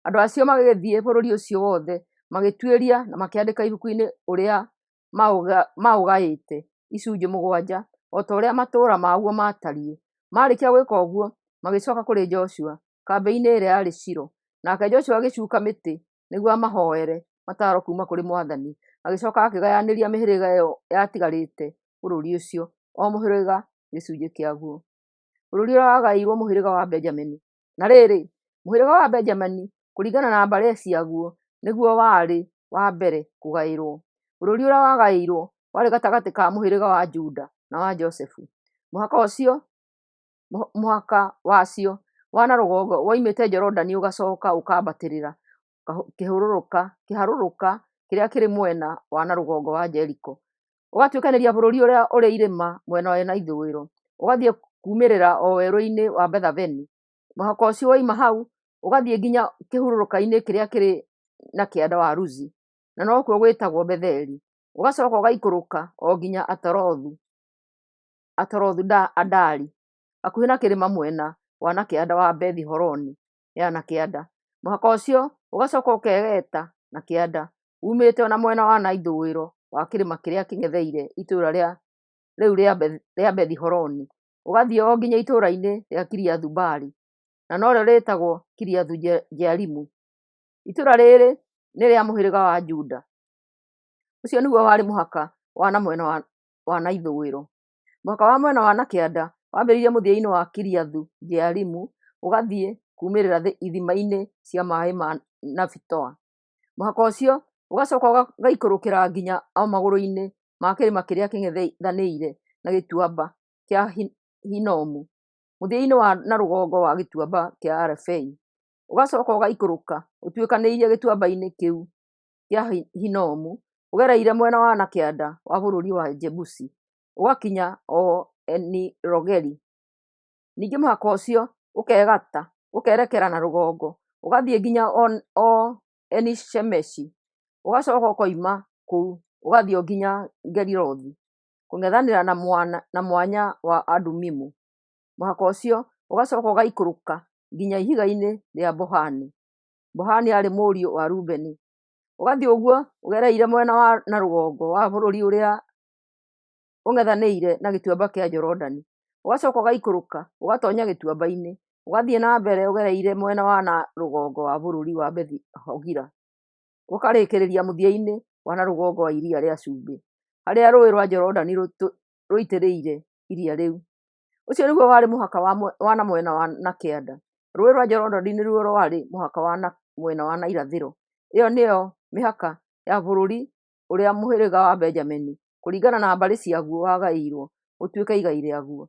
Andũ acio magĩgĩthiĩ bũrũri ũcio wothe, magĩtuĩria na makĩandĩka ibuku-inĩ ũrĩa maũgaĩte icunjĩ 7, o ta ũrĩa matũũra maguo maatariĩ. Maarĩkia gwĩka ũguo, magĩcooka kũrĩ Joshua kambĩ-inĩ ĩrĩa yarĩ Shilo. Nake Joshua agĩcuuka mĩtĩ nĩguo amahooere mataaro kuuma kũrĩ Mwathani, agĩcooka akĩgayanĩria mĩhĩrĩga ĩyo yatigarĩte bũrũri ũcio, o mũhĩrĩga gĩcunjĩ kĩaguo. Bũrũri ũrĩa wagaĩirwo mũhĩrĩga wa Benjamini. Na rĩrĩ, mũhĩrĩga wa Benjamini, kũringana na mbarĩ ciaguo, nĩguo warĩ wa mbere kũgaĩrwo. Bũrũri ũrĩa wagaĩirwo warĩ gatagatĩ ka mũhĩrĩga wa Juda na wa Josefu. Mũhaka wacio wa na rũgongo woimĩte Jorodani ũgacooka ũkambatĩrĩra kĩharũrũka kĩrĩa kĩrĩ mwena wa na rũgongo wa Jeriko, ũgatuĩkanĩria bũrũri ũrĩa ũrĩ irĩma mwena wa na ithũĩro, ũgathiĩ kuumĩrĩra o werũ-inĩ wa Beth-aveni. Mũhaka ũcio woima hau ũgathiĩ nginya kĩhurũrũka-inĩ kĩrĩa kĩrĩ na kĩanda wa Luzi, na nokuo gwĩtagwo Betheli, ũgacooka ũgaikũrũka o nginya Atarothu-Adari, hakuhĩ na kĩrĩma mwena wa na kĩanda wa Bethi-Horoni ya na kĩanda. Mũhaka ũcio ũgacooka ũkeegeta na kĩanda, uumĩte o na mwena wa na ithũĩro wa kĩrĩma kĩrĩa kĩng'etheire itũũra rĩu rĩa Bethi-Horoni, ũgathiĩ o nginya itũũra-inĩ rĩa Kiriathu-Baali, na norĩo rĩĩtagwo Kiriathu-Jearimu. Itũũra rĩĩrĩ nĩ rĩa mũhĩrĩga wa Juda. Ũcio nĩguo warĩ mũhaka wa na mwena wa na ithũĩro. Mũhaka wa mwena wa na kĩanda wambĩrĩirie mũthia-inĩ wa Kiriathu-Jearimu, ũgathiĩ kuumĩrĩra ithima-inĩ cia maaĩ ma Nafitoa. Mũhaka ũcio ũgacooka ũgaikũrũkĩra nginya o magũrũ-inĩ ma kĩrĩma kĩrĩa kĩng'ethanĩire na Gĩtuamba kĩa Hinomu, mũthia-inĩ wa na rũgongo wa Gĩtuamba kĩa Refai. Ũgacoka ũgaikũrũka ũtuĩkanĩirie gĩtuamba-inĩ kĩu kĩa Hinomu ũgereire mwena wa na kĩanda wa bũrũri wa Jebusi, ũgakinya o Eni-rogeli. Ningĩ mũhaka ũcio ũkegata ũkerekera na rũgongo, ũgathiĩ nginya o Eni-shemeshi, ũgacoka ũkoima kũu ũgathiĩ o nginya Gelilothu, kũng'ethanĩra na mwanya wa Adumimu. Mũhaka ũcio ũgacoka ũgaikũrũka nginya ihiga-inĩ rĩa Bohani. Bohani aarĩ mũriũ wa Rubeni. Ũgathiĩ ũguo ũgereire mwena wa na rũgongo wa bũrũri ũrĩa ũng'ethanĩire na gĩtuamba kĩa Jorodani, ũgacoka ũgaikũrũka ũgatoonya gĩtuamba-inĩ, ũgathiĩ na mbere ũgereire mwena wa na rũgongo wa bũrũri wa Bethi-Hogila, ũkarĩkĩrĩria mũthia-inĩ wa na rũgongo wa Iria rĩa Cumbĩ, harĩa Rũũĩ rwa Jorodani rũitĩrĩire iria rĩu. Ũcio nĩguo warĩ mũhaka wa na mwena wa na kĩanda. Rũũĩ rwa Jorodani nĩruo rwarĩ mũhaka wa na mwena wa na irathĩro. Ĩyo nĩyo mĩhaka ya bũrũri ũrĩa mũhĩrĩga wa Benjamini kũringana na mbarĩ ciaguo wagaĩirwo ũtuĩke igai rĩaguo.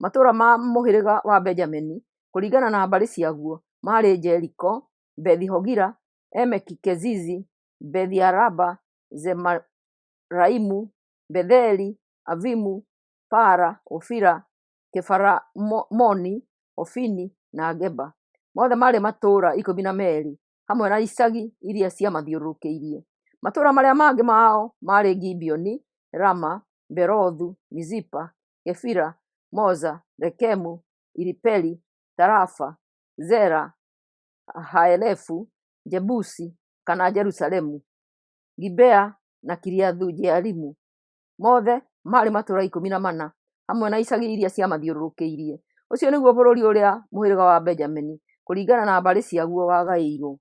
Matũũra ma mũhĩrĩga wa Benjamini kũringana na mbarĩ ciaguo maarĩ Jeriko, Bethi-Hogila, Emeki-Kezizi, Bethi-Araba, Zemaraimu, Betheli, Avimu, Para, Ofira, Kefaramoni, Ofini na Geba. Mothe maarĩ matũũra 12 hamwe na icagi iria ciamathiũrũrũkĩirie. Matũũra marĩa mangĩ mao maarĩ Gibeoni, Rama, Beerothu, Mizipa, Kefira, Moza, Rekemu, Iripeli, Tarafa, Zera, Haelefu, Jebusi kana Jerusalemu, Gibea na Kiriathu-Jearimu. Mothe maarĩ matũũra 14 hamwe na icagi iria ciamathiũrũrũkĩirie. Ũcio nĩguo bũrũri ũrĩa mũhĩrĩga wa Benjamini kũringana na mbarĩ ciaguo wagaĩirwo.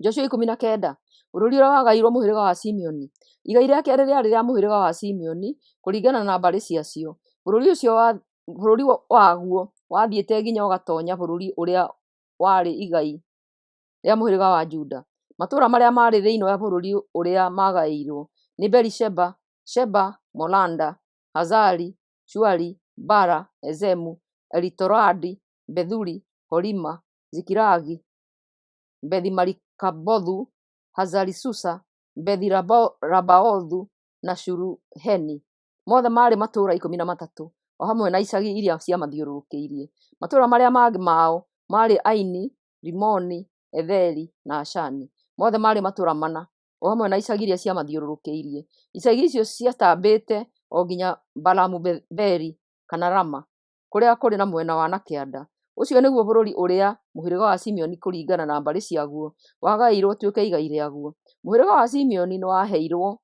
Joshua 19. Bũrũri ũrĩa wagaĩirwo mũhĩrĩga wa Simeoni. Igai rĩa keerĩ rĩarĩ rĩa mũhĩrĩga wa Simeoni kũringana na mbarĩ ciacio. Bũrũri ũcio bũrũri waguo wathiĩte nginya ũgatoonya bũrũri ũrĩa warĩ igai rĩa mũhĩrĩga wa Juda. Matũũra marĩa maarĩ thĩinĩ wa bũrũri ũrĩa maagaĩirwo nĩ Berisheba, Sheba, Molada, Hazari, Shuali, Bala, Ezemu, Elitoladi, Bethuli, Horima, Zikilagi, Bethi-Marikabothu, Hazari-Susa, Bethi-Labaothu na Shuruheni. Mothe maarĩ matũũra 13, o hamwe na icagi iria ciamathiũrũrũkĩirie. Matũũra marĩa mangĩ mao maarĩ Aini, Rimoni, Etheri na Ashani. Mothe maarĩ matũũra 4, o hamwe na icagi iria ciamathiũrũrũkĩirie. Icagi icio ciatambĩte o nginya Balamu-Beri kana Rama, kũrĩa kũrĩ na mwena wa na kĩanda. Ũcio nĩguo bũrũri ũrĩa mũhĩrĩga wa Simeoni kũringana na mbarĩ ciaguo wagaĩirwo ũtuĩke igai rĩaguo. Mũhĩrĩga wa Simeoni nĩwaheirwo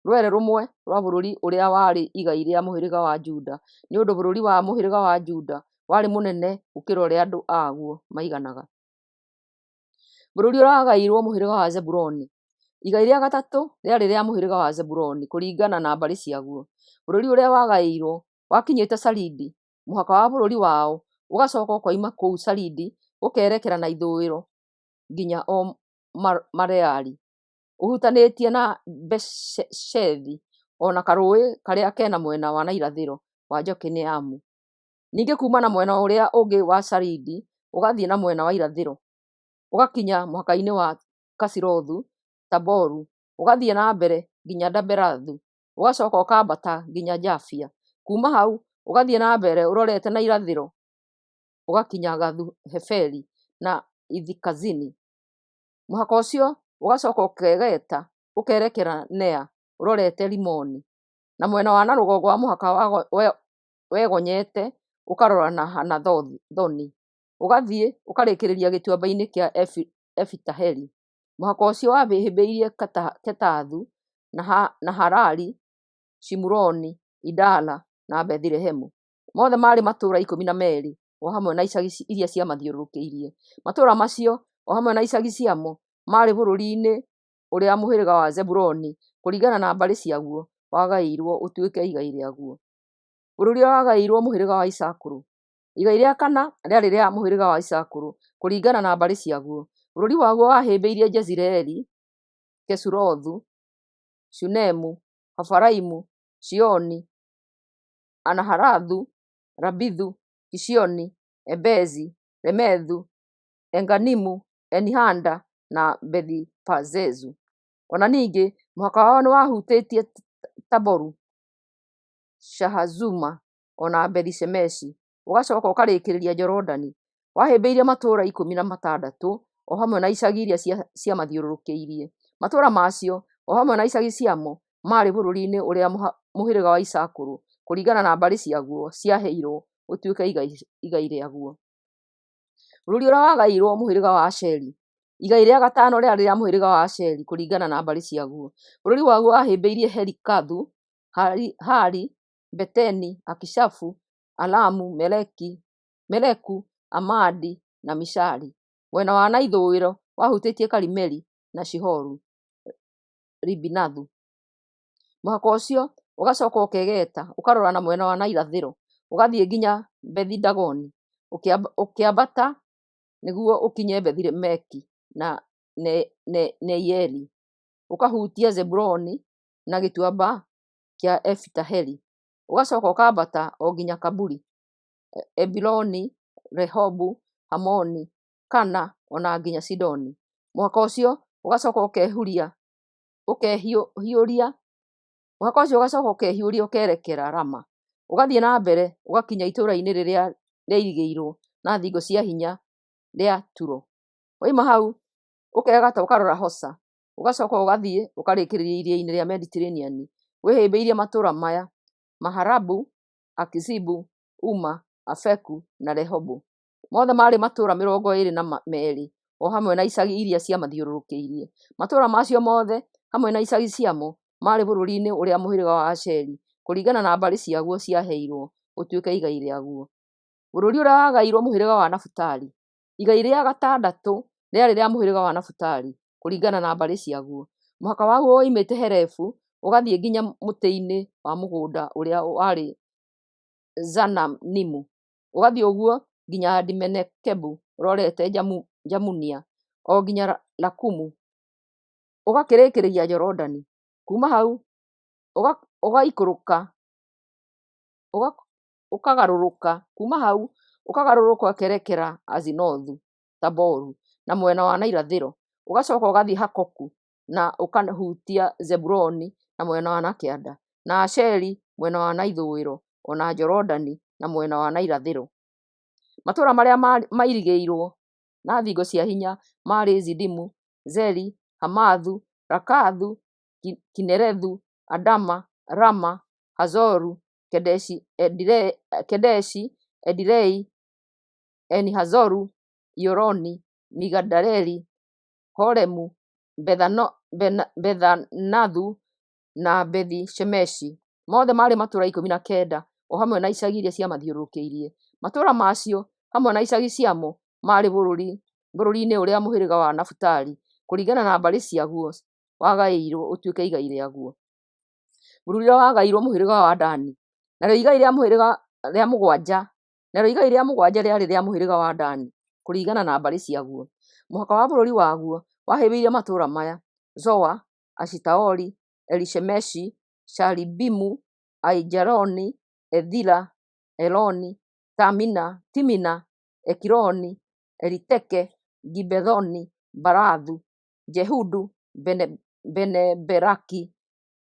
rwere rũmwe rwa bũrũri ũrĩa warĩ igai rĩa mũhĩrĩga wa Juda, nĩ ũndũ bũrũri wa mũhĩrĩga wa Juda warĩ mũnene gũkĩra ũrĩa andũ aguo maiganaga. Bũrũri ũrĩa wagaĩirwo mũhĩrĩga wa Zebuluni. Igai rĩa gatatũ rĩarĩ rĩa mũhĩrĩga wa Zebuluni kũringana na mbarĩ ciaguo. Bũrũri ũrĩa wagaĩirwo wakinyĩte Saridi, mũhaka wa bũrũri wao, ũgacoka ũkoima kũu Saridi ũkerekera na ithũĩro nginya o Mareali, ũhutanĩtie na Betheshethi o na karũũĩ karĩa ke na mwena wa na irathĩro wa Jokineamu. Ningĩ kuuma na mwena ũrĩa ũngĩ wa Saridi ũgathiĩ na mwena wa irathĩro, ũgakinya mũhaka-inĩ wa Kasilothu Taboru, ũgathiĩ na mbere nginya Daberathu, ũgacoka ũkambata nginya Jafia. Kuuma hau ũgathiĩ na mbere ũrorete na irathĩro ũgakinya Gathu-Heferi na Ithi-Kazini. Mũhaka ũcio ũgacoka ũkegeta ũkerekera Nea ũrorete Rimoni, na mwena wa na rũgongo wa mũhaka wegonyete ũkarora na Hanathoni, ũgathiĩ ũkarĩkĩrĩria gĩtuamba-inĩ kĩa Efitaheli. Mũhaka ũcio wahĩmbĩirie Ketathu, Nahalali, Shimuroni, Idala na Bethilehemu. Mothe maarĩ matũũra 12, o hamwe na icagi iria ciamathiũrũrũkĩirie. Matũũra macio, o hamwe na icagi ciamo, maarĩ bũrũri-inĩ ũrĩa mũhĩrĩga wa Zebuluni kũringana na mbarĩ ciaguo wagaĩirwo ũtuĩke igai rĩaguo. Bũrũri ũrĩa wagaĩirwo mũhĩrĩga wa Isakaru. Igai rĩa kana rĩarĩ rĩa mũhĩrĩga wa Isakaru kũringana na mbarĩ ciaguo. Bũrũri waguo wahĩmbĩirie Jezireeli, Kesulothu, Shunemu, Hafaraimu, Shioni, Anaharathu, Rabithu, Kishioni, Ebezi, Remethu, Enganimu, Enihada, na Bethi-Pazezu. O na ningĩ mũhaka wao nĩwahutĩtie Taboru, Shahazuma, o na Bethi-Shemeshi, ũgacooka ũkarĩkĩrĩria Jorodani. Wahĩmbĩirie matũũra 16 o hamwe na icagi iria ciamathiũrũrũkĩirie. Matũũra macio, o hamwe na icagi ciamo, maarĩ bũrũri-inĩ ũrĩa mũhĩrĩga wa Isakaru kũringana na mbarĩ ciaguo ciaheirwo ũtuĩke igai rĩaguo. Bũrũri ũrĩa wagaĩirwo mũhĩrĩga wa Asheri. Igai rĩa gatano rĩarĩ rĩa mũhĩrĩga wa Asheri kũringana na mbarĩ ciaguo. Bũrũri waguo wahĩmbĩirie Helikathu, Hali, Beteni, Akishafu, Alamu, Meleku, Amadi na Mishali. Mwena wa na ithũĩro wahutĩtie Karimeli na Shihoru-Libinathu. Mũhaka ũcio ũgacooka ũkegeeta ũkarora na mwena wa na irathĩro, ũgathiĩ nginya Bethi-Dagoni, ũkĩambata nĩguo ũkinye Bethi-Emeki na Neieli, ũkahutia Zebuluni na Gĩtuamba kĩa Efitaheli, ũgacooka ũkambata o nginya Kabuli, Ebironi, Rehobu, Hamoni, Kana, o na nginya Sidoni. Mũhaka ũcio ũgacooka ũkehiũria ũkerekera Rama, ũgathiĩ na mbere ũgakinya itũũra-inĩ rĩrĩa rĩairigĩirwo na thingo cia hinya rĩa Turo. Woima hau ũkegata ũkarora Hosa, ũgacooka ũgathiĩ ũkarĩkĩrĩria Iria-inĩ rĩa Mediteraneani. Wĩhĩmbĩirie matũũra maya: Maharabu, Akzibu, Uma, Afeku na Rehobu. Mothe maarĩ matũũra 22, o hamwe na icagi iria ciamathiũrũrũkĩirie. Matũũra macio mothe, hamwe na icagi ciamo, maarĩ bũrũri-inĩ ũrĩa mũhĩrĩga wa Asheri kũringana na mbarĩ ciaguo ciaheirwo ũtuĩke igai rĩaguo. Bũrũri ũrĩa wagaĩirwo mũhĩrĩga wa Nafutali. Igai rĩa gatandatũ rĩarĩ rĩa mũhĩrĩga wa Nafutali kũringana na mbarĩ ciaguo. Mũhaka waguo woimĩte Helefu ũgathiĩ nginya mũtĩ-inĩ wa mũgũnda ũrĩa warĩ Zaananimu, ũgathiĩ ũguo nginya Adami-Nekebu ũrorete Jamunia, o nginya Lakumu, ũgakĩrĩkĩrĩria Jorodani. Kuuma hau ũgaikũrũka ũkagarũrũka kuuma hau ũkagarũrũka ũkerekera Azinothu-Taboru na mwena wa na irathĩro, ũgacooka ũgathiĩ Hakoku na ũkahutia Zebuluni na mwena wa na kĩanda, na Asheri mwena wa na ithũĩro, o na Jorodani na mwena wa na irathĩro. Matũũra marĩa mairigĩirwo na thingo cia hinya maarĩ Zidimu, Zeri, Hamathu, Rakathu, Kinerethu, Adama, Rama, Hazoru, Kedeshi, Edirei, Eni-Hazoru, Ioloni, Migadaleli, Horemu, Bethanathu na Bethi-Shemeshi. Mothe maarĩ matũũra 19, o hamwe na icagi iria ciamathiũrũrũkĩirie. Matũũra macio, hamwe na icagi ciamo, maarĩ bũrũri-inĩ ũrĩa mũhĩrĩga wa Nafutali kũringana na mbarĩ ciaguo wagaĩirwo ũtuĩke igai rĩaguo. Bũrũri ũrĩa wagaĩirwo mũhĩrĩga wa Dani. Narĩo igai rĩa mũhĩrĩga rĩa mũgwanja Narĩo igai rĩa mũgwanja rĩarĩ rĩa mũhĩrĩga wa Dani kũringana na mbarĩ ciaguo. Mũhaka wa bũrũri waguo wahĩmbĩirie matũũra maya: Zoa, Eshitaoli, Iri-Shemeshi, Shaalibimu, Aijaloni, Ethira, Eloni, Timina, Ekironi, Eliteke, Gibethoni, Baalathu, Jehudu, Bene-Beraki,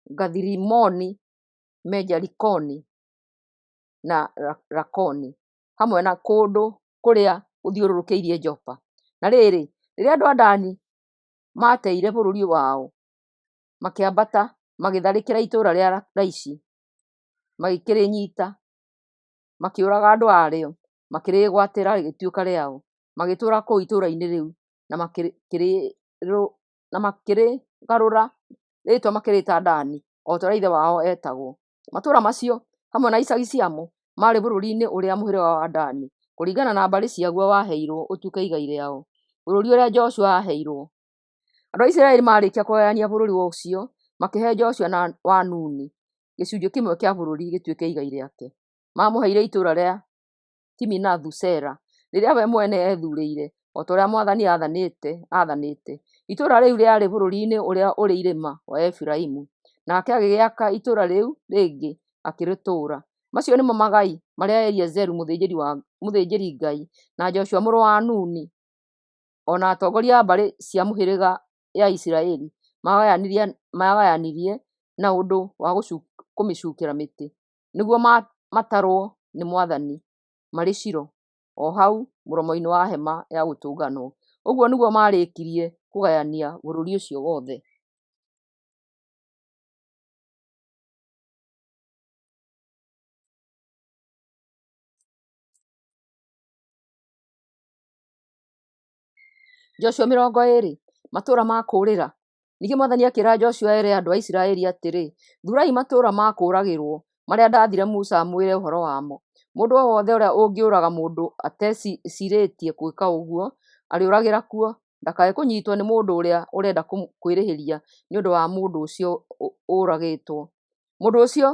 Gathi-Rimoni, Me-Jarikoni, na Rakoni, hamwe na kũndũ kũrĩa gũthiũrũrũkĩirie Jopa. Na rĩrĩ, rĩrĩa andũ a Dani maateire bũrũri wao, makĩambata magĩtharĩkĩra itũũra rĩa Laishi, magĩkĩrĩnyiita, makĩũraga andũ a rĩo, makĩrĩĩgwatĩra rĩgĩtuĩka rĩao, magĩtũũra kũu itũũra-inĩ rĩu na makĩrĩgarũra rĩĩtwa makĩrĩĩta Dani, o ta ũrĩa ithe wao eetagwo. Matũũra macio, hamwe na icagi ciamo, maarĩ bũrũri-inĩ ũrĩa mũhĩrĩga wa Dani kũringana na mbarĩ ciaguo waheirwo ũtuĩke igai rĩao. Bũrũri ũrĩa Joshua aaheirwo. Andũ a Isiraeli maarĩkia kũgayania bũrũri ũcio, makĩhe Joshua wa Nuni gĩcunjĩ kĩmwe kĩa bũrũri gĩtuĩke igai rĩake. Maamũheire itũũra rĩa Timinathu-Sera, rĩrĩa we mwene eethuurĩire, o ta ũrĩa mwathani aathanĩte. Itũũra rĩu rĩarĩ bũrũri-inĩ ũrĩa ũrĩ irĩma wa Efiraimu. Nake agĩgĩaka itũũra rĩu rĩngĩ, akĩrĩtũũra. Macio nĩmo magai marĩa Eliazaru mũthĩnjĩri-Ngai, na Joshua mũrũ wa Nuni, o na atongoria a mbarĩ cia mĩhĩrĩga ya Isiraeli maagayanirie na ũndũ wa kũmĩcukĩra mĩtĩ, nĩguo matarũo nĩ Mwathani marĩ Shilo, o hau mũromo-inĩ wa hema-ya-gũtũnganwo. Ũguo nĩguo maarĩkirie kũgayania bũrũri ũcio wothe. Joshua 20, Matũũra ma Kũũrĩra. Ningĩ Mwathani akĩĩra Joshua ere andũ a Isiraeli atĩrĩ, Thuurai matũũra ma kũũragĩrwo marĩa ndaathire Musa amwĩre ũhoro wamo. Mũndũ o wothe ũrĩa ũngĩũraga mũndũ ateciirĩtie gwĩka ũguo, arĩũragĩra kuo, ndakae kũnyiitwo nĩ mũndũ ũrĩa ũrenda kwĩrĩhĩria nĩ ũndũ wa mũndũ ũcio ũragĩtwo. Mũndũ ũcio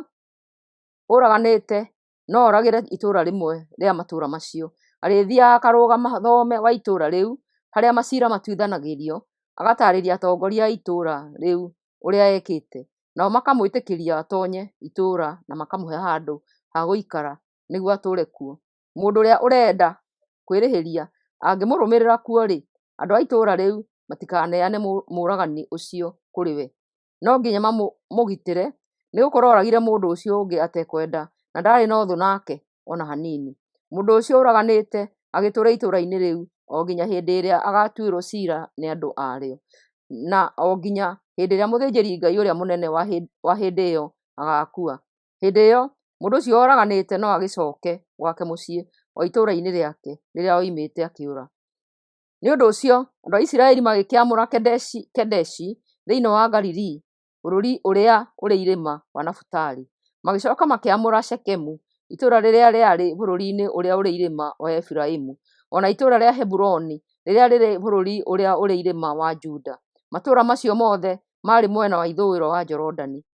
ũraganĩte no oragĩre itũũra rĩmwe rĩa matũũra macio. Arĩthiiaga akarũgama thome wa itũũra rĩu harĩa maciira matuithanagĩrio, agataarĩria atongoria a itũũra rĩu ũrĩa ekĩte, nao makamwĩtĩkĩria atoonye itũũra na makamũhe handũ ha gũikara nĩguo atũũre kuo. Mũndũ ũrĩa ũrenda kwĩrĩhĩria angĩmũrũmĩrĩra kuo-rĩ, andũ a itũũra rĩu matikaneane mũũragani ũcio kũrĩ we. No nginya mamũgitĩre, nĩgũkorwo ooragire mũndũ ũcio ũngĩ atekwenda, na ndaarĩ na ũthũ nake o na hanini. Mũndũ ũcio ũraganĩte agĩtũũre itũũra-inĩ rĩu o nginya hĩndĩ ĩrĩa agaatuĩrwo ciira nĩ andũ a rĩo, na o nginya hĩndĩ ĩrĩa mũthĩnjĩri-Ngai ũrĩa mũnene wa hĩndĩ ĩyo agaakua. Hĩndĩ ĩyo mũndũ ũcio ũraganĩte no agĩcooke gwake mũciĩ, o itũũra-inĩ rĩake rĩrĩa oimĩte akĩũra. Nĩ ũndũ ũcio andũ a Isiraeli magĩkĩamũra Kedeshi thĩinĩ wa Galili, bũrũri ũrĩa ũrĩ irĩma wa Nafitali. Magĩcoka makĩamũra Shekemu, itũũra rĩrĩa rĩarĩ bũrũri-inĩ ũrĩa ũrĩ irĩma wa Efiraimu, o na itũũra rĩa Heburoni rĩrĩa rĩrĩ bũrũri ũrĩa ũrĩ irĩma wa Juda. Matũũra macio mothe maarĩ mwena wa ithũĩro wa Jorodani.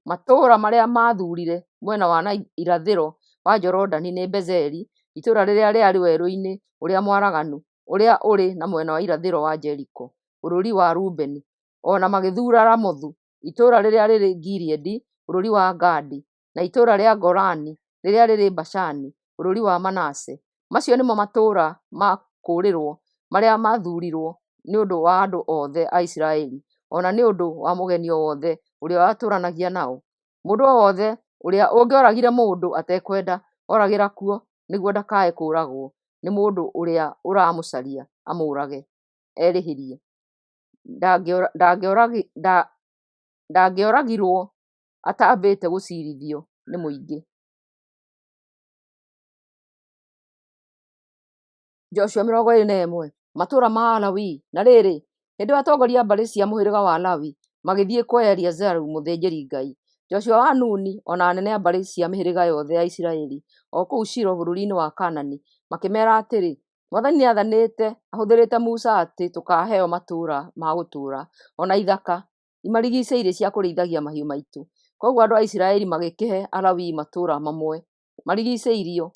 Matũũra marĩa maathuurire mwena wa na irathĩro wa Jorodani nĩ Bezeri, itũũra rĩrĩa rĩarĩ werũ-inĩ ũrĩa mwaraganu ũrĩa ũrĩ na mwena wa irathĩro wa Jeriko, bũrũri wa Rubeni; o na magĩthuura Ramothu, itũũra rĩrĩa rĩrĩ Gileadi, bũrũri wa Gadi, na itũũra rĩa Golani rĩrĩa rĩrĩ Bashani, bũrũri wa Manase. Macio nĩmo matũũra ma kũũrĩrwo marĩa maathuurirwo nĩ ũndũ wa andũ othe a Isiraeli, o na nĩ ũndũ wa mũgeni o wothe ũrĩa watũũranagia nao. Mũndũ o wothe ũrĩa ũngĩoragire mũndũ atekwenda, oragĩra kuo nĩguo ndakae kũũragwo nĩ mũndũ ũrĩa ũramũcaria amũũrage erĩhĩrie. Ndangĩoragirwo atambĩte gũciirithio nĩ mũingĩ. Joshua 21, Matũũra ma Alawii. Na rĩrĩ, hĩndĩ ĩyo atongoria a mbarĩ cia mũhĩrĩga wa Lawi magĩthiĩ kwa Eleazaru mũthĩnjĩri-Ngai, Joshua wa Nuni, o na anene a mbarĩ cia mĩhĩrĩga yothe ya Isiraeli o kũu Shilo bũrũri-inĩ wa Kaanani, makĩmeera atĩrĩ, Mwathani nĩathanĩte ahũthĩrĩte Musa atĩ tũkaaheo matũũra ma gũtũũra, o na ithaka imarigiicĩirie cia kũrĩithagia mahiũ maitũ. Kwoguo andũ a Isiraeli magĩkĩhe Alawii matũũra mamwe marigiicĩirio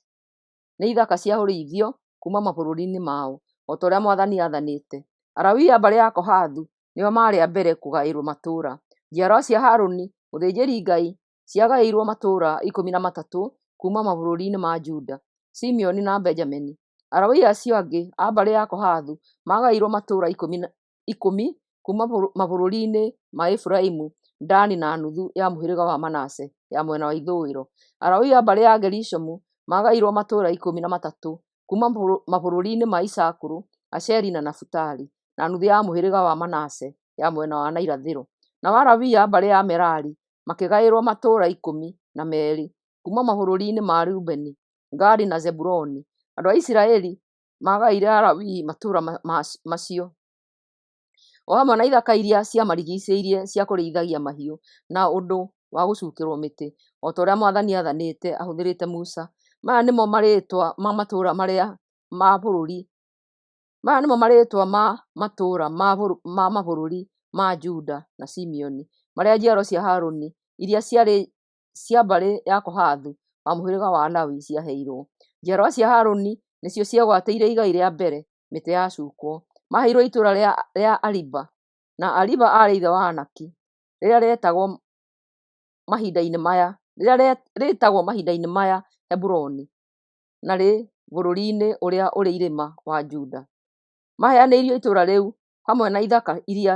nĩ ithaka cia ũrĩithio kuuma mabũrũri-inĩ mao, o ta ũrĩa Mwathani aathanĩte. Alawii a mbarĩ ya Kohathu nĩo maarĩ a mbere kũgaĩrũo matũũra. Njiarwa cia Harũni mũthĩnjĩri-Ngai ciagaĩirwo matũũra 13 kuuma mabũrũri-inĩ ma Juda, Simeoni, na Benjamini. Alawii acio angĩ a mbarĩ ya Kohathu maagaĩirwo matũũra 10 kuuma mabũrũri-inĩ ma Efiraimu, Dani, na nuthu ya mũhĩrĩga wa Manase ya mwena wa ithũĩro. Alawii a mbarĩ ya Gerishomu maagaĩirwo matũũra 13 kuuma mabũrũri-inĩ ma Isakaru, Asheri, na Nafitali, na nuthu ya mũhĩrĩga wa Manase ya mwena wa na irathĩro. Nao Alawii a mbarĩ ya Merari makĩgaĩrũo matũũra 12 kuuma mabũrũri-inĩ ma Rubeni, Gadi, na Zebuluni. Andũ a Isiraeli maagaĩire Alawii matũũra macio, o hamwe na ithaka iria ciamarigiicĩirie cia kũrĩithagia mahiũ na ũndũ wa gũcuukĩrwo mĩtĩ, o ta ũrĩa Mwathani aathanĩte ahũthĩrĩte Musa. Maya nĩmo marĩĩtwa ma matũũra ma mabũrũri ma Juda na Simeoni marĩa njiaro cia Harũni iria ciarĩ cia mbarĩ ya Kohathu wa mũhĩrĩga wa Lawi ciaheirwo. Njiarwa cia Harũni nĩcio ciegwatĩire igai rĩa mbere mĩtĩ yacuukwo. Maaheirwo itũũra rĩa Ariba, na Ariba aarĩ ithe wa Anaki, rĩrĩa rĩetagwo mahinda-inĩ maya rĩrĩa rĩĩtagwo mahinda-inĩ maya Heburoni, na rĩ bũrũri-inĩ ũrĩa ũrĩ irĩma wa Juda. Maaheanĩirwo itũũra rĩu hamwe na ithaka iria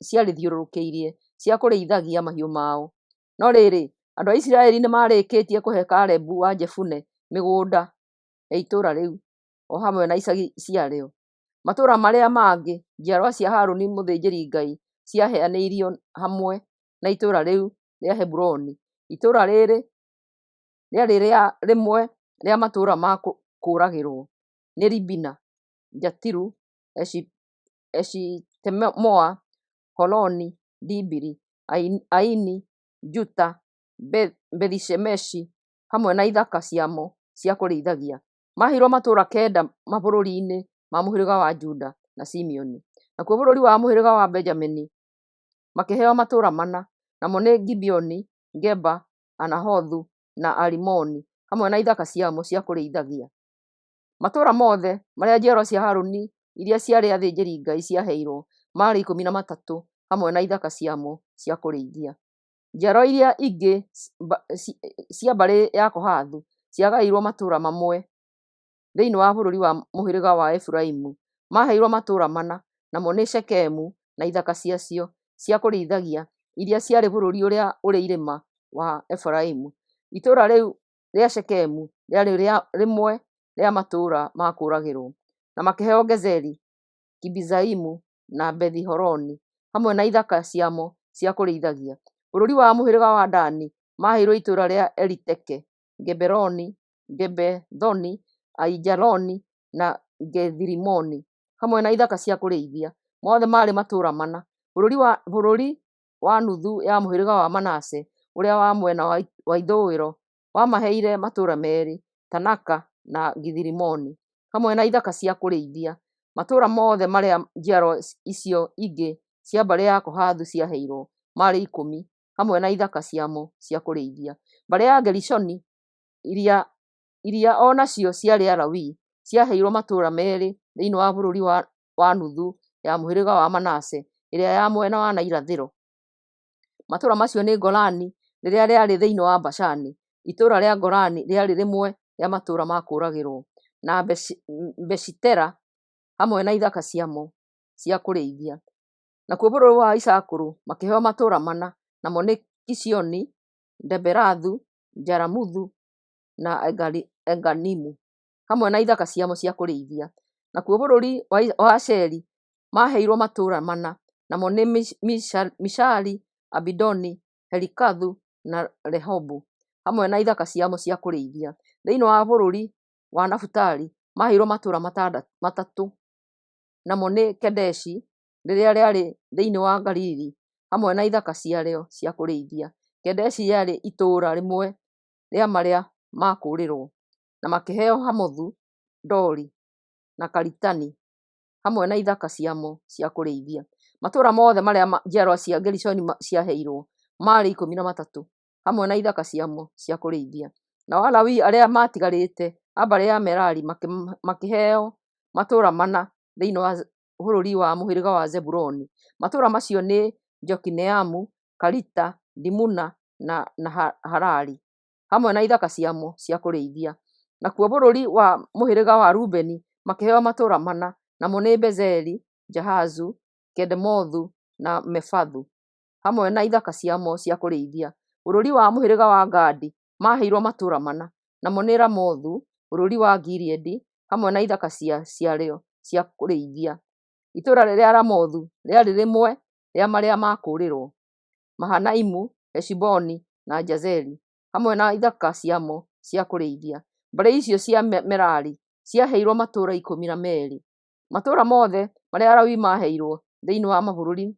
ciarĩthiũrũrũkĩirie cia kũrĩithagia mahiũ mao. No rĩrĩ, andũ a Isiraeli nĩmarĩkĩtie kũhe Kalebu wa Jefune mĩgũnda ya itũũra rĩu, o hamwe na icagi ciarĩo. Matũũra marĩa mangĩ njiarwa cia Harũni mũthĩnjĩri-Ngai ciaheanĩirwo hamwe na itũũra rĩu rĩa Heburoni. Itũũra rĩrĩ rĩarĩ rĩmwe rĩa matũũra ma kũũragĩrwo, nĩ Libina, Jatiru, Eshitemoa, Holoni, Dibiri, Aini, Juta, Bethi-Shemeshi, hamwe na ithaka ciamo cia kũrĩithagia. Maaheirwo matũũra kenda mabũrũri-inĩ ma mũhĩrĩga wa Juda na Simeoni. Nakuo bũrũri wa mũhĩrĩga wa Benjamini makĩheo matũũra mana, namo nĩ Gibeoni, Geba, Anahothu, na Alimoni, hamwe na ithaka ciamo cia kũrĩithagia. Matũũra mothe marĩa njiaro cia Harũni iria ciarĩ athĩnjĩri-Ngai ciaheirwo maarĩ 13, hamwe na ithaka ciamo cia kũrĩithia. Njiaro iria ingĩ cia mbarĩ ya Kohathu ciagaĩirwo matũũra mamwe thĩinĩ wa bũrũri wa mũhĩrĩga wa Efiraimu. Maaheirwo matũũra mana, namo nĩ Shekemu na ithaka ciacio cia kũrĩithagia iria ciarĩ bũrũri ũrĩa ũrĩ irĩma wa Efiraimu. Itũũra rĩu rĩa Shekemu rĩarĩ rĩmwe rĩa matũũra ma kũũragĩrwo. Na makĩheo Gezeri, Kibizaimu, na Bethi-Horoni, hamwe na ithaka ciamo cia kũrĩithagia. Bũrũri wa mũhĩrĩga wa Dani maaheirwo itũũra rĩa Eliteke, Geberoni, Gebethoni, Aijaloni, na Gethirimoni, hamwe na ithaka cia kũrĩithia. Mothe maarĩ matũũra mana. Bũrũri wa nuthu ya mũhĩrĩga wa Manase ũrĩa wa mwena wa ithũĩro wamaheire matũũra meerĩ, Tanaka na Githirimoni, hamwe na ithaka cia kũrĩithia. Matũũra mothe marĩa njiaro icio ingĩ cia mbarĩ ya Kohathu ciaheirwo maarĩ 10, hamwe na ithaka ciamo cia kũrĩithia. Mbarĩ ya Gerishoni iria o nacio ciarĩ Alawii ciaheirwo matũũra meerĩ thĩinĩ wa bũrũri wa nuthu ya mũhĩrĩga wa Manase ĩrĩa ya mwena wa na irathĩro. Matũũra macio nĩ Golani rĩrĩa rĩarĩ thĩinĩ wa Bashani. Itũũra rĩa Golani rĩarĩ rĩmwe rĩa matũũra ma kũũragĩrwo, na Beshitera hamwe na ithaka ciamo cia kũrĩithia. Nakuo bũrũri wa Isakaru makĩheo matũũra mana, namo nĩ Kishioni, Daberathu, Jaramuthu, na Enganimu, hamwe na ithaka ciamo cia kũrĩithia. Nakuo bũrũri wa Asheri maaheirwo matũũra mana, namo nĩ Mishali, Abidoni, Helikathu, na Rehobu, hamwe na ithaka ciamo cia kũrĩithia. Thĩinĩ wa bũrũri wa Nafutali maaheirwo matũũra matatũ, namo nĩ Kedeshi rĩrĩa rĩarĩ thĩinĩ wa Galili, hamwe na ithaka ciarĩo cia kũrĩithia. Kedeshi rĩarĩ itũũra rĩmwe rĩa marĩa ma kũũrĩrwo, na makĩheo Hamothu Dori na Karitani, hamwe na ithaka ciamo cia kũrĩithia. Matũũra mothe marĩa njiarwa cia Gerishoni ciaheirwo maarĩ 13, hamwe na ithaka ciamo cia kũrĩithia. Nao Alawii arĩa maatigarĩte a mbarĩ ya Merari makĩheo matũũra mana thĩinĩ wa bũrũri wa mũhĩrĩga wa Zebuluni. Matũũra macio nĩ Jokineamu, Karita, Dimuna, na Nahalali, hamwe na ithaka ciamo cia kũrĩithia. Nakuo bũrũri wa mũhĩrĩga wa Rubeni makĩheo matũũra mana, namo nĩ Bezeri, Jahazu, Kedemothu, na Mefathu, hamwe na ithaka ciamo cia kũrĩithia. Bũrũri wa mũhĩrĩga wa Gadi maaheirwo matũũra mana, namo nĩ Ramothu bũrũri wa Gileadi, hamwe na ithaka ciarĩo cia kũrĩithia. Itũũra rĩa Ramothu rĩarĩ rĩmwe rĩa marĩa ma kũũrĩrwo. Mahanaimu, Heshiboni, na Jazeri, hamwe na ithaka ciamo cia kũrĩithia. Mbarĩ icio cia Merari ciaheirwo matũũra 12. Matũũra mothe marĩa Alawii maaheirwo thĩinĩ wa mabũrũri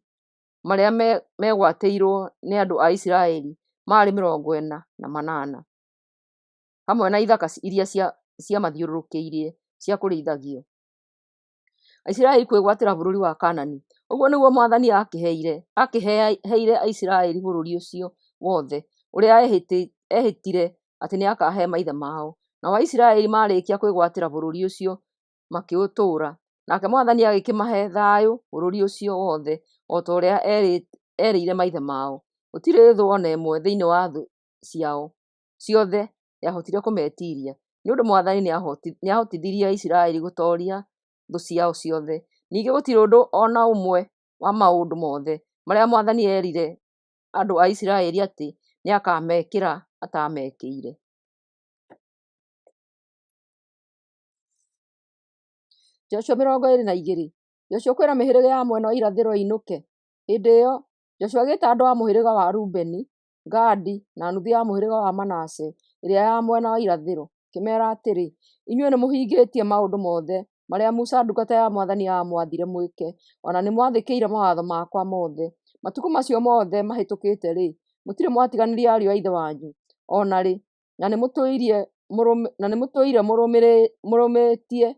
marĩa meegwatĩirwo nĩ andũ a Isiraeli maarĩ 48, hamwe na ithaka iria ciamathiũrũrũkĩirie cia kũrĩithagio. Aisiraeli kwĩgwatĩra bũrũri wa Kaanani. Ũguo nĩguo mwathani aakĩheire Aisiraeli bũrũri ũcio wothe ũrĩa eehĩtire atĩ nĩakaahe maithe maao. Nao Aisiraeli marĩĩkia kwĩgwatĩra bũrũri ũcio makĩũtũũra. Nake mwathani agĩkĩmahe thaayũ bũrũri ũcio wothe o ta ũrĩa eerĩire maithe maao. Gũtirĩ thũ o na ĩmwe thĩinĩ wa thũ ciao ciothe yahotire kũmeetiiria, nĩ ũndũ mwathani nĩahotithirie Aisiraeli gũtooria thũ ciao ciothe. Ningĩ gũtirĩ ũndũ o na ũmwe wa maũndũ moothe marĩa mwathani eerire andũ a Isiraeli atĩ nĩakaameekĩra ataameekĩire. Joshua 22. Joshua kwĩra mĩhĩrĩga ya mwena wa irathĩro ĩinũke. Hĩndĩ ĩyo Joshua agĩĩta andũ a mũhĩrĩga wa Rubeni, Gadi, na nuthu ya mũhĩrĩga wa Manase ĩrĩa ya mwena wa irathĩro, akĩmeera atĩrĩ, Inyuĩ nĩmũhingĩtie maũndũ mothe marĩa Musa ndungata ya mwathani aamwathire mwĩke, o na nĩmwathĩkĩire mawatho makwa mothe. Matukũ macio mothe mahĩtũkĩte-rĩ, mũtirĩ mwatiganĩria ariũ a ithe wanyu o na rĩ, na nĩmũtũire mũrũmĩtie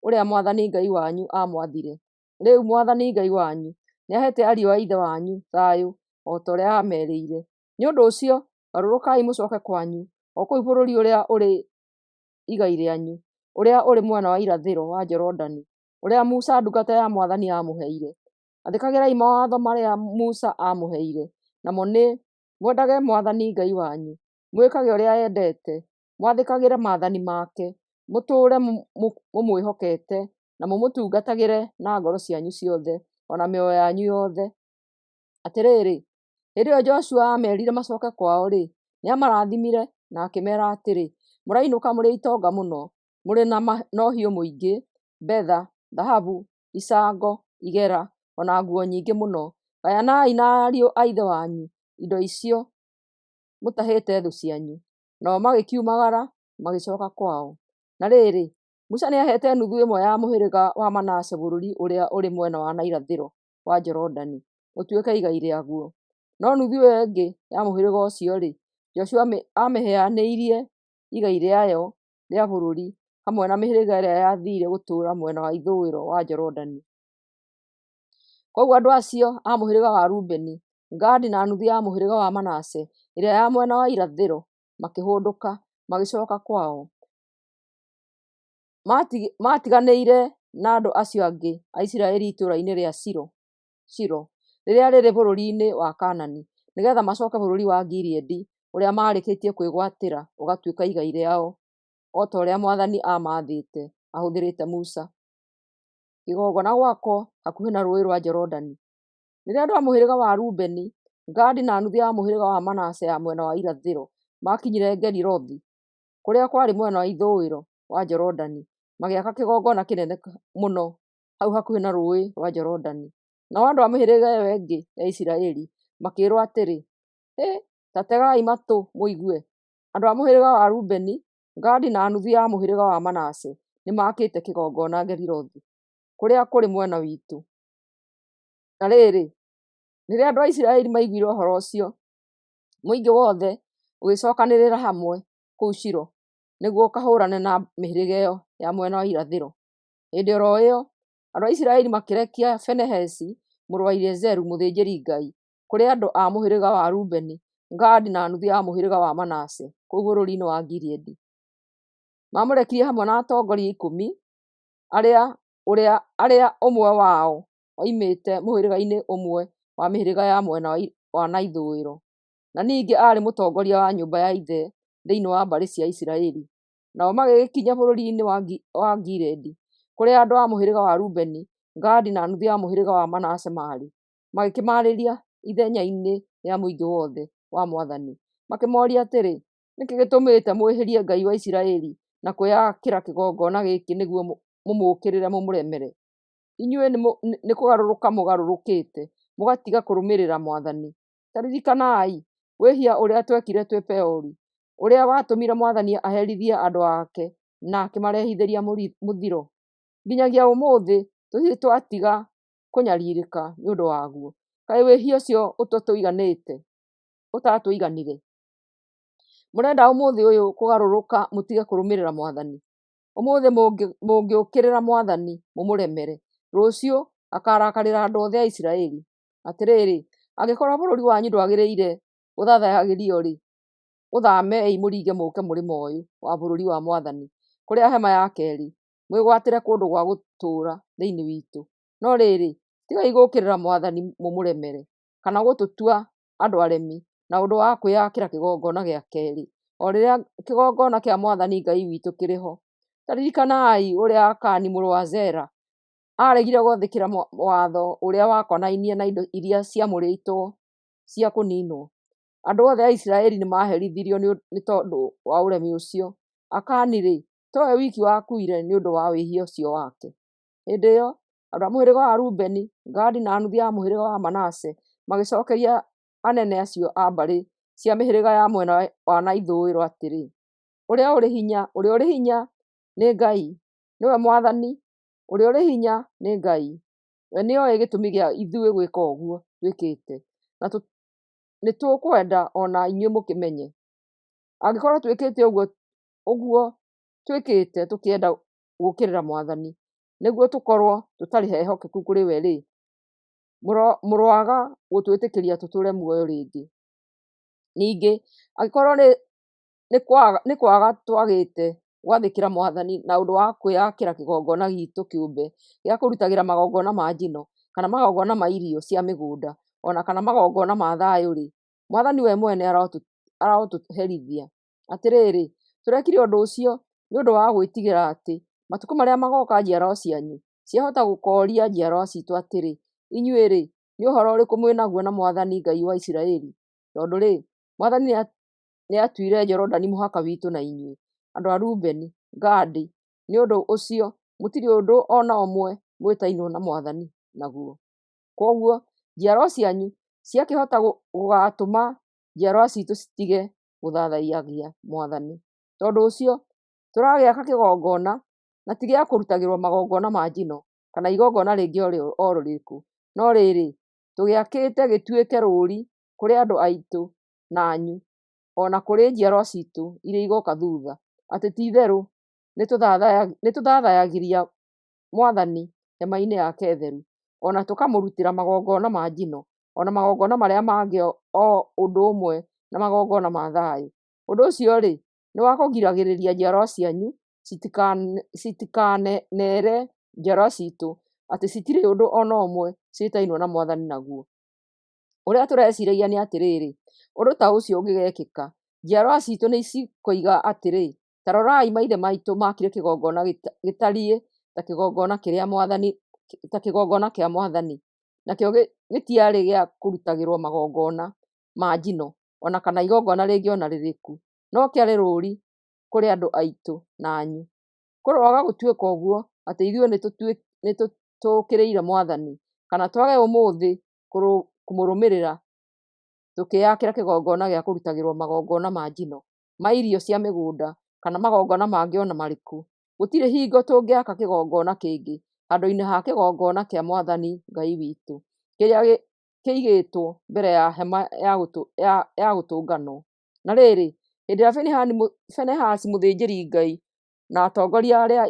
ũrĩa mwathani Ngai wanyu aamwathire. Rĩu mwathani Ngai wanyu nĩaheete ariũ a ithe wanyu thayũ o ta ũrĩa aamerĩire. Nĩ ũndũ ũcio garũrũkai mũcooke kwanyu, o kũu bũrũri ũrĩa ũrĩ igai rĩanyu, ũrĩa ũrĩ mwena wa irathĩro wa Jorodani, ũrĩa Musa ndungata ya mwathani aamũheire. Athĩkagĩrai mawatho marĩa Musa aamũheire, namo nĩ: mwendage mwathani Ngai wanyu, mwĩkage ũrĩa endete, mwathĩkagĩre maathani make, mũtũũre mũmwĩhokete, na mũmũtungatagĩre na ngoro cianyu ciothe, o na mĩoyo yanyu yothe. Atĩrĩrĩ, hĩndĩ ĩyo Joshua aamerire macooke kwao-rĩ, nĩamarathimire na akĩmeera atĩrĩ, Mũrainũka mũrĩ itonga mũno, mũrĩ na ũhiũ mũingĩ, betha, thahabu, icango, igera, o na nguo nyingĩ mũno. Gayanai na ariũ a ithe wanyu indo icio mũtahĩte thũ cianyu. Nao magĩkiumagara magĩcooka kwao. Na rĩrĩ, Musa nĩaheete nuthu ĩmwe ya mũhĩrĩga wa Manase bũrũri ũrĩa ũrĩ mwena wa na irathĩro wa Jorodani ũtuĩke igai rĩaguo. No nuthu ĩyo ĩngĩ ya mũhĩrĩga ũcio-rĩ, Joshua aamĩheanĩire igai rĩayo rĩa bũrũri hamwe na mĩhĩrĩga ĩrĩa yathiire gũtũũra mwena wa ithũĩro wa Jorodani. Kwoguo andũ acio a mũhĩrĩga wa Rubeni, Gadi na nuthu ya mũhĩrĩga wa Manase ĩrĩa ya mwena wa irathĩro makĩhũndũka, magĩcooka kwao. Maatiganire na andũ acio angĩ a Isiraeli itũũra-inĩ rĩa Shilo, rĩrĩa rĩrĩ bũrũri-inĩ wa Kaanani, nĩgeetha macooke bũrũri wa Gileadi ũrĩa maarĩkĩtie kwĩgwatĩra ũgatuĩka igai rĩao, o ta ũrĩa mwathani aamaathĩte ahũthĩrĩte Musa. Kĩgongona gwakwo hakuhĩ na Rũũĩ rwa Jorodani. Rĩrĩa andũ a mũhĩrĩga wa Rubeni, Gadi na nuthu ya mũhĩrĩga wa Manase ya mwena wa irathĩro maakinyire Gelilothi, kũrĩa kwarĩ mwena wa ithũĩro wa Jorodani, magĩaka kĩgongona kĩnene mũno hau hakuhĩ na Rũũĩ rwa Jorodani. Nao andũ a mĩhĩrĩga ĩyo ĩngĩ ya Isiraeli makĩĩrwo atĩrĩ, Hĩ, ta tegai matũ mũigue! Andũ a mũhĩrĩga wa Rubeni, Gadi na nuthu ya mũhĩrĩga wa Manase nĩmakĩte kĩgongona Gelilothi, kũrĩa kũrĩ mwena witũ. Na rĩrĩ, rĩrĩa andũ a Isiraeli maiguire ũhoro ũcio, mũingĩ wothe ũgĩcookanĩrĩra hamwe kũu Shilo nĩguo ũkahũũrane na mĩhĩrĩga ĩyo ya mwena wa irathĩro. Hĩndĩ o ro ĩyo, andũ a Isiraeli makĩrekia Finehasi mũrũ wa Eliazaru mũthĩnjĩri-Ngai kũrĩ andũ a mũhĩrĩga wa Rubeni, Gadi na nuthu ya mũhĩrĩga wa Manase kũu bũrũri-inĩ wa Gileadi. Maamũrekirie hamwe na atongoria 10, arĩa ũmwe wao oimĩte mũhĩrĩga-inĩ ũmwe wa mĩhĩrĩga ya mwena wa na ithũĩro, na ningĩ aarĩ mũtongoria wa nyũmba ya ithe thĩinĩ wa mbarĩ cia Isiraeli. Nao magĩgĩkinya bũrũri-inĩ wa Gileadi, kũrĩa andũ a mũhĩrĩga wa Rubeni, Gadi na nuthu ya mũhĩrĩga wa Manase maarĩ, magĩkĩmaarĩria ithenya-inĩ rĩa mũingĩ wothe wa mwathani. Makĩmooria atĩrĩ, Nĩ kĩĩ gĩtũmĩte mwĩhĩrie Ngai wa Isiraeli na kwĩyakĩra kĩgongona gĩkĩ nĩguo mũmũũkĩrĩre mũmũremere? Inyuĩ nĩkũgarũrũka mũgarũrũkĩte, mũgatiga kũrũmĩrĩra mwathani. Ta ririkanai wĩhia ũrĩa twekire twĩ Peori, ũrĩa watũmire mwathani aherithie andũ ake na akĩmarehithĩria mũthiro. Nginyagia ũmũthĩ tũtirĩ twatiga kũnyariirĩka nĩ ũndũ waguo. Kaĩ wĩhia ũcio ũtatũiganire? Mũrenda ũmũthĩ ũyũ kũgarũrũka mũtige kũrũmĩrĩra mwathani? Ũmũthĩ mũngĩũkĩrĩra mwathani mũmũremere, rũciũ akaarakarĩra andũ othe a Isiraeli. Atĩrĩrĩ, angĩkorwo bũrũri wanyu ndwagĩrĩire gũthathayagĩrio-rĩ, ũthaamei mũringe mũũke mũrĩmo ũyũ wa bũrũri wa mwathani, kũrĩa hema yake ĩrĩ, mwĩgwatĩre kũndũ gwa gũtũũra thĩinĩ witũ. No rĩrĩ, tigai gũũkĩrĩra mwathani mũmũremere, kana gũtũtua andũ aremi na na ũndũ wa kwĩakĩra kĩgongona gĩa kerĩ, o rĩrĩa kĩgongona kĩa Mwathani Ngai witũ kĩrĩ ho? Ta ririkanai ũrĩa Akani mũrũ wa Zera aaregire gwathĩkĩra watho ũrĩa wakonainie na indo iria ciamũrĩtwo cia kũniinwo. Andũ othe a Isiraeli nĩmaherithirio nĩ tondũ wa ũremi ũcio. Akani-rĩ, towe wiki wakuire nĩ ũndũ wa wĩhia ũcio wake. Hĩndĩ ĩyo andũ a mũhĩrĩga wa Rubeni, Gadi na nuthu ya mũhĩrĩga wa Manase magĩcookeria anene acio a mbarĩ cia mĩhĩrĩga ya mwena wa na ithũĩro atĩrĩ, Ũrĩa ũrĩ hinya, ũrĩa ũrĩ hinya nĩ Ngai, nĩwe Mwathani, ũrĩa ũrĩ hinya nĩ Ngai. We nĩoĩ gĩtũmi gĩa ithuĩ gwĩka ũguo twĩkĩte, na nĩtũkwenda o na inyuĩ mũkĩmenye. Angĩkorwo twĩkĩte ũguo twĩkĩte tũkĩenda gũũkĩrĩra Mwathani, nĩguo tũkorwo tũtarĩ ehokeku kũrĩ we-rĩ, mũroaga gũtwĩtĩkĩria tũtũũre muoyo rĩngĩ. Ningĩ angĩkorwo nĩ kwaga twagĩte gwathĩkĩra Mwathani na ũndũ wa kwĩakĩra kĩgongona giitũ kĩũmbe gĩa kũrutagĩra magongona ma njino, kana magongona ma irio cia mĩgũnda, o na kana magongona ma thayũ-rĩ, Mwathani we mwene arotũherithia. Atĩrĩrĩ, tũrekire ũndũ ũcio nĩ ũndũ wa gwĩtigĩra atĩ matukũ marĩa magooka njiarwa cianyu ciahota gũkooria njiarwa ciitũ atĩrĩ, 'Inyuĩ-rĩ, nĩ ũhoro ũrĩkũ mwĩ naguo na Mwathani Ngai wa Isiraeli?' Tondũ-rĩ, Mwathani nĩatuire Jorodani mũhaka witũ na inyuĩ, andũ a Rubeni, Gadi, nĩ ũndũ ũcio mũtirĩ ũndũ o na ũmwe mwĩtainwo na Mwathani naguo. Kwoguo njiarwa cianyu ciakĩhota gũgaatũma njiarwa ciitũ citige gũthathaiyagia Mwathani. Tondũ ũcio tũragĩaka kĩgongona, na ti gĩa kũrutagĩrwo magongona ma njino, kana igongona rĩngĩ o rĩrĩkũ, no rĩrĩ, tũgĩakĩte gĩtuĩke rũũri kũrĩ andũ aitũ na anyu, o na kũrĩ njiarwa ciitũ iria igooka thutha, atĩ ti-itherũ nĩtũthathayagĩria Mwathani hema-inĩ yake theru, o na tũkamũrutĩra magongona ma njino, o na magongona marĩa mangĩ o ũndũ ũmwe na magongona ma thayũ. Ũndũ ũcio-rĩ, nĩ wa kũgiragĩrĩria njiarwa cianyu citikaneere njiarwa ciitũ atĩ citirĩ ũndũ o na ũmwe ciĩtainwo na Mwathani naguo. Ũrĩa tũreciragia nĩ atĩrĩrĩ, ũndũ ta ũcio ũngĩgekĩka, njiarwa ciitũ nĩcikoiga atĩrĩ, 'Ta rorai, maithe maitũ maakire kĩgongona gĩtariĩ ta kĩgongona kĩa Mwathani, nakĩo gĩtiarĩ gĩa kũrutagĩrwo magongona ma njino, o na kana igongona rĩngĩ o na rĩrĩkũ, no kĩarĩ rũũri kũrĩ andũ aitũ na anyu. Kũroaga gũtuĩka ũguo, atĩ ithuĩ nĩtũũkĩrĩire Mwathani, kana twage ũmũthĩ kũmũrũmĩrĩra tũkĩĩakĩra kĩgongona gĩa kũrutagĩrwo magongona ma njino, ma irio cia mĩgũnda, kana magongona mangĩ o na marĩkũ. Gũtirĩ hingo tũngĩaka kĩgongona kĩngĩ handũ-inĩ ha kĩgongona kĩa Mwathani Ngai witũ, kĩrĩa kĩigĩtwo mbere ya hema ya gũtũnganwo. Na rĩrĩ, hĩndĩ ĩrĩa Finehasi mũthĩnjĩri-Ngai na atongoria arĩa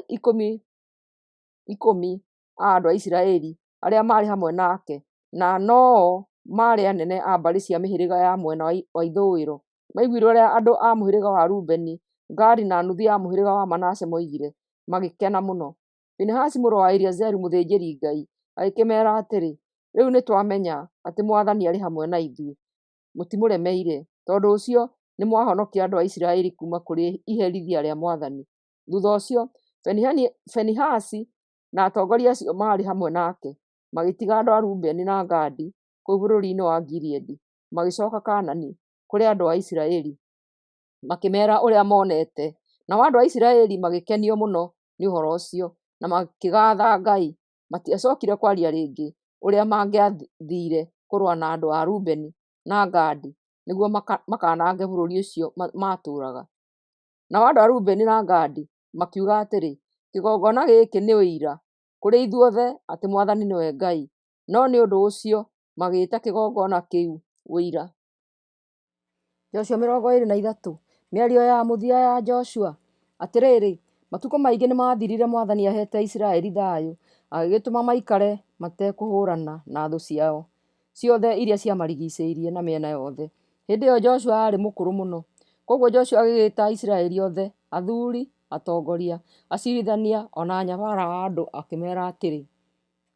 ikũmi a andũ a Isiraeli arĩa maarĩ hamwe nake, na no-o maarĩ anene a mbarĩ cia mĩhĩrĩga ya mwena wa ithũĩro, maiguire ũrĩa andũ a mũhĩrĩga wa Rubeni, Gadi na nuthu ya mũhĩrĩga wa Manase moigire, magĩkena mũno. Finehasi mũrũ wa Eleazaru mũthĩnjĩri-Ngai agĩkĩmeera atĩrĩ, Rĩu nĩtwamenya atĩ Mwathani arĩ hamwe na ithuĩ, mũtimũremeire, tondũ ũcio nĩmwahonokia andũ a Isiraeli kuuma kũrĩ iherithia rĩa Mwathani. Thutha ũcio Finehasi na atongoria acio maarĩ hamwe nake magĩtiga andũ a Rubeni na Gadi kũu bũrũri-inĩ wa Gileadi, magĩcooka Kaanani kũrĩ andũ a Isiraeli, makĩmeera ũrĩa monete. Nao andũ a Isiraeli magĩkenio mũno nĩ ũhoro ũcio, na makĩgaatha Ngai. Matiacookire kwaria rĩngĩ ũrĩa mangĩathiire kũrũa na andũ a Rubeni na Gadi nĩguo makanange bũrũri ũcio maatũũraga. Nao andũ a Rubeni na Gadi makiuga atĩrĩ, Kĩgongona gĩkĩ nĩ ũira kũrĩ ithuothe atĩ Mwathani nĩwe Ngai. No nĩ ũndũ ũcio magĩĩta kĩgongona kĩu Ũira. Joshua 23. Mĩario ya mũthia ya Joshua. Atĩrĩrĩ, matukũ maingĩ nĩmathirire Mwathani aheete Isiraeli thayũ, agĩgĩtũma maikare matekũhũũrana na thũ ciao ciothe iria ciamarigiicĩirie na mĩena yothe. Hĩndĩ ĩyo Joshua aarĩ mũkũrũ mũno. Kwoguo Joshua agĩgĩĩta Aisiraeli othe, athuuri, atongoria, aciirithania, o na anyabara a andũ akĩmeera atĩrĩ,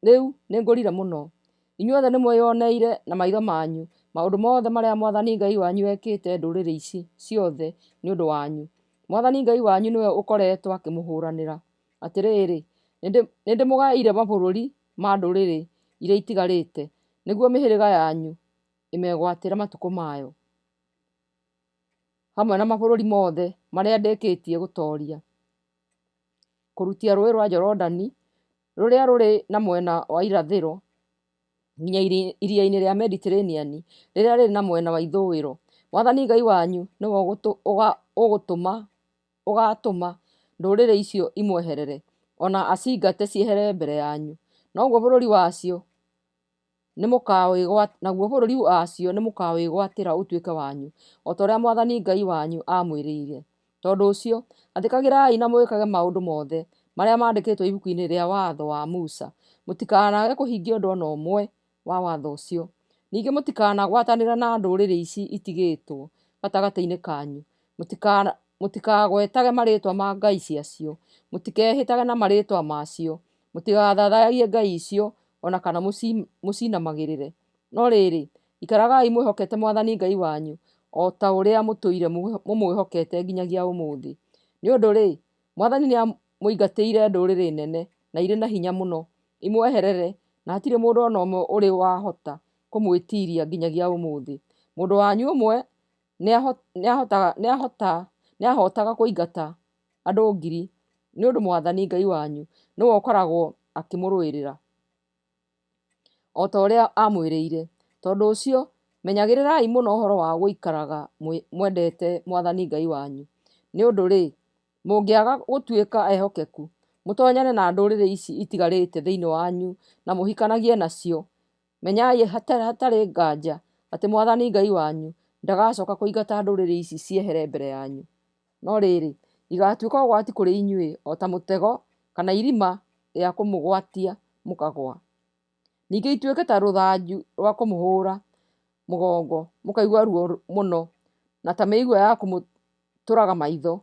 Rĩu nĩngũrire mũno. Inyuothe nĩmwĩoneire na maitho manyu maũndũ mothe marĩa mwathani Ngai wanyu ekĩte ndũrĩrĩ ici ciothe nĩ ũndũ wanyu. Mwathani Ngai wanyu nĩwe ũkoretwo akĩmũhũranĩra. Atĩrĩrĩ, nĩndĩmũgaĩire mabũrũri ma ndũrĩrĩ iria itigarĩte, nĩguo mĩhĩrĩga yanyu ĩmegwatĩre matukũ mayo, hamwe na mabũrũri mothe marĩa ndĩkĩtie gũtooria, kũrutia rũũĩ rwa Jorodani rũrĩa rũrĩ na mwena wa irathĩro nginya iria-inĩ rĩa Mediterranean rĩrĩa rĩrĩ na mwena wa ithũĩro. Mwathani Ngai wanyu nĩwe ũgũtũma ũgaatũma ndũrĩrĩ icio imweherere, o na acingate ciehere mbere yanyu. Naguo bũrũri wacio nĩmũkawĩgwatĩra ũtuĩke wanyu, o ta ũrĩa mwathani Ngai wanyu aamwĩrĩire. Tondũ ũcio, athĩkagĩrai na mwĩkage maũndũ mothe marĩa maandĩkĩtwo ibuku-inĩ rĩa watho wa Musa, mũtikanaage kũhingia ũndũ o na ũmwe wa watho ũcio. Ningĩ mũtikanagwatanĩre na ndũrĩrĩ ici itigĩtwo gatagatĩ-inĩ kanyu, mũtikagwetage marĩĩtwa ma ngai ciacio, mũtikehĩtage na marĩĩtwa macio, mũtigathathayagie ngai icio o na kana mũcinamagĩrĩre. No rĩrĩ, ikaragai mwĩhokete mwathani Ngai wanyu, o ta ũrĩa mũtũire mũmwĩhokete nginyagia ũmũthĩ. Nĩ ũndũ-rĩ, mwathani nĩamũingatĩire ndũrĩrĩ nene na irĩ na hinya mũno, imweherere, na hatirĩ mũndũ o na ũmwe ũrĩ wahota kũmwĩtiiria nginyagia ũmũthĩ. Mũndũ wanyu ũmwe nĩahotaga kũingata andũ ngiri, nĩ ũndũ mwathani Ngai wanyu nĩwe ũkoragwo akĩmũrũĩrĩra, o ta ũrĩa aamwĩrĩire. Tondũ ũcio, menyagĩrĩrai mũno ũhoro wa gũikaraga mwendete mwathani Ngai wanyu. Nĩ ũndũ-rĩ, mũngĩaga gũtuĩka ehokeku, mũtonyane na ndũrĩrĩ ici itigarĩte thĩinĩ wanyu na mũhikanagie nacio, menyai hatarĩ nganja atĩ mwathani Ngai wanyu ndagacoka kũingata ndũrĩrĩ ici ciehere mbere yanyu. No rĩrĩ, igaatuĩka ũgwati kũrĩ inyuĩ o ta mũtego kana irima rĩa kũmũgwatia mũkagũa. Ningĩ ituĩke ta rũthanju rwa kũmũhũũra mũgongo mũkaigua ruo mũno, na ta mĩigua ya kũmũtũraga maitho,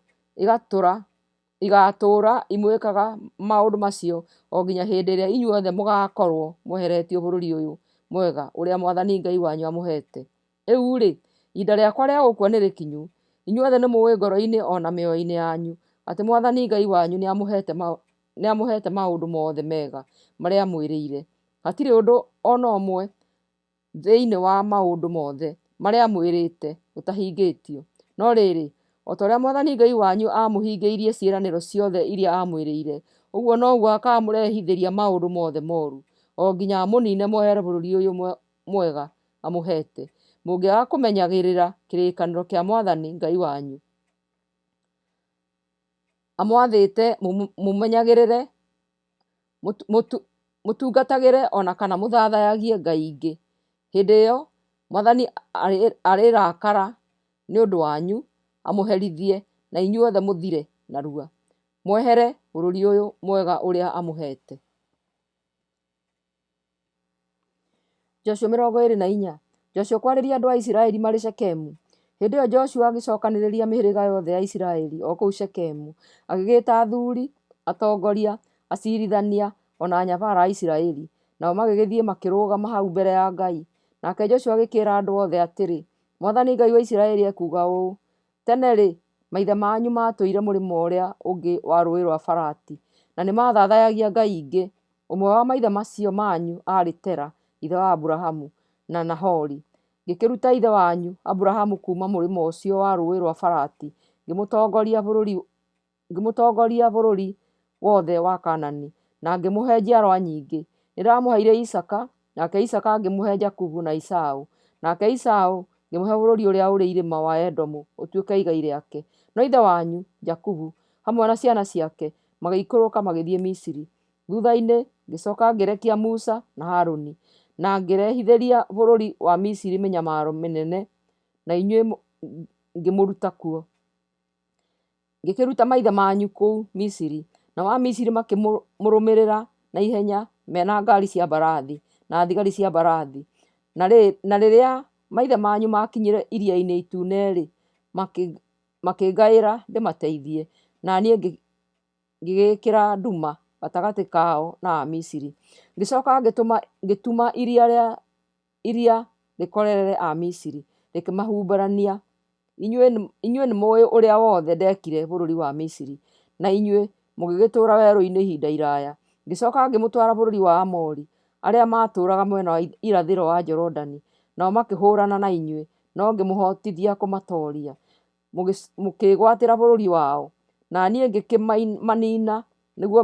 igaatũũra imwĩkaga maũndũ macio o nginya hĩndĩ ĩrĩa inyuothe mũgaakorwo mweheretio bũrũri ũyũ mwega ũrĩa mwathani Ngai wanyu amũheete. Rĩu-rĩ, ihinda rĩakwa rĩa gũkua nĩrĩkinyu. Inyuothe nĩmũũĩ ngoro-inĩ o na mĩoyo-inĩ yanyu atĩ mwathani Ngai wanyu nĩamũheete maũndũ mothe mega marĩa amwĩrĩire. Hatirĩ ũndũ o na ũmwe thĩinĩ wa maũndũ mothe marĩa amwĩrĩte ũtahingĩtio. No rĩrĩ, o ta ũrĩa mwathani Ngai wanyu aamũhingĩirie ciĩranĩro ciothe iria aamwĩrĩire, ũguo noguo akaamũrehithĩria maũndũ mothe moru, o nginya amũniine mwehere bũrũri ũyũ mwega amũheete, mũngĩaga kũmenyagĩrĩra kĩrĩkanĩro kĩa mwathani Ngai wanyu amwathĩte mũmenyagĩrĩre, mũtungatagĩre o na kana mũthathayagie ngai ingĩ. Hĩndĩ ĩyo mwathani arĩrakara nĩ ũndũ wanyu, amũherithie, na inyuothe mũthire narua, mwehere bũrũri ũyũ mwega ũrĩa amũheete. Joshua 24. Joshua kwarĩria andũ a Isiraeli marĩ Shekemu. Hĩndĩ ĩyo Joshua agĩcokanĩrĩria mĩhĩrĩga yothe ya Isiraeli o kũu Shekemu, agĩgĩĩta athuuri, atongoria, aciirithania, o na anyabara a Isiraeli, nao magĩgĩthiĩ makĩrũgama hau mbere ya Ngai. Nake Joshua agĩkĩĩra andũ othe atĩrĩ, mwathani Ngai wa Isiraeli ekuuga ũũ, Tene-rĩ, maithe manyu maatũire mũrĩmo ũrĩa ũngĩ wa rũũĩ rwa Farati, na nĩmathathayagia ngai ingĩ. Ũmwe wa maithe macio manyu aarĩ Tera, ithe wa Aburahamu na Nahori. Ngĩkĩruta ithe wanyu Aburahamu kuuma mũrĩmo ũcio wa rũũĩ rwa Farati, ngĩmũtongoria bũrũri wothe wa Kaanani, na ngĩmũhe njiarwa nyingĩ. Nĩndamũheire Isaaka, nake Isaaka ngĩmũhe Jakubu na Esaũ. Nake Esaũ ngĩmũhe bũrũri ũrĩa ũrĩ irĩma wa Edomu ũtuĩke igai rĩake. No ithe wanyu, Jakubu, hamwe na ciana ciake magĩikũrũka magĩthiĩ Misiri. Thutha-inĩ ngĩcoka ngĩrekia Musa na Harũni, na ngĩrehithĩria bũrũri wa Misiri mĩnyamaro mĩnene, na inyuĩ ngĩmũruta kuo. Ngĩkĩruta maithe manyu kũu Misiri, nao Amisiri makĩmũrũmĩrĩra na ihenya me na ngaari cia mbarathi na thigari cia mbarathi. Na rĩrĩa maithe manyu maakinyire Iria-inĩ Itune-rĩ, makĩngaĩra ndĩmateithie, na niĩ ngĩgĩĩkĩra nduma gatagatĩ kao na Amisiri. Ngĩcoka ngĩtuma iria rĩkorerere Amisiri, rĩkĩmahumbũrania. Inyuĩ nĩmũũĩ ũrĩa wothe ndekire bũrũri wa Misiri, na inyuĩ mũgĩgĩtũũra werũ-inĩ ihinda iraya. Ngĩcoka ngĩmũtwara bũrũri wa Aamori, arĩa maatũũraga mwena wa irathĩro wa Jorodani, nao makĩhũrana na inyuĩ, no ngĩmũhotithia kũmatooria. Mũkĩĩgwatĩra bũrũri wao, na niĩ ngĩkĩmanina nĩguo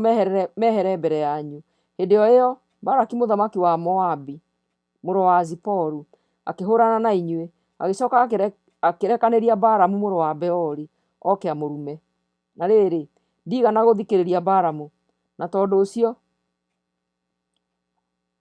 mehere mbere yanyu. Hĩndĩ o ĩyo Balaki mũthamaki wa Moabi, mũrũ wa Ziporu, akĩhũrana na inyuĩ, agĩcoka akĩrekanĩria Balamu mũrũ wa Beori oke amũrume. Na rĩrĩ, ndiigana gũthikĩrĩria Balamu, na tondũ ũcio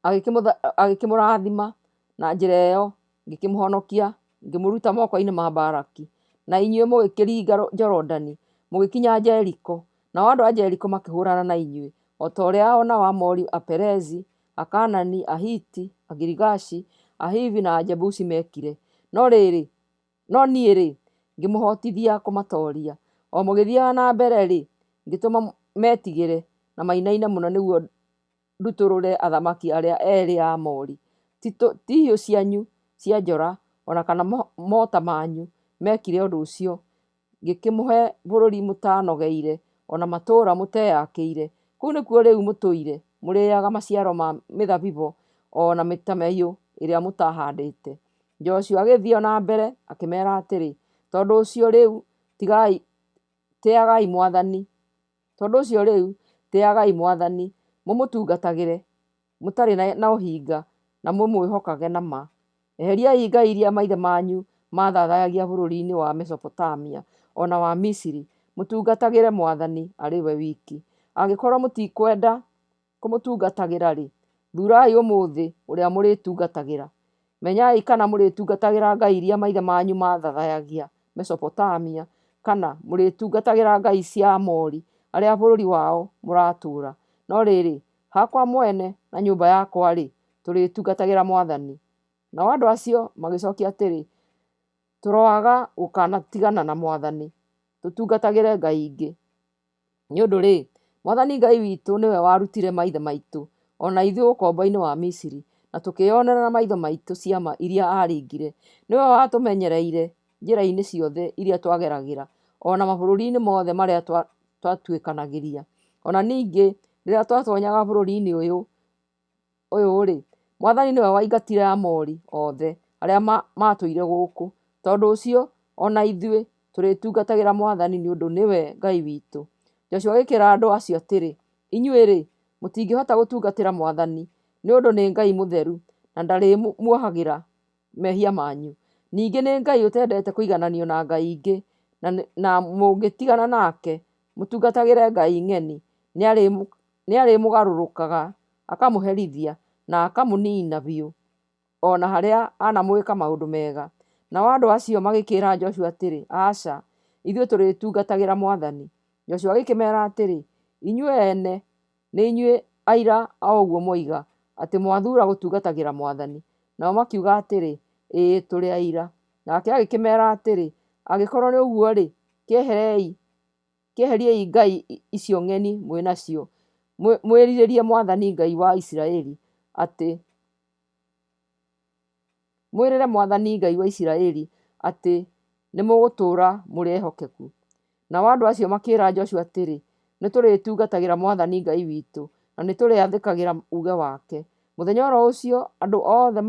agĩkĩmũrathima na njĩra ĩyo ngĩkĩmũhonokia ngĩmũruta moko-inĩ ma Balaki. Na inyuĩ mũgĩkĩringa Jorodani, mũgĩkinya Jeriko, nao andũ a Jeriko makĩhũrana na inyuĩ, o ta ũrĩa o nao Aamori, Aperezi, Akaanani, Ahiti, Agirigashi, Ahivi na Ajebusi meekire. No rĩrĩ, no niĩ-rĩ, ngĩmũhotithia kũmatooria. O mũgĩthiiaga na mbere-rĩ, ngĩtũma metigĩre na mainaine mũno nĩguo ndutũrũre athamaki arĩa eerĩ a Aamori. Ti hiũ cianyu cia njora o na kana mota manyu meekire ũndũ ũcio. Ngĩkĩmũhe bũrũri mũtaanogeire, o na matũũra mũteyakĩire. Kũu nĩkuo rĩu mũtũire, mũrĩĩaga maciaro ma mĩthabibũ o na mĩtamaiyũ ĩrĩa mũtaahandĩte. Joshua agĩthiĩ o na mbere akĩmeera atĩrĩ, Tondũ ũcio rĩu tĩĩagai Mwathani, tondũ ũcio rĩu tĩĩagai Mwathani, mũmũtungatagĩre mũtarĩ na ũhinga, na mũmwĩhokage na ma. Eheriai ngai iria maithe manyu maathathayagia bũrũri-inĩ wa Mesopotamia o na wa Misiri, mũtungatagĩre Mwathani arĩ we wiki. Angĩkorwo mũtikwenda kũmũtungatagĩra-rĩ, thuurai ũmũthĩ ũrĩa mũrĩtungatagĩra. Menyai kana mũrĩtungatagĩra ngai iria maithe manyu maathathayagia Mesopotamia, kana mũrĩtungatagĩra ngai cia Aamori arĩa bũrũri wao mũratũũra. No rĩrĩ, hakwa mwene na nyũmba yakwa-rĩ, tũrĩtungatagĩra Mwathani. Nao andũ acio magĩcokia atĩrĩ, Tũroaga gũkanatigana na Mwathani, tũtungatagĩre ngai ingĩ. Nĩ ũndũ-rĩ, Mwathani Ngai witũ nĩwe warutire maithe maitũ o na ithuĩ ũkombo-inĩ wa Misiri, na tũkĩĩonera na maitho maitũ ciama iria aaringire. Nĩwe watũmenyereire njĩra-inĩ ciothe iria twageragĩra, o na mabũrũri-inĩ mothe marĩa twatuĩkanagĩria. O na ningĩ rĩrĩa twatoonyaga bũrũri-inĩ ũyũ-rĩ, Mwathani nĩwe waingatire Aamori othe arĩa maatũire gũkũ. Tondũ ũcio o na ithuĩ tũrĩtungatagĩra Mwathani nĩ ũndũ nĩwe Ngai witũ. Joshua agĩkĩĩra andũ acio atĩrĩ, Inyuĩ-rĩ, mũtingĩhota gũtungatĩra Mwathani, nĩ ũndũ nĩ Ngai mũtheru, na ndarĩmuohagĩra mehia manyu. Ningĩ nĩ Ngai ũtendete kũigananio na ngai ingĩ, na mũngĩtigana nake mũtungatagĩre ngai ng'eni, nĩarĩmũgarũrũkaga akamũherithia na akamũniina biũ, o na harĩa anamwĩka maũndũ mega. Nao andũ acio magĩkĩĩra Joshua atĩrĩ, Aca, ithuĩ tũrĩtungatagĩra Mwathani. Joshua agĩkĩmeera atĩrĩ, Inyuĩ ene nĩ inyuĩ aira a ũguo mwoiga, atĩ mwathuura gũtungatagĩra Mwathani. Nao makiuga atĩrĩ, Ĩĩ, tũrĩ aira. Nake agĩkĩmeera atĩrĩ, Angĩkorwo nĩ ũguo-rĩ, kĩeheriei ngai icio ng'eni mwĩ nacio, mwĩrirĩrie Mwathani Ngai wa Isiraeli atĩ mwĩrĩre Mwathani Ngai wa Isiraeli atĩ nĩmũgũtũũra mũrĩ ehokeku. Nao andũ acio makĩĩra Joshua atĩrĩ, Nĩtũrĩtungatagĩra Mwathani Ngai witũ, na nĩtũrĩathĩkagĩra uuge wake. Mũthenya o ro ũcio andũ othe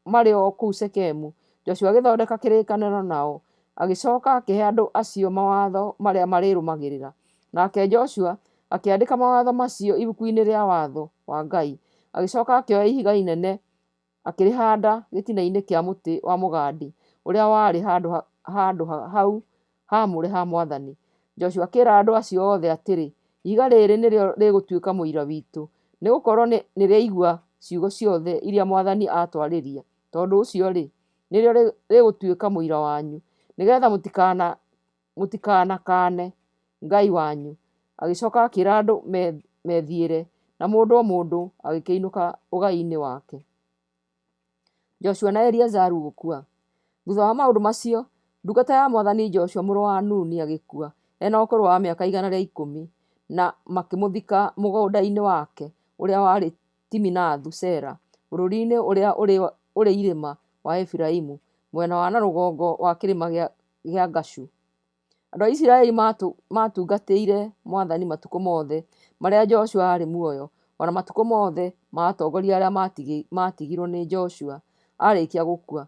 marĩ o kũu Shekemu, Joshua agĩthondeka kĩrĩkanĩro nao, agĩcoka akĩhe andũ acio mawatho marĩa marĩrũmagĩrĩra. Nake Joshua akĩandĩka mawatho macio ibuku-inĩ rĩa Watho wa Ngai. Agĩcoka akĩoya ihiga inene akĩrĩhaanda gĩtina-inĩ kĩa mũtĩ wa mũgandi ũrĩa warĩ handũ hau haamũre ha Mwathani. Joshua akĩĩra andũ acio othe atĩrĩ, Ihiga rĩrĩ nĩrĩo rĩgũtuĩka mũira witũ, nĩgũkorwo nĩrĩaigua ciugo ciothe iria Mwathani aatwarĩria. Tondũ ũcio-rĩ, nĩrĩo rĩgũtuĩka mũira wanyu, nĩgeetha mũtikanakaane Ngai wanyu. Agĩcoka akĩĩra andũ methiĩre, na mũndũ o mũndũ agĩkĩinũka ũgai-inĩ wake. Joshua na Eliazaru gũkua. Thutha wa maũndũ macio, ndungata ya Mwathani Joshua mũrũ wa Nuni agĩkua, e na ũkũrũ wa mĩaka 110, na makĩmũthika mũgũnda-inĩ wake ũrĩa warĩ Timinathu-Sera, bũrũri-inĩ ũrĩa ũrĩ irĩma wa Efiraimu, mwena wa na rũgongo wa kĩrĩma gĩa Gaashu. Andũ a Isiraeli maatungatĩire mwathani matukũ mothe marĩa Joshua aarĩ muoyo, o na matukũ mothe ma atongoria arĩa maatigirwo nĩ Joshua aarĩkia gũkua,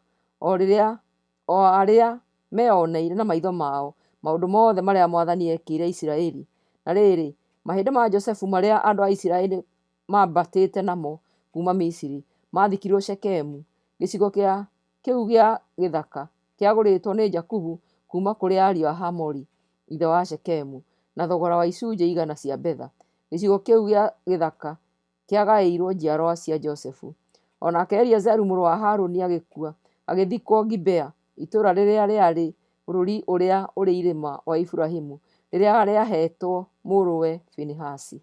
o arĩa meeoneire na maitho mao maũndũ mothe marĩa mwathani eekĩire Isiraeli. Na rĩrĩ, mahĩndĩ ma Josefu marĩa andũ a Isiraeli maambatĩte namo kuuma Misiri maathikirwo Shekemu, gĩcigo kĩu gĩa gĩthaka kĩagũrĩtwo nĩ Jakubu kuuma kũrĩ ariũ a Hamori, ithe wa Shekemu, na thogora wa icunjĩ 100 cia betha. Gĩcigo kĩu gĩa gĩthaka kĩagaĩirwo njiarwa cia Josefu. O nake Eliazaru mũrũ wa Harũni agĩkua, agĩthikwo Gibea, itũũra rĩrĩa rĩarĩ bũrũri ũrĩa ũrĩ irĩma wa Efiraimu, rĩrĩa rĩaheetwo mũrũwe Finehasi.